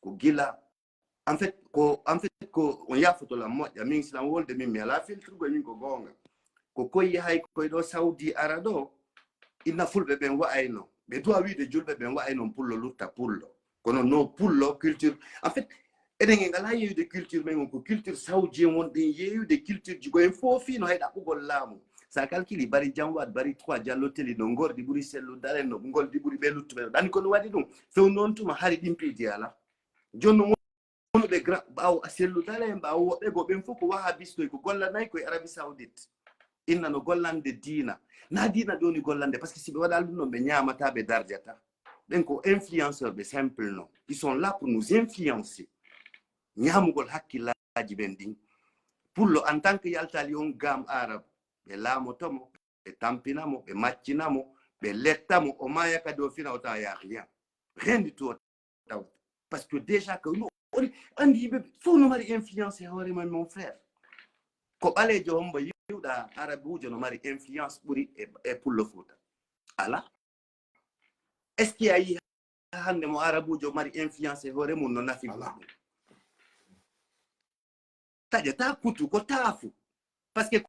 ko gila. En fait, ko, en fait, ko on yaafoto lan moƴƴa. Min, si lan wolde min, mi alaa filtre, goy min ko goonga. Ko koy yahay koy ɗo Saudi ara ɗo, inna fulɓe ɓen wa'ayno. Ɓe duwa wiide julɓe ɓen wa'ayno pullo lutta pullo. Kono no pullo culture. En fait, eɗen e ngalaa yeeyude culture men on, ko culture saoudien wonɗen yeeyude, culture ji goyen fof fii no hay ɗaɓɓugol laamu. Sa calculi Bari Jam Wad, Bari trois, Jallo Teli, no ngordi ɓuri sellu dalen, no ngordi ɓuri ɓe luttuɓe. Ɗani ko no waɗi ɗum. Few noon tuma hari ɗin piiji alaa. Jooni no wonuɓe grand, ɓaawo a sellu dalen, ɓaawo woɓɓe goo ɓen fof ko wahabistoy, ko gollanay koye Arabie Saoudite. Inna no gollande diina. Na diina ɗoni gollande, parce que si ɓe waɗa ɗum ɗon, ɓe ñaamata, ɓe darjata. Ɓen ko influenceur ɓe simple non. Ils sont là pour nous influencer. Ñaamugol hakkillaaji ɓen ɗin. Pullo, en tant que yaltali on gamme arabe, ɓe laamoto mo, ɓe tampina mo, ɓe maccina mo, ɓe letta mo, o maaya kadi o fina, o tawa y a rien. Rien du tout o tawata. Parce que déjà que no, on anndi yimɓe fof no mari influence e hoore mum, mon frère. Ko ɓaleejo hombo yiwɗa arabuujo no mari influence ɓuri e, e pullo Fuuta? Alaa. Est-ce que a yi hannde mo arabujo mari influence e hoore mum no nafi goɗɗum. Taƴata kutu ko taafu. Parce que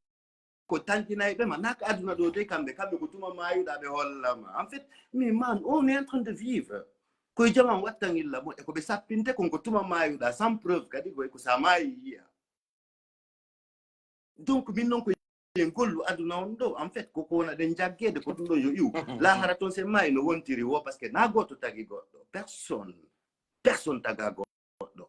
ko tantinayɓe ma, nak aduna ɗo de kamɓe, kamɓe ko tuma mayuɗa ɓe hollama. En fait, mais man, on est en train de vivre. Koye jaman wattan illa mo, e ko ɓe sappinte kon ko tuma mayuɗa, sans preuve kadi, goy ko sa mayi yiya. Donc, min noon ko en gollu aduna on ɗo, en fait, ko ko wona ɗen jaggede, ko ɗum ɗo yo iw. Lahara toon se mayi no wontiri wo, parce que na goto tagi goɗɗo. Personne. Personne taga goɗɗo.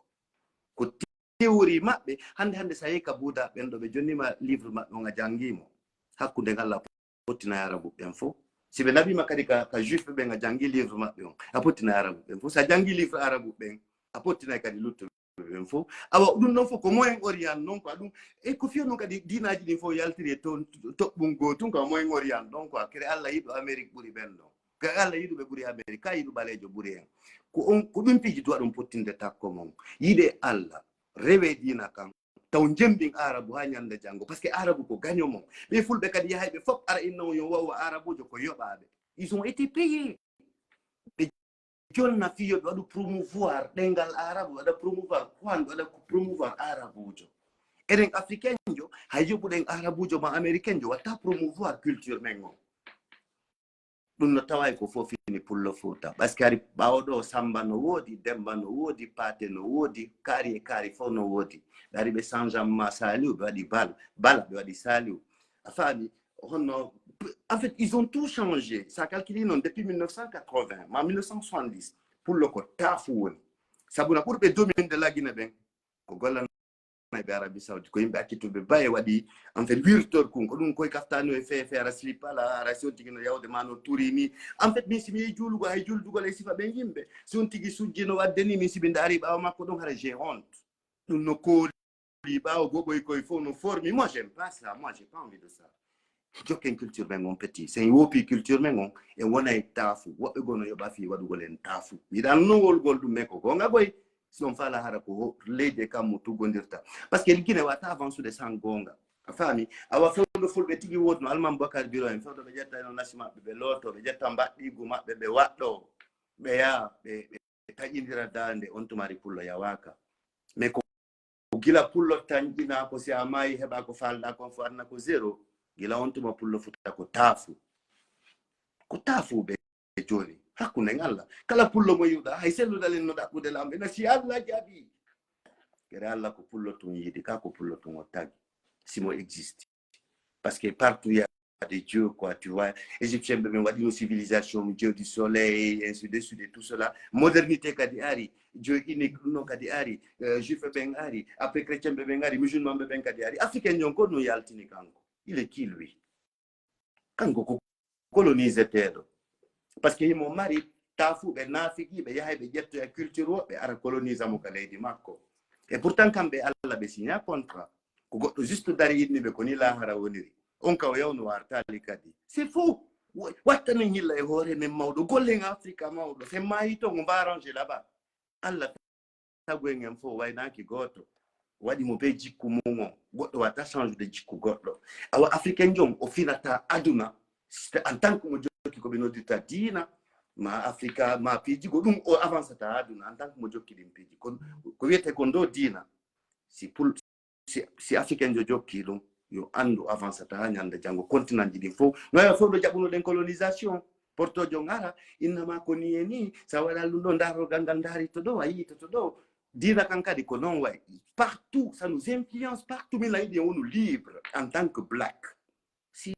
Ko théorie maɓɓe, hannde, hannde, sa yehi ka Buuda ɓen ɗo, ɓe jonnima livre maɓɓe on, a janngimo. Hakkunde ngal a pottinay arabu ɓen fof. Si ɓe naɓima kadi ka, ka juif ɓen, a janngi livre maɓɓe on, a pottinay arabu ɓen fof. Sa janngi livre arabu ɓen, a pottinay kadi luttuɓe ɓen fof. Awa, ɗum noon fof ko Moyen Orient noon, ko ɗum. E ko fiyo noon kadi diinaaji ɗin fof yaltiri e toon, toɓɓum gootun, ko Moyen Orient ɗon, ko kere Allah yiɗo Amérique ɓuri ɓen ɗon. Ko Allah yiɗuɓe ɓuri Amérique, ka yiɗu ɓaleejo ɓuri en. Ko on, ko ɗum piiji duwa ɗum pottinde takko mon. Yiɗe Allah, rewe diina kan, taw jembin arabu ha ñande janngo. Parce que arabu ko gaño mon. Ɓe fulɓe kadi yahay ɓe fof ara inna on yo wawa arabujo ko yoɓaɓe. Ils ont été payés. Ɓe jonna fiyo ɓe waɗu promouvoir ɗengal arabu, ɓe waɗa promouvoir Quran, ɓe waɗa promouvoir arabujo. Enen africain jo, hay yoɓuɗen arabujo ma américain jo, watta promouvoir culture men on. Ɗum no tawa e ko fof fini pullo Fuuta. Parce que ari ɓaawo ɗo Samba no woodi, Demba no woodi, Paate no woodi, kaari e kaari fof no woodi. Ɓe ari ɓe change ma Saliou, ɓe waɗi Bal, Bala ɓe waɗi Saliou. A faami? Honno, en fait, ils ont tout changé. Sa calcule noon depuis mille neuf cent quatre-vingts, ma mille neuf cent soixante-dix, pullo ko taafu woni. Sabu na ɓurɓe dominde Lagine ɓen, ko golla ɓe Arabie Saoudite, ko yimɓe accituɓe baye waɗi, en fait, wirtor kun, ko ɗum koye kaftani e fe, fe ara slip ala, ara si on tigi no yawde ma no turi ni. En fait, min si mi yehi juulugo, hay juuldugol e sifa ɓen yimɓe. Si on tigi sujji no wadde ni, min si mi ndaari ɓaawo makko ɗon, hara j'ai honte. Ɗum no kooli ɓaawo goɓoy koye fof no formi. Moi, j'aime pas ça. Moi, j'ai pas envie de ça. Jokken culture men on petit. Sen woopi culture men on, e wona e taafu. Woɓɓe goo no yoɓa fii waɗugol en taafu. Yiɗan non wolgol ɗum, mais ko goonga goy. Si on faala hara ko ho-, leydi e kammu tuggondirta. Parce que Guinée wata avancude sans goonga. A faami? Awa fewndo fulɓe tigi woodi no Alman Bokar Biro en, fewndo ɓe ƴetta no nasi maɓɓe, ɓe looto, ɓe ƴetta mbaɗɗiigu maɓɓe, ɓe waɗɗo, ɓe yaa, ɓe, ɓe taƴindira daande, on tumari pullo yawaaka. Mais ko gila pullo tanƴina ko si a maayi heɓa ko faalɗa kon fof adna ko zéro. Gila on tuma pullo Fuuta ko taafu. Ko taafuɓe jooni. Hakkunde en Allah. Kala pullo mo yiwɗa, hay selludal en no ɗaɓɓude laamɓe. Na si Allah jaɓi. Kere Allah ko pullo tun yiɗi, ka ko pullo tun o tagi. Si mo existe. Parce que partout il y a des dieux, quoi, tu vois. Égyptien ɓe ɓen waɗino civilisation, dieu du soleil, ainsi de suite et tout cela. Modernité kadi ari, dieu unique ɗum noon kadi ari, euh, juif ɓen ari, après chrétien ɓe ɓen ari, musulman ɓe ɓen kadi ari. Africain ñon ko no yaltini kanko. Il est qui lui? Kanko ko coloniseteeɗo. Parce que himo mari taafuɓe naafiqiiɓe yahay ɓe ƴettoya culture o, ɓe ara colonise mo ka leydi makko. Et pourtant kamɓe Allah ɓe signa contrat. Ko goɗɗo juste dari inni ɓe ko ni lahara woniri. On ka o yawno wartali kadi. C'est faux. Wa-, wattanen hilla e hoore men mawɗo. Gollen Afrika mawɗo. Sen maayi ton, on va arranger là-bas. Allah tagu en en fof waynaaki gooto. Waɗi mo be jikku mum on. Goɗɗo wata change de jikku goɗɗo. Awa Africain jom o finata aduna. C'est en tant que mo jokki ko ɓe noddirta diina, ma Afrika, ma piiji go ɗum o avancata aduna en tant que mo jokki ɗin piiji. Kon, ko wiyete kon ɗo diina. Si pul-, si, si Africain jo jokki ɗum, yo anndu avancata ha ñande janngo continent ji ɗin fof. No wawi fof ɗo jaɓunoɗen colonisation. Portojo ngara, innama ko ni e ni, sa waɗal ɗum ɗo, darorgal ngal ndaari to ɗo, a yii to, to ɗo. Diina kan kadi ko noon wayi. Partout, ça nous influence partout. Min a yiɗi en wonu libre en tant que black. Si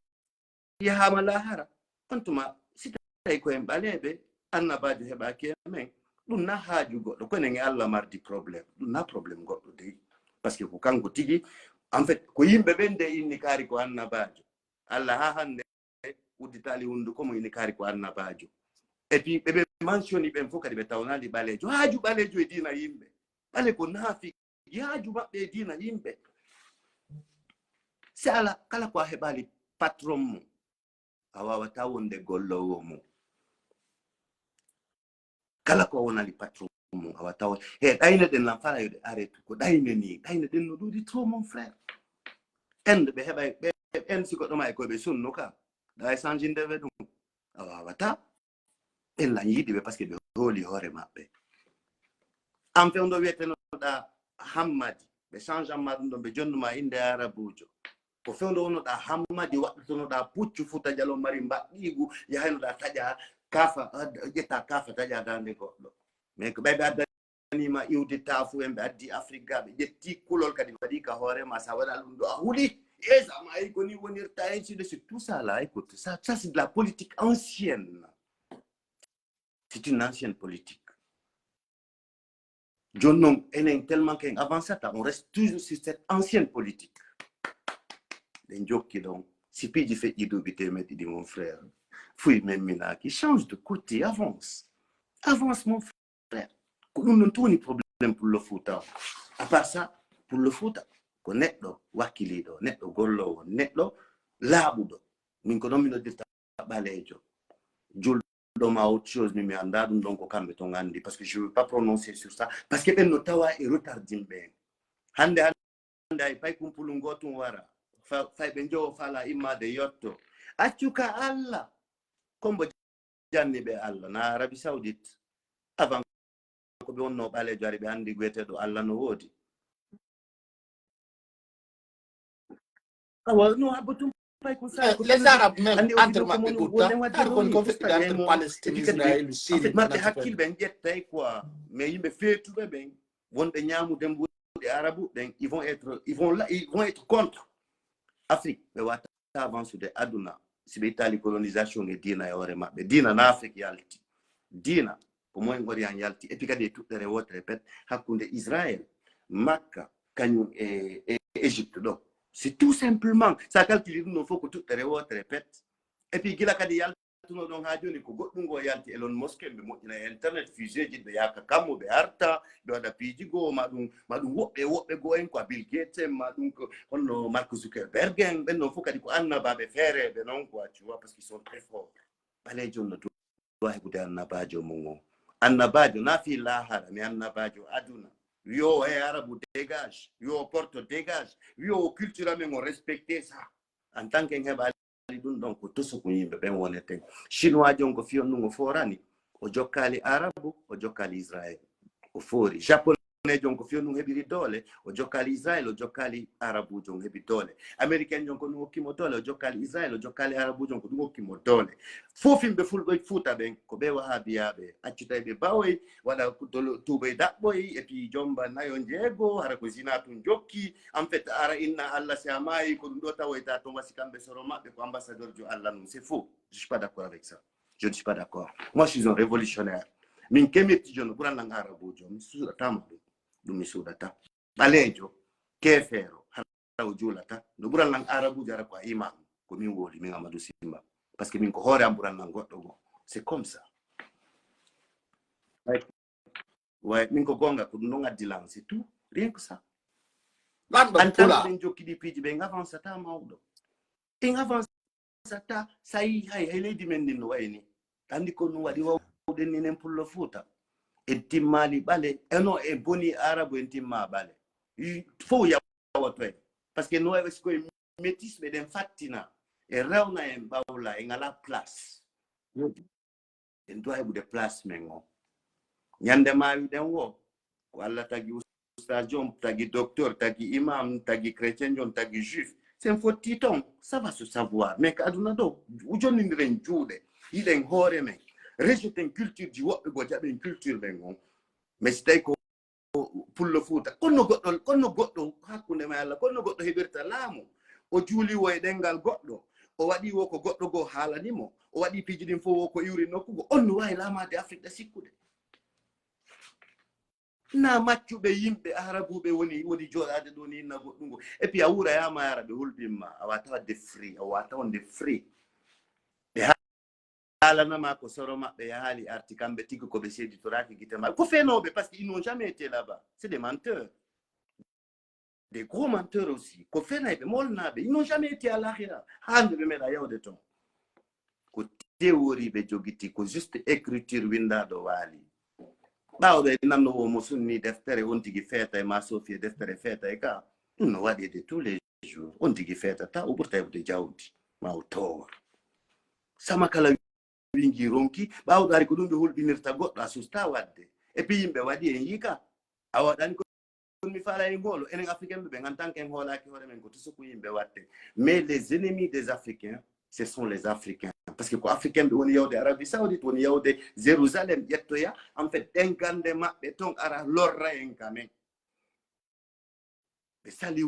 yahaama lahara, on tuma, si tawi ko en ɓaleeɓe, annabaajo heɓaaki e men, ɗum na haaju goɗɗo, kono en e Allah mardi problème. Ɗum na problème goɗɗo dey. Parce que ko kanko tigi, en fait, ko yimɓe ɓen de inni kaari ko annabaajo. Allah ha hannde udditaali hunnduko mo ini kaari ko annabaajo. Et puis, ɓe ɓe mentionné ɓen fof kadi ɓe tawnaali ɓaleejo. Haaju ɓaleejo e diina yimɓe. Ɓale ko naafiki, haaju maɓɓe e diina yimɓe. Si ala, kala ko a heɓaali patron mum, a waawata wonde golloowo mum. Kala ko wonali patron mum, a waawata won-, he ɗayne ɗen lan fala yo ɗe arrêté. Ko ɗayne ni, ɗayne ɗen no ɗuuɗi trop, mon frère. Inde ɓe heɓay, ɓe, en si goɗɗo ma e koye ɓe sunnu ka, ɗa e changinde ɓe ɗum. A waawata. Ɓen lan yiɗi ɓe, parce que ɓe dooli hoore maɓɓe. An fewndo wiyetenoɗa Hammadi, ɓe change amma ɗum ɗon, ɓe jonnuma innde arabuujo. Ko fewndo wonoɗa Hammadi, waɗɗotonoɗa puccu Fuuta Jalon mari mbaɗɗiigu, yahaynoɗa taƴa kaafa, ƴetta kaafa taƴa daande goɗɗo. Mais ko ɓay ɓe addanima iwde taafu en, ɓe addi Afrique ga, ɓe ƴetti kulol kadi mbaɗi ka hoore ma, sa waɗa ɗum ɗo a huli. E sa maayi ko ni wonirta, ainsi de suite. Tout ça là, écoute, ça, ça c'est de la politique ancienne. C'est une ancienne politique. Jooni noon, enen tellement qu'en avançata, on reste toujours sur cette ancienne politique. Ɗen jokki ɗon. Si piiji feƴƴi duuɓi teemedde ɗiɗi, mon frère, fuy memminaaki, change de côté, avance. Avance, mon frère. Ko ɗum ɗon tun woni problème Pullo Fuuta o. À part ça, Pullo Fuuta ko neɗɗo wakkiliiɗo, neɗɗo golloowo, neɗɗo laaɓuɗo. Min ko noon mi noddirta ɓaleejo. Julɗo ma autre chose, min mi anndaa ɗum ɗon, ko kamɓe ton anndi. Parce que je veux pas prononcer sur ça. Parce que ɓen no tawa e retardinɓe en. Hannde, hannde ay pay kumpulun goo tun wara. Fa-, fay ɓe njowo fala immaade yotto. Accu ka Alla. Kombo janni ɓe Alla na Arabie Saoudite. Avant ko ɓe wonno ɓaleejo ari ɓe anndi gueteɗo Alla no woodi. Awa, no abba tum pay ko sa, eh, ko les Arabes même, anndi o entre maɓɓe ɗuɗɗa, kala kon ko feƴƴude entre Palestine, Israël, Syrie, marɓe hakkille ɓen ƴettay quoi. Mais yimɓe feetuɓe ɓen, wonɓe ñaamude mbuuɗi arabu ɓen, ils vont être, ils vont là, ils vont être contre. Afrique, ɓe wata avancude aduna, si ɓe ittali colonisation e diina e hoore maɓɓe. Diina na Afrique yalti. Diina ko Moyen Orient yalti. Et puis kadi e tuɗɗere wootere pet hakkunde Israël, Makka, kañum e, e Égypte ɗo. C'est tout simplement, sa calcule ɗum ɗon fof ko tuɗɗere wootere pet. Et puis gila kadi yaltuno ɗon haa jooni ko goɗɗum ngo yalti Elon Musk, ɓe moƴƴina e internet, fusée ji, ɓe yaaka kammu, ɓe arta, ɓe waɗa piiji goo, ma ɗum, ma ɗum woɓɓe, woɓɓe goo en, quoi, Bill Gates en, ma ɗum ko honno Mark Zuckerberg en, ɓen ɗon fof kadi ko annabaaɓe feereeɓe noon, quoi, tu vois, parce qu'ils sont très forts. Ɓaleejo no doit heɓude annabaajo mum on. Annabaajo na fii laahara, mi annabaajo aduna. Wi'o, "Hey, Arabu, dégage." Wi'o, "Porto, dégage." Wi'o, "Culture amen on, respectez ça." En tant que en heɓaali ɗum ɗon, ko toso ko yimɓe ɓen woneten. Chinois jon ko fiyon ɗum o foorani, o jokkaali Arabu, o jokkaali Israël. O foori. Japonais jon ko fiyon ɗum heɓiri doole, o jokkaali Israël, o jokkaali Arabu jon heɓi doole. Américain jon ko ɗum hokki mo doole, o jokkaali Israël, o jokkaali Arabu jon ko ɗum hokki mo doole. Fof yimɓe fulɓe Fuuta ɓen, ko ɓe wahabiyaaɓe, accutay ɓe bawoy, waɗa ko dolo-, tuuboy daɓɓoy, et puis jomba nayo njeego, hara ko zina tun jokki. En fait, ara inna Allah si a maayi, ko ɗum ɗo tawoyta toon, wasi kamɓe soro maɓɓe ko ambassadeur jo Allah nun. C'est faux. Je suis pas d'accord avec ça. Je ne suis pas d'accord. Moi, je suis un révolutionnaire. Min kemirti jo no ɓuran lan arabujo, mi suuɗatama ɗum. Ɗum mi suuɗata. Ɓaleejo, keefeero, hara o juulata. No ɓuran lan arabujo, hara ko a imam. Ko min woli, min Amadou Simba. Parce que min ko hoore am ɓuran lan goɗɗo goo. C'est comme ça. Way, min ko goonga, ko ɗum ɗon addi lan, c'est tout. Rien que ça. Lanɗo en tant que pula. Ɓen jokki ɗi piiji ɓe, en avancata mawɗo. En avancata, sa yi hay, hay leydi men ndin no wayi ni. Anndi ko ɗum waɗi wawɗen ni nen Pullo Fuuta. En timmaali ɓale, eno en boni Arabu, en timma ɓale. I-, fof yawoto en. Parce que no wayi si koye métis ɓe ɗen fattina. E rewna en ɓawla, en ala place. En duwa heɓude place men o. Ñande maawi ɗen wo, ko Allah tagi ustaas jon, tagi docteur, tagi imam, tagi chrétien jon, tagi juif. Sen fotti ton, ça va se savoir. Mais ko aduna ɗo, jonnindiren juuɗe, yiɗen hoore men, rejeten culture ji woɓɓe goo, jaɓen culture men on. Mais si tawi ko Pullo Fuuta, kono goɗɗo, kono goɗɗo hakkunde ma e Allah, kono goɗɗo heɓirta laamu. O juuli wo e ɗenngal goɗɗo, o waɗi wo ko goɗɗo goo haalani mo, o waɗi piiji ɗin fof wo ko iwri nokku goo. On no waawi laamaade Afrik ɗa sikkude. Na maccuɓe yimɓe Arabuɓe woni, woni jooɗaade ɗo ni, na goɗɗum goo. Et puis a wuura yaama yara ɓe hulɓin ma, a waata waɗde free, a waata wonde free. Ɓe haalana ma ko soro maɓɓe yahaali arti, kamɓe tigi ko ɓe seeditoraaki gite maɓɓe. Ko fenooɓe, parce que ils n'ont jamais été là-bas. C'est des menteurs. Des gros menteurs aussi. Ko fenayɓe, molnaaɓe. Ils n'ont jamais été à l'akhira. Haa nde ɓe meeɗa yawde toon. Ko théorie ɓe jogiti, ko juste écriture winndaaɗo waali. Ɓaawo ɗo en nanno o mo sunni deftere, on tigi feeta e ma sofi e deftere feeta e ka. Ɗum no waɗeede tous les jours. On tigi feetata, o ɓurta heɓde jawdi, ma o toowa. Sama kala wingi ronki, ɓaawo ɗo ari ko ɗum ɓe hulɓinirta goɗɗo, a susta waɗde. Et puis yimɓe waɗi en yii ka, a waɗani ko mi faala en hoolo. Enen Africain ɓe ɓen, en tant que en hoolaaki hoore men, ko tusuku yimɓe waɗte. Mais les ennemis des Africains, ce sont les Africains. Parce que ko Africain ɓe woni yawde Arabie Saoudite, woni yawde Jérusalem, ƴettoya, en fait, ɗen gannde maɓɓe ton ara lorra en quand même. Ɓe sali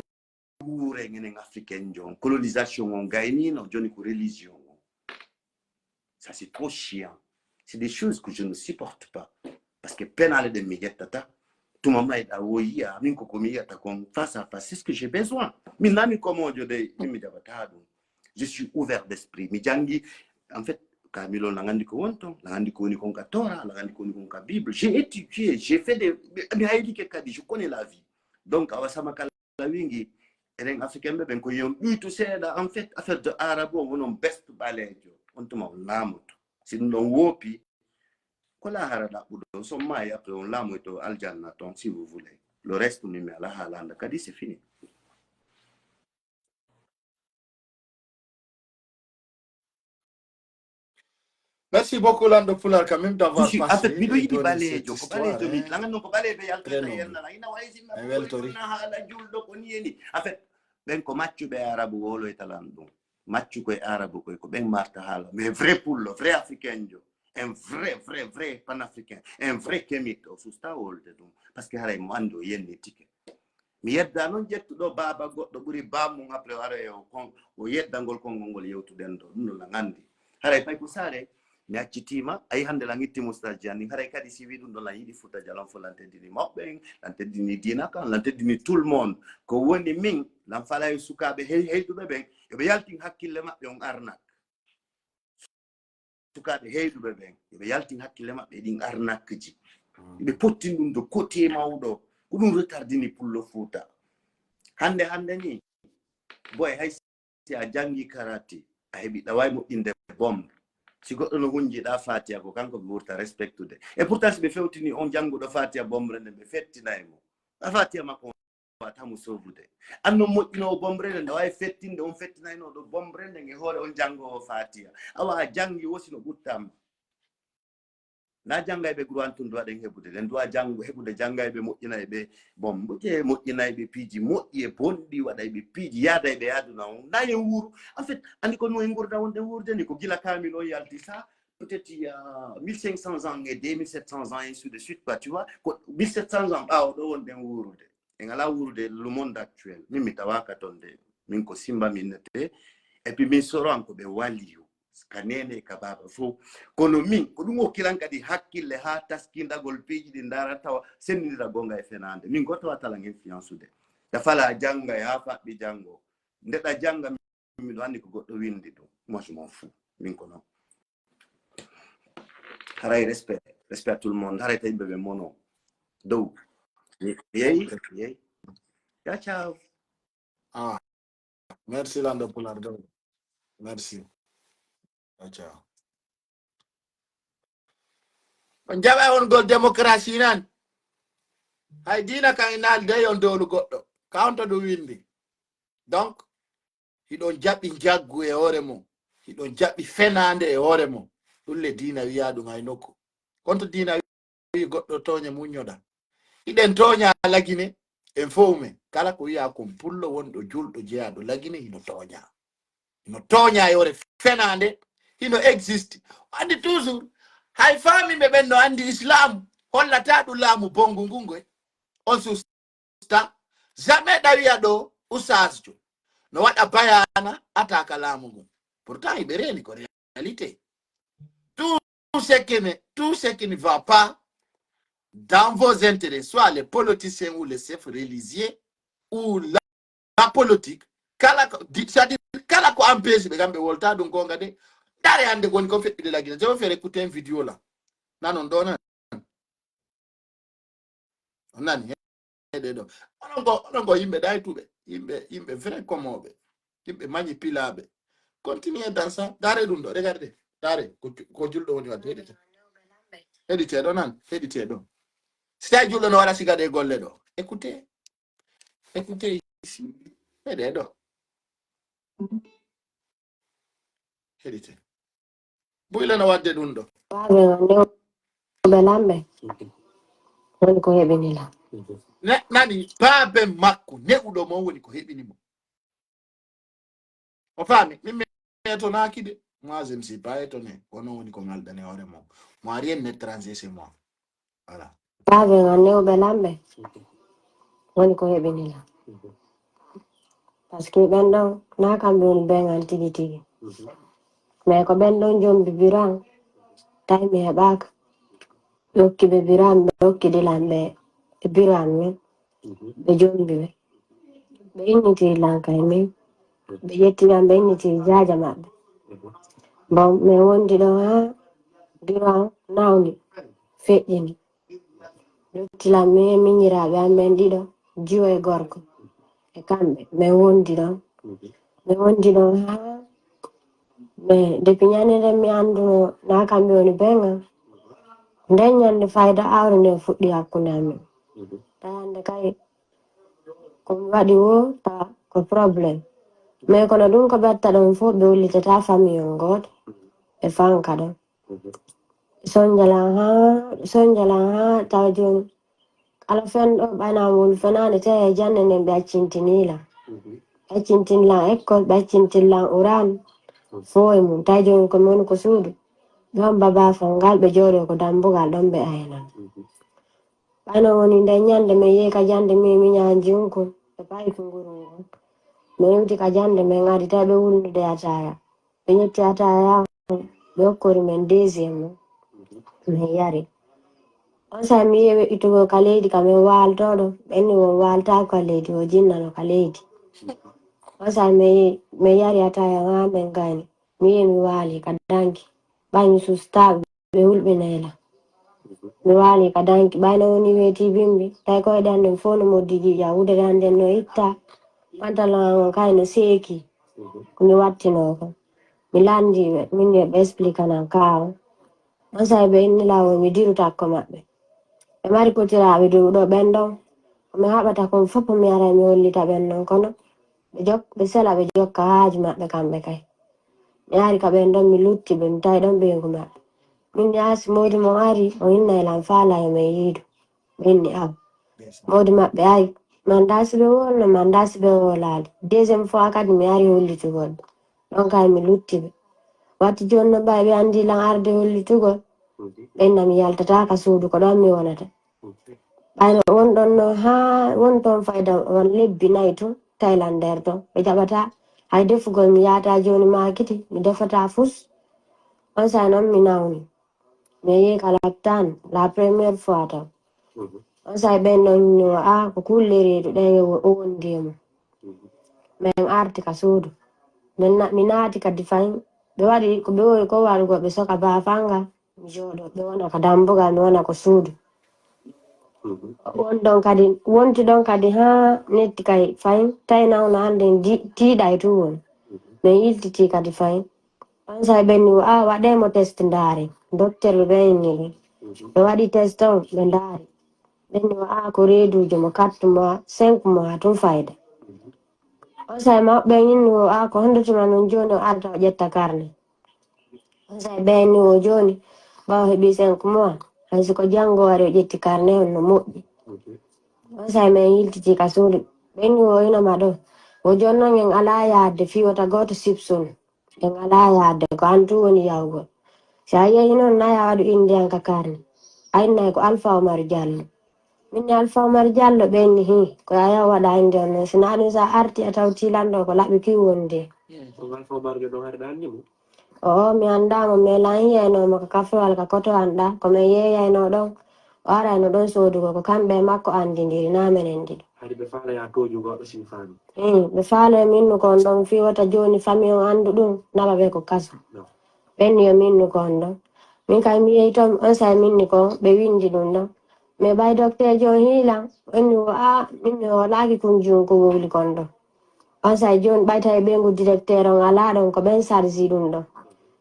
wuure enen Africain jo on. Colonisation on gaynino, joni ko religion on. Ça, c'est trop chiant. C'est des choses que je ne supporte pas. Parce que penaale ɗen mi ƴettata. Tuma mayɗa wo yiya, min ko ko mi yiyata kon face à face, c'est ce que j'ai besoin. Min na mi komojo de, min mi jaɓata ɗum. Je suis ouvert d'esprit. Mi jangi, en fait, Kamilo na anndi ko woni ton, na anndi ko woni kon ka Torah, na anndi ko woni kon ka Bible. J'ai étudié, j'ai fait des, mi haylike kadi, je connais la vie. Donc, awa sama kala wingi, enen Africain ɓe ɓen ko yon ɗuytu seeɗa, en fait, affaire de arabe on, wonon best ɓaleejo. On tuma on laamoto. Si ɗum ɗon woopi, ko lahara ɗaɓɓuɗo, so maayi après on laamoyto aljanna ton, si vous voulez. Le reste, min mi ala haalanda kadi, c'est fini. Merci beaucoup, Lando Pular, quand même, d'avoir Kusi, passé en fait, miɗo et yiɗi donné ɓaleejo, cette ko ɓaleejo histoire, mi, hein. Langan non ko ɓaleeɓe yaltoyta Très yen noble. nana. Ina wayi si En weltori. Haala julɗo ko ni eni. En fait, ɓen ko maccuɓe Arabu woloyta lan ɗum. Maccu koye Arabu koye, ko ɓen marta haala. Mais vrai pullo, vrai africain jo. Un vrai, vrai, vrai panafricain. Un vrai kemit, o susta wolde ɗum. Parce que haray mo anndi o yenni tike. Mi yedda noon ƴettuɗo baaba goɗɗo ɓuri bammum après o aroya o kon, o yeddangol konngol ngol yewtuɗen ɗo. Ɗum ɗo na anndi. Haray pay ko saare, mi accitiima, ayi hannde lan itti moustache ji anni. Haray kadi si wi ɗum ɗo lan yiɗi Fuuta Jalon fof lan teddini mawɓe en, lan teddini diina kan, lan teddini tout le monde. Ko woni min, lan falay sukaaɓe hey, heyduɓe ɓen, yo ɓe yaltin hakkille maɓɓe on arnak. Sukaaɓe heyduɓe ɓen, yo ɓe yaltin hakkille maɓɓe e ɗin arnakji. Ɓe pottin ɗum de côté mawɗo. Ko ɗum retardini pullo Fuuta. Hannde, hannde ni, boy, hay si a janngi karate, a heɓi ɗa waawi moƴƴinde bombe. Si goɗɗo no hunji ɗa Fatiha ko kanko ɓe ɓurta respectude. Et pourtant si ɓe fewtini on jannguɗo Fatiha bombre nden ɓe fettinay mo. A Fatiha makko wata mo sofude. An non moƴƴinoowo bombre nden, a waawi fettinde on fettinaynoɗo bombre nden e hoore on janngoowo Fatiha. Awa a janngi wosi no ɓuttamma. Na janngayɓe Qur'an tun duwa ɗen heɓude. Ɗen duwa janngu, heɓude janngayɓe moƴƴinayɓe bombe, moƴƴinayɓe piiji moƴƴi e bonɗi, waɗayɓe piiji, yaadayɓe yaaduna on. Na en wuuru. En fait, anndi ko no en ngurda wonɗen wuurde ni, ko gila kaamil on yalti sa, peut-être il y a mille cinq cents ans et deux mille sept cents ans, ainsi de suite, quoi, tu vois. Ko mille sept cents ans ɓaawo ɗo wonɗen wuurude. En alaa wuurude le monde actuel. Min mi tawaaka ton de. Min ko Simba mi innete. Et puis min soro an ko ɓe waliyu. Ka neene e ka baaba fof. Kono min, ko ɗum okkilan kadi hakkille haa taskindagol piiji ɗi ndaara tawa sennindira goonga e fenaande. Min goto watalan influence de. Da fala jannga e haa faɓɓi janngo. Nde ɗa jannga miɗo anndi ko goɗɗo winndi ɗum. Moi, je m'en fous. Min ko non. Haray respect. Respect à tout le monde. Haray tawi ɓe ɓe mono. Dow. Yeyi, yeyi. Ya ciao. Ah, merci Lando Pular Dow. Merci. Ya ciao. On jaɓa on gol démocratie nan. Hay diina kan inal dey on dowlu goɗɗo. Ka on to ɗum winndi. Donc, hiɗon jaɓi njaggu e hoore mum. Hiɗon jaɓi fenaande e hoore mum. Ɗum le diina wiyaa ɗum hay nokku. Kono to diina wi goɗɗo tooña muññoɗa. Hiɗen tooña Lagine, en fof men. Kala ko wiyaa kon pullo wonɗo julɗo jeyaaɗo Lagine hino tooña. Hino tooña e hoore fenaande, hino existe. Anndi toujours, hay faaminɓe ɓen no anndi Islam, hollata ɗum laamu bonngu ngu ngoy. On susta, jamais ɗa wiya ɗo oustaz jo. No waɗa bayana ataka laamu ngu. Pourtant, hiɓe reeni ko réalité. Tout ce qui ne, tout ce qui ne va pas dans vos intérêts, soit les politiciens ou les chefs religieux ou la, la politique, kala ko, di- c'est-à-dire, kala ko empêche ɓe kamɓe wolta ɗum gonga de. Dare hannde woni ko feɗɗude Lagine. Je vais faire écouter une vidéo là. Nanon ɗo nan. On nani heɗe ɗo. Onon ko, onon ko yimɓe ɗaytuɓe, yimɓe, yimɓe vrai komoɓe, yimɓe mañi pilaɓe. Continuez dans ça. Dare ɗum ɗo, regardez. Dare, ko ju- ko julɗo woni wadde, heɗite. Heɗite ɗo nan, heɗite ɗo. Si tawi julɗo no waɗa siga ɗe golle ɗo. Écoutez. Écoutez ici. Heɗe ɗo. Heɗite. Buyla no wadde ɗum ɗo. Baaben am ne'uɓe lamɓe woni ko heɓini lam. Nani, baaben makko ne'uɗo mo woni ko heɓini mo. O faami? Min mi etonaaki de. Moi, je ne suis pas étonné. Kono woni ko ngalɗani hoore mo. Moi, rien n'étranger chez moi. Voilà. Baaben am ne'uɓe lamɓe woni ko heɓini lam. Parce que ɓen ɗon na kamɓe woni ɓen an tigi tigi. Mais ko ɓen ɗon jombi biro an, tawi mi heɓaaka. Ɓe okki ɓe biro an, ɓe okki ɗilan ɓe e biro an min. Ɓe jombi ɓe. Ɓe inniti lan kay min. Ɓe ƴetti lan, ɓe inniti jaaja maɓɓe. Bon, min wondi ɗon haa biro an nawni, feƴƴini. Lutti lan min e miñiraaɓe an ɓen ɗiɗo, jiwo e gorko. E kamɓe, min wondi ɗon. Min wondi ɗon haa, mais depuis ñande nden mi annduno na kamɓe woni ɓen an. Nden ñande fayda awre nden fuɗɗi hakkunde amin. Tawa hande kay ko mi waɗi wo, tawa ko problème. Mais kono ɗum ko ɓetta ɗon fof, ɓe wullitata famille on gooto e fanka ɗon. Sonjalan haa, sonjalan haa tawa jooni. Kala fen ɗo ɓayna woni fenaande, tawi e jannde nden ɓe accintini lan. Ɓe accintin lan école, ɓe accintin lan uran. Fof e mum. Tawi jooni ko mi woni ko suudu. Ɗon baba fangal ɓe jooɗo ko dambugal ɗon ɓe ayna. Ɓayno woni nden ñande mi yehi ka jannde mi, mi ñaanji on kon. Ɓe payi ko nguru ngon. Mi yewti ka jannde min ngadi tawi ɓe wulnude ataya. Ɓe ƴetti ataya on, ɓe okkori min deuxième on. Min yari. On saa'i mi yehi we'itugol ka leydi ka min waaltoo ɗon. Ɓe inni won waaltaako ka leydi, o jinnano ka leydi. On saa'i mi yehi, mi yari ataya on haa min gayni. Mi yehi mi waali ka danki. Ɓay mi sustaaka, ɓe hulɓinay lan. Mi waali ka danki, ɓay no woni weeti bimbi. Tawi koyɗe an ɗen fof no moddi ƴiiƴam. Wudere an nden no itta. Pantalon an on kay no seeki. Ko mi wattinoo kon. Mi lanndii ɓe, min yo ɓe explique lan kaa on. On saa'i ɓe inni lan woo mi diru takko maɓɓe. Ɓe mari potiraaɓe dow ɗo ɓen ɗon. Ko mi haɓata kon fof mi ara mi hollita ɓen ɗon. Kono ɓe jok-, ɓe sela ɓe jokka haaju maɓɓe kamɓe kay. Mi ari ka ɓen ɗon mi lutti ɓe, mi tawi ɗon ɓeyngu maɓɓe. Min mi asi moodi mo ari, o innay lan faalaa yo min yiidu. Ɓe inni aw. Moodi maɓɓe ay, mandaasi ɓe wolno, mandaasi ɓe wolaali. Deuxième fois kadi mi ari hollitugol ɓe. Ɗon kay mi lutti ɓe. Watti jooni no ɓay ɓe anndi lan arde hollitugol. Ɓe inna mi yaltataa ka suudu, ko ɗon mi wonata. Ɓayno won ɗon no haa won toon fayda won lebbi nayi tun, Thailand nder ton. Ɓe jaɓataa hay defugol, mi yahataa jooni maakiti, mi defataa fus. On saa'i non mi nawni. Mi yehi ka laptaan, la première fois taw. On saa'i ɓen ɗon no, a, ko kulle reedu ɗen yo o wondi e mum. Min arti ka suudu. Min na-, mi naati kadi fahin. Ɓe waɗi ko ɓe wowi ko waɗugol, ɓe soka baafal ngal. Mi jooɗo, ɓe wona ko dambugal, mi wona ko suudu. Won ɗon kadi, wonti ɗon kadi haa netti kay fahin. Tawi nawno an ɗen di-, tiiɗay tun woni. Min yiltiti kadi fahin. On saa'i ɓen ni wo, a, waɗee mo test ndaare. Docteur ɓe ɓen inni ɗum. Ɓe waɗi test on, ɓe ndaari. Ɓen ni wo, a, ko reeduujo mo quatre mois, cinq mois tun fayda. On saa'i mawɓe ɓen inni wo, a, ko honno tuma non jooni o arata o ƴetta karne. On saa'i ɓen ni wo jooni, ɓawo heɓi cinq mois, hay si ko janngo wari o ƴetti karne on no moƴƴi. On saa'i min yiltiti ka suudu. Ɓen ni wo ina ma ɗo. Wo jooni non en alaa yaadde fii wota gooto sipsun. En alaa yaadde, ko an tun woni yahugol. Si a yehi non, nay a waɗu innde an ka karne. A innay ko Alfa Omar Jallo. Min ni Alfa Omar Jallo, ɓen ni, hii, ko a yahu waɗa innde on non. Si naa ɗum sa arti a tawti lan ɗo ko laɓi ki wondi. Ko Alfa Omar Jallo hari ɗa anndi mo? Oo, mi anndaa mo, mi lan yiyaynoo mo ka kafewal ka koto an ɗa, ko min yeeyaynoo ɗon. O arayno ɗon soodugol, ko kamɓe e makko anndindiri, naa menen ɗiɗo. Hari ɓe faala ya tooñu goɗɗo sin faami. Hii, ɓe faala yo minnu kon ɗon fii wota jooni fami on anndu ɗum, naɓa ɓe ko kaso. Ɓen yo minnu kon ɗon. Min kay mi yehi ton, on saa'i minni kon, ɓe winndi ɗum ɗon. Mais ɓay dokteejo on hiilan, ɓen ni wo, a, min mi hoolaaki kun juun ko wowli kon ɗon. On saa'i jooni ɓay tawi ɓeyngu directeur on alaa ɗon, ko ɓen sarji ɗum ɗon.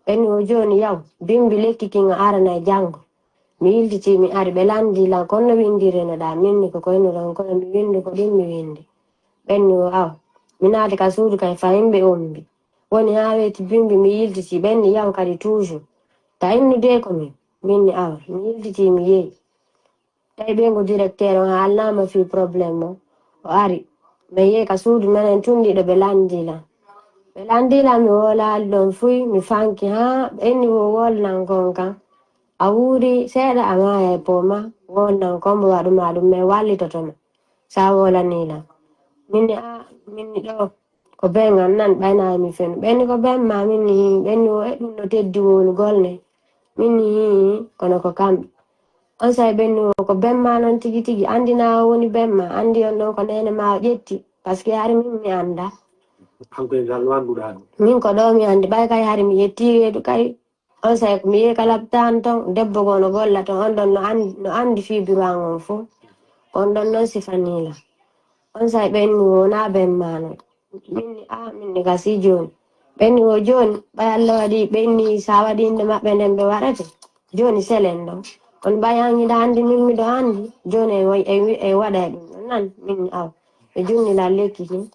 Ɓen ni wo jooni yaw, bimbi lekki kin a aranay janngo. Mi yiltitii mi ari, ɓe lanndii lan, ko honno winndirinoɗaa? Min ni ko koynuɗon kono mi winndu ko ɗum mi winndi. Ɓen ni wo aw. Mi naati ka suudu kay fahin ɓe ombi. Woni haa weeti bimbi mi yiltitii, ɓen ni yaw kadi toujours. Ta innu dee ko min, min ni awa, mi yiltitii mi yehi. Tawi ɓeyngu directeur on haalnaama fii problème on, o ari. Min yehi ka suudu menen tun ɗiɗo ɓe lanndii lan. Ɓe lanndii lan mi woolaali ɗon fuy, mi fanki haa ɓe inni wo woolnan kon kan. A wuuri seeɗa a maaya e poo ma, woolnan kon mbo waɗu maa ɗum, min wallitoto ma. Sa woolanii lan. Min ni a, min ni ɗoo. Ko ben an nan ɓay na mi fenu. Ɓen ni ko ben ma min ni hii. Ɓen ni wo e ɗum no teddi wowlugol ne. Min ni hii kono ko kamɓe. On say ɓen ni wo ko ben ma non tigi tigi. Andi na o woni ben ma. Andi on ɗon ko neene ma o ƴetti. Parce que hari min mi anda. Hanko e ngal wanduɗa ɗum. Min ko ɗo mi andi ɓay kay hari mi ƴetti reedu kay. On say ko mi yehi ka lapitaan ton, debbo goo no golla ton, on ɗon no andi, no andi fii biro an on fow. Ko on ɗon non sifanii lan. On say ɓen ni wo na ben ma non. Min ni a, min ni gasi jooni. Ɓen ni wo jooni, ɓay Alla waɗi ɓen ni sa waɗi innde maɓɓe nden ɓe waɗete. Jooni selen ɗon. Kono ɓay an hiɗa andi min miɗo andi, jooni e wa-, e wi-, e waɗa e ɗum ɗon nan, min ni aw. Ɓe junni lan lekki kin.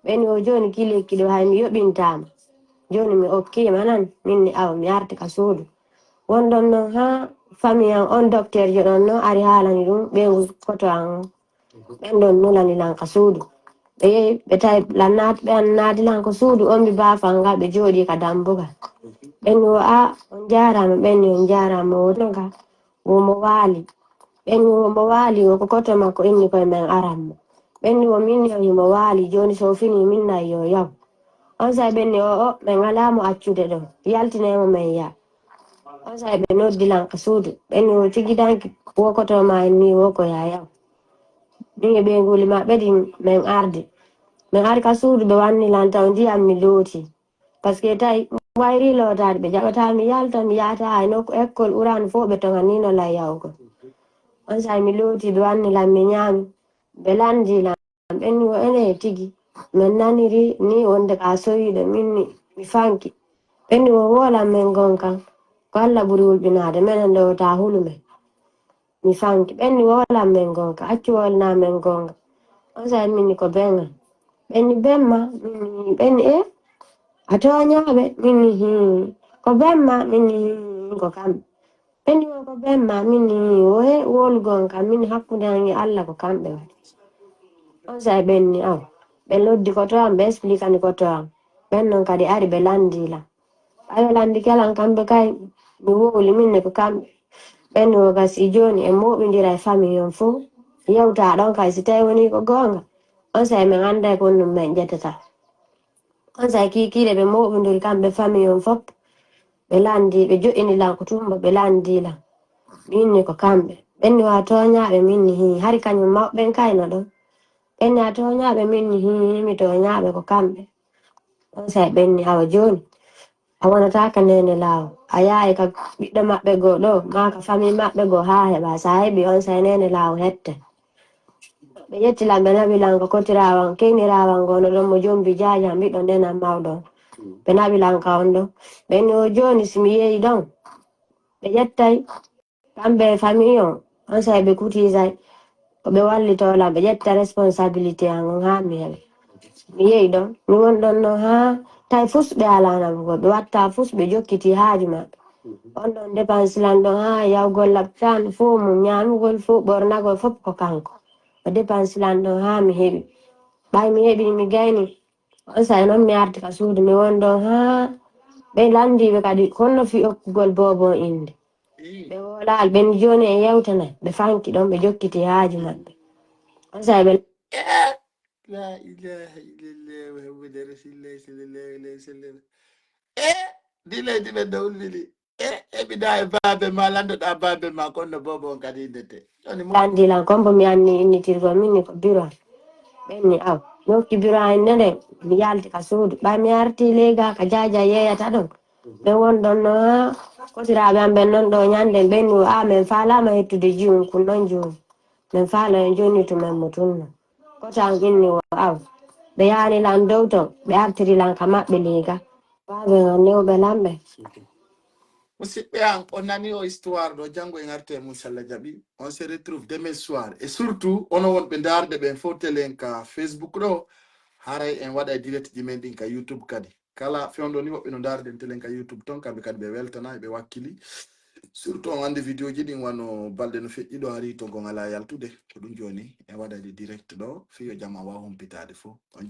Ɓen ni wo jooni ki lekki ɗo hay mi yoɓintaama. Jooni mi okkiima nan, min ni aw, mi arti ka suudu. Won ɗon non haa famille an on docteur jo ɗon non ari haalani ɗum ɓeyngu koto an on. Ɓen ɗon nulani lan ka suudu. Ɓe yehi, ɓe tawi lan naat-, ɓe an naati lan ko suudu on mbi baafal ngal, ɓe jooɗi ka dambugal. Ɓen ni wo a, on jaaraama, ɓen ni on jaaraama, wo no ga, wo mo waali. Ɓen ni wo mo waali, wo ko koto makko inni koye men aran mo. Ɓen ni wo min ni o himo waali, jooni so o fini min nay yo yaw. On say ɓen ni o, o, men alaa mo accude ɗo. Yaltinee mo men yaa. On say ɓe noddi lan ka suudu. Ɓen ni wo tigi danki, wo koto ma en ni wo ko yaa yaw. Min e ɓeynguuli maɓɓe ɗin men ardi. Men ari ka suudu ɓe wanni lan taw ndiyam mi looti. Parce que tawi wayri lootaade ɓe jaɓataa mi yalta, mi yahata hay nokku école ɓuraani fof ɓe toŋaniino lan yahugol. On say mi looti ɓe wanni lan mi ñaami. Ɓe lanndi lan ɓen ni wo ene tigi. Men naniri ni wonde ka sowiiɗo min ni mi fanki. Ɓen ni wo woolan men gonkan. Ko Alla ɓuri wulɓinaade menen ɗo ta hulu men. Mi fanki. Ɓen ni woolan men gonka, accu wolna men gonga. On say min ni ko ben an. Ɓen ni ben ma, min ni ɓen ni e, a tooñaaɓe, min ni hii. Ko ben ma, min ni hii, ko kamɓe. Ɓen ni wo ko ben ma, min ni hii, wo he wolu gonka, min hakkunde an e Alla ko kamɓe waɗi. On say ɓen ni aw. Ɓe loddi koto an, ɓe expliquani koto an. Ɓen non kadi ari ɓe lanndi lan. Ɓay o lanndike lan kamɓe kay, mi wowli min ne ko kamɓe. Ɓen ni wo gasi jooni e mooɓindira e famille on fow. Yewta ɗon kay si tawi woni ko goonga. On say men annday ko ɗum men ƴettata. On say kiikiiɗe ɓe mooɓindiri kamɓe famille on fof. Ɓe lanndi, ɓe joƴƴini lan ko tumba, ɓe lanndi lan. Min ni ko kamɓe. Ɓen ni wa tooñaaɓe min ni hii. Hari kañum mawɓe ɓen kay no ɗon. Ɓen ni a tooñaaɓe min ni hii, mi tooñaaɓe ko kamɓe. On say ɓen ni awa jooni. A wonata ka neene laawo. A yahay ka ɓiɗɗo maɓɓe goo ɗo, maa ka famille maɓɓe goo haa heɓa. Sa heɓi on say neene laawo hette. Ɓe ƴetti lan, ɓe naɓi lan ka kotiraawan, keyniraawan goo no ɗon mo jombi jaajan ɓiɗɗo ndenan mawɗo. Ɓe naɓi lan ka on ɗon. Ɓen ni wo jooni si mi yehi ɗon. Ɓe ƴettay. Kamɓe e famille on, on say ɓe kutii say, ko ɓe wallitoo lan, ɓe ƴetta responsabilité an on haa mi heɓa. Mi yehi ɗon, mi won ɗon non haa tawi fus ɓe alaa naɓugol, ɓe watta fus ɓe jokkiti haaju maɓɓe. On ɗon dépense lan ɗon haa yahugol lapitaan, fow mum, ñaamugol fow, ɓornagol fof ko kanko. O dépense lan ɗon haa mi heɓi. Ɓay mi heɓi, mi gayni, on say non mi arti ka suudu, mi won ɗon haa ɓe landiiɓe kadi honno fii okkugol boobo on innde. Ɓe woolaali, ɓen jooni e yewtana, ɓe fanki ɗon, ɓe jokkiti haaju maɓɓe. On say ɓe Eh, la ilaha illallah Muhammadu Rasulullah sallallahu alaihi wasallam. E di leydi men no ullili. E eɓida e baabe ma, landoɗa baabe ma, kono boobo on kadi indete. Joni mo landi lan, kombo mi anni innitirgol min ni ko biro. Ɓen ni aw, mi hokki biro an innde nden, mi yalti ka suudu. Ɓay mi arti leyga ka jaaja yeeyata ɗon. Ɓe won ɗon no haa kotiraaɓe am ɓen non ɗo ñande ɓen ni wo a men faalaama hettude jiwun kun non jiwun. Men faala en jonni to men mo tunno. Koto an inni wo aw. Ɓe yaani lan dow ton, ɓe artiri lan ka maɓɓe liiga. Baabe an newɓe lamɓe. Musidɓe an, on nani o histoire ɗo, janngo en arta e mum, si Allah jaɓi. On se retrouve demain soir. Et surtout, onon wonɓe ndaarde ɓen fof telen ka Facebook ɗo, haray en waɗa e direct ji men ɗin ka YouTube kadi. Kala fewndo ni woɓɓe no ndaari ɗen telen ka YouTube ton, kamɓe kadi ɓe weltana, ɓe wakkili. Surtout on anndi vidéo ji ɗin wano balɗe no feƴƴi ɗo ari to gon alaa yaltude. Ko ɗum jooni en waɗay ɗi direct ɗo, fii yo jam an waaw humpitaade fof. On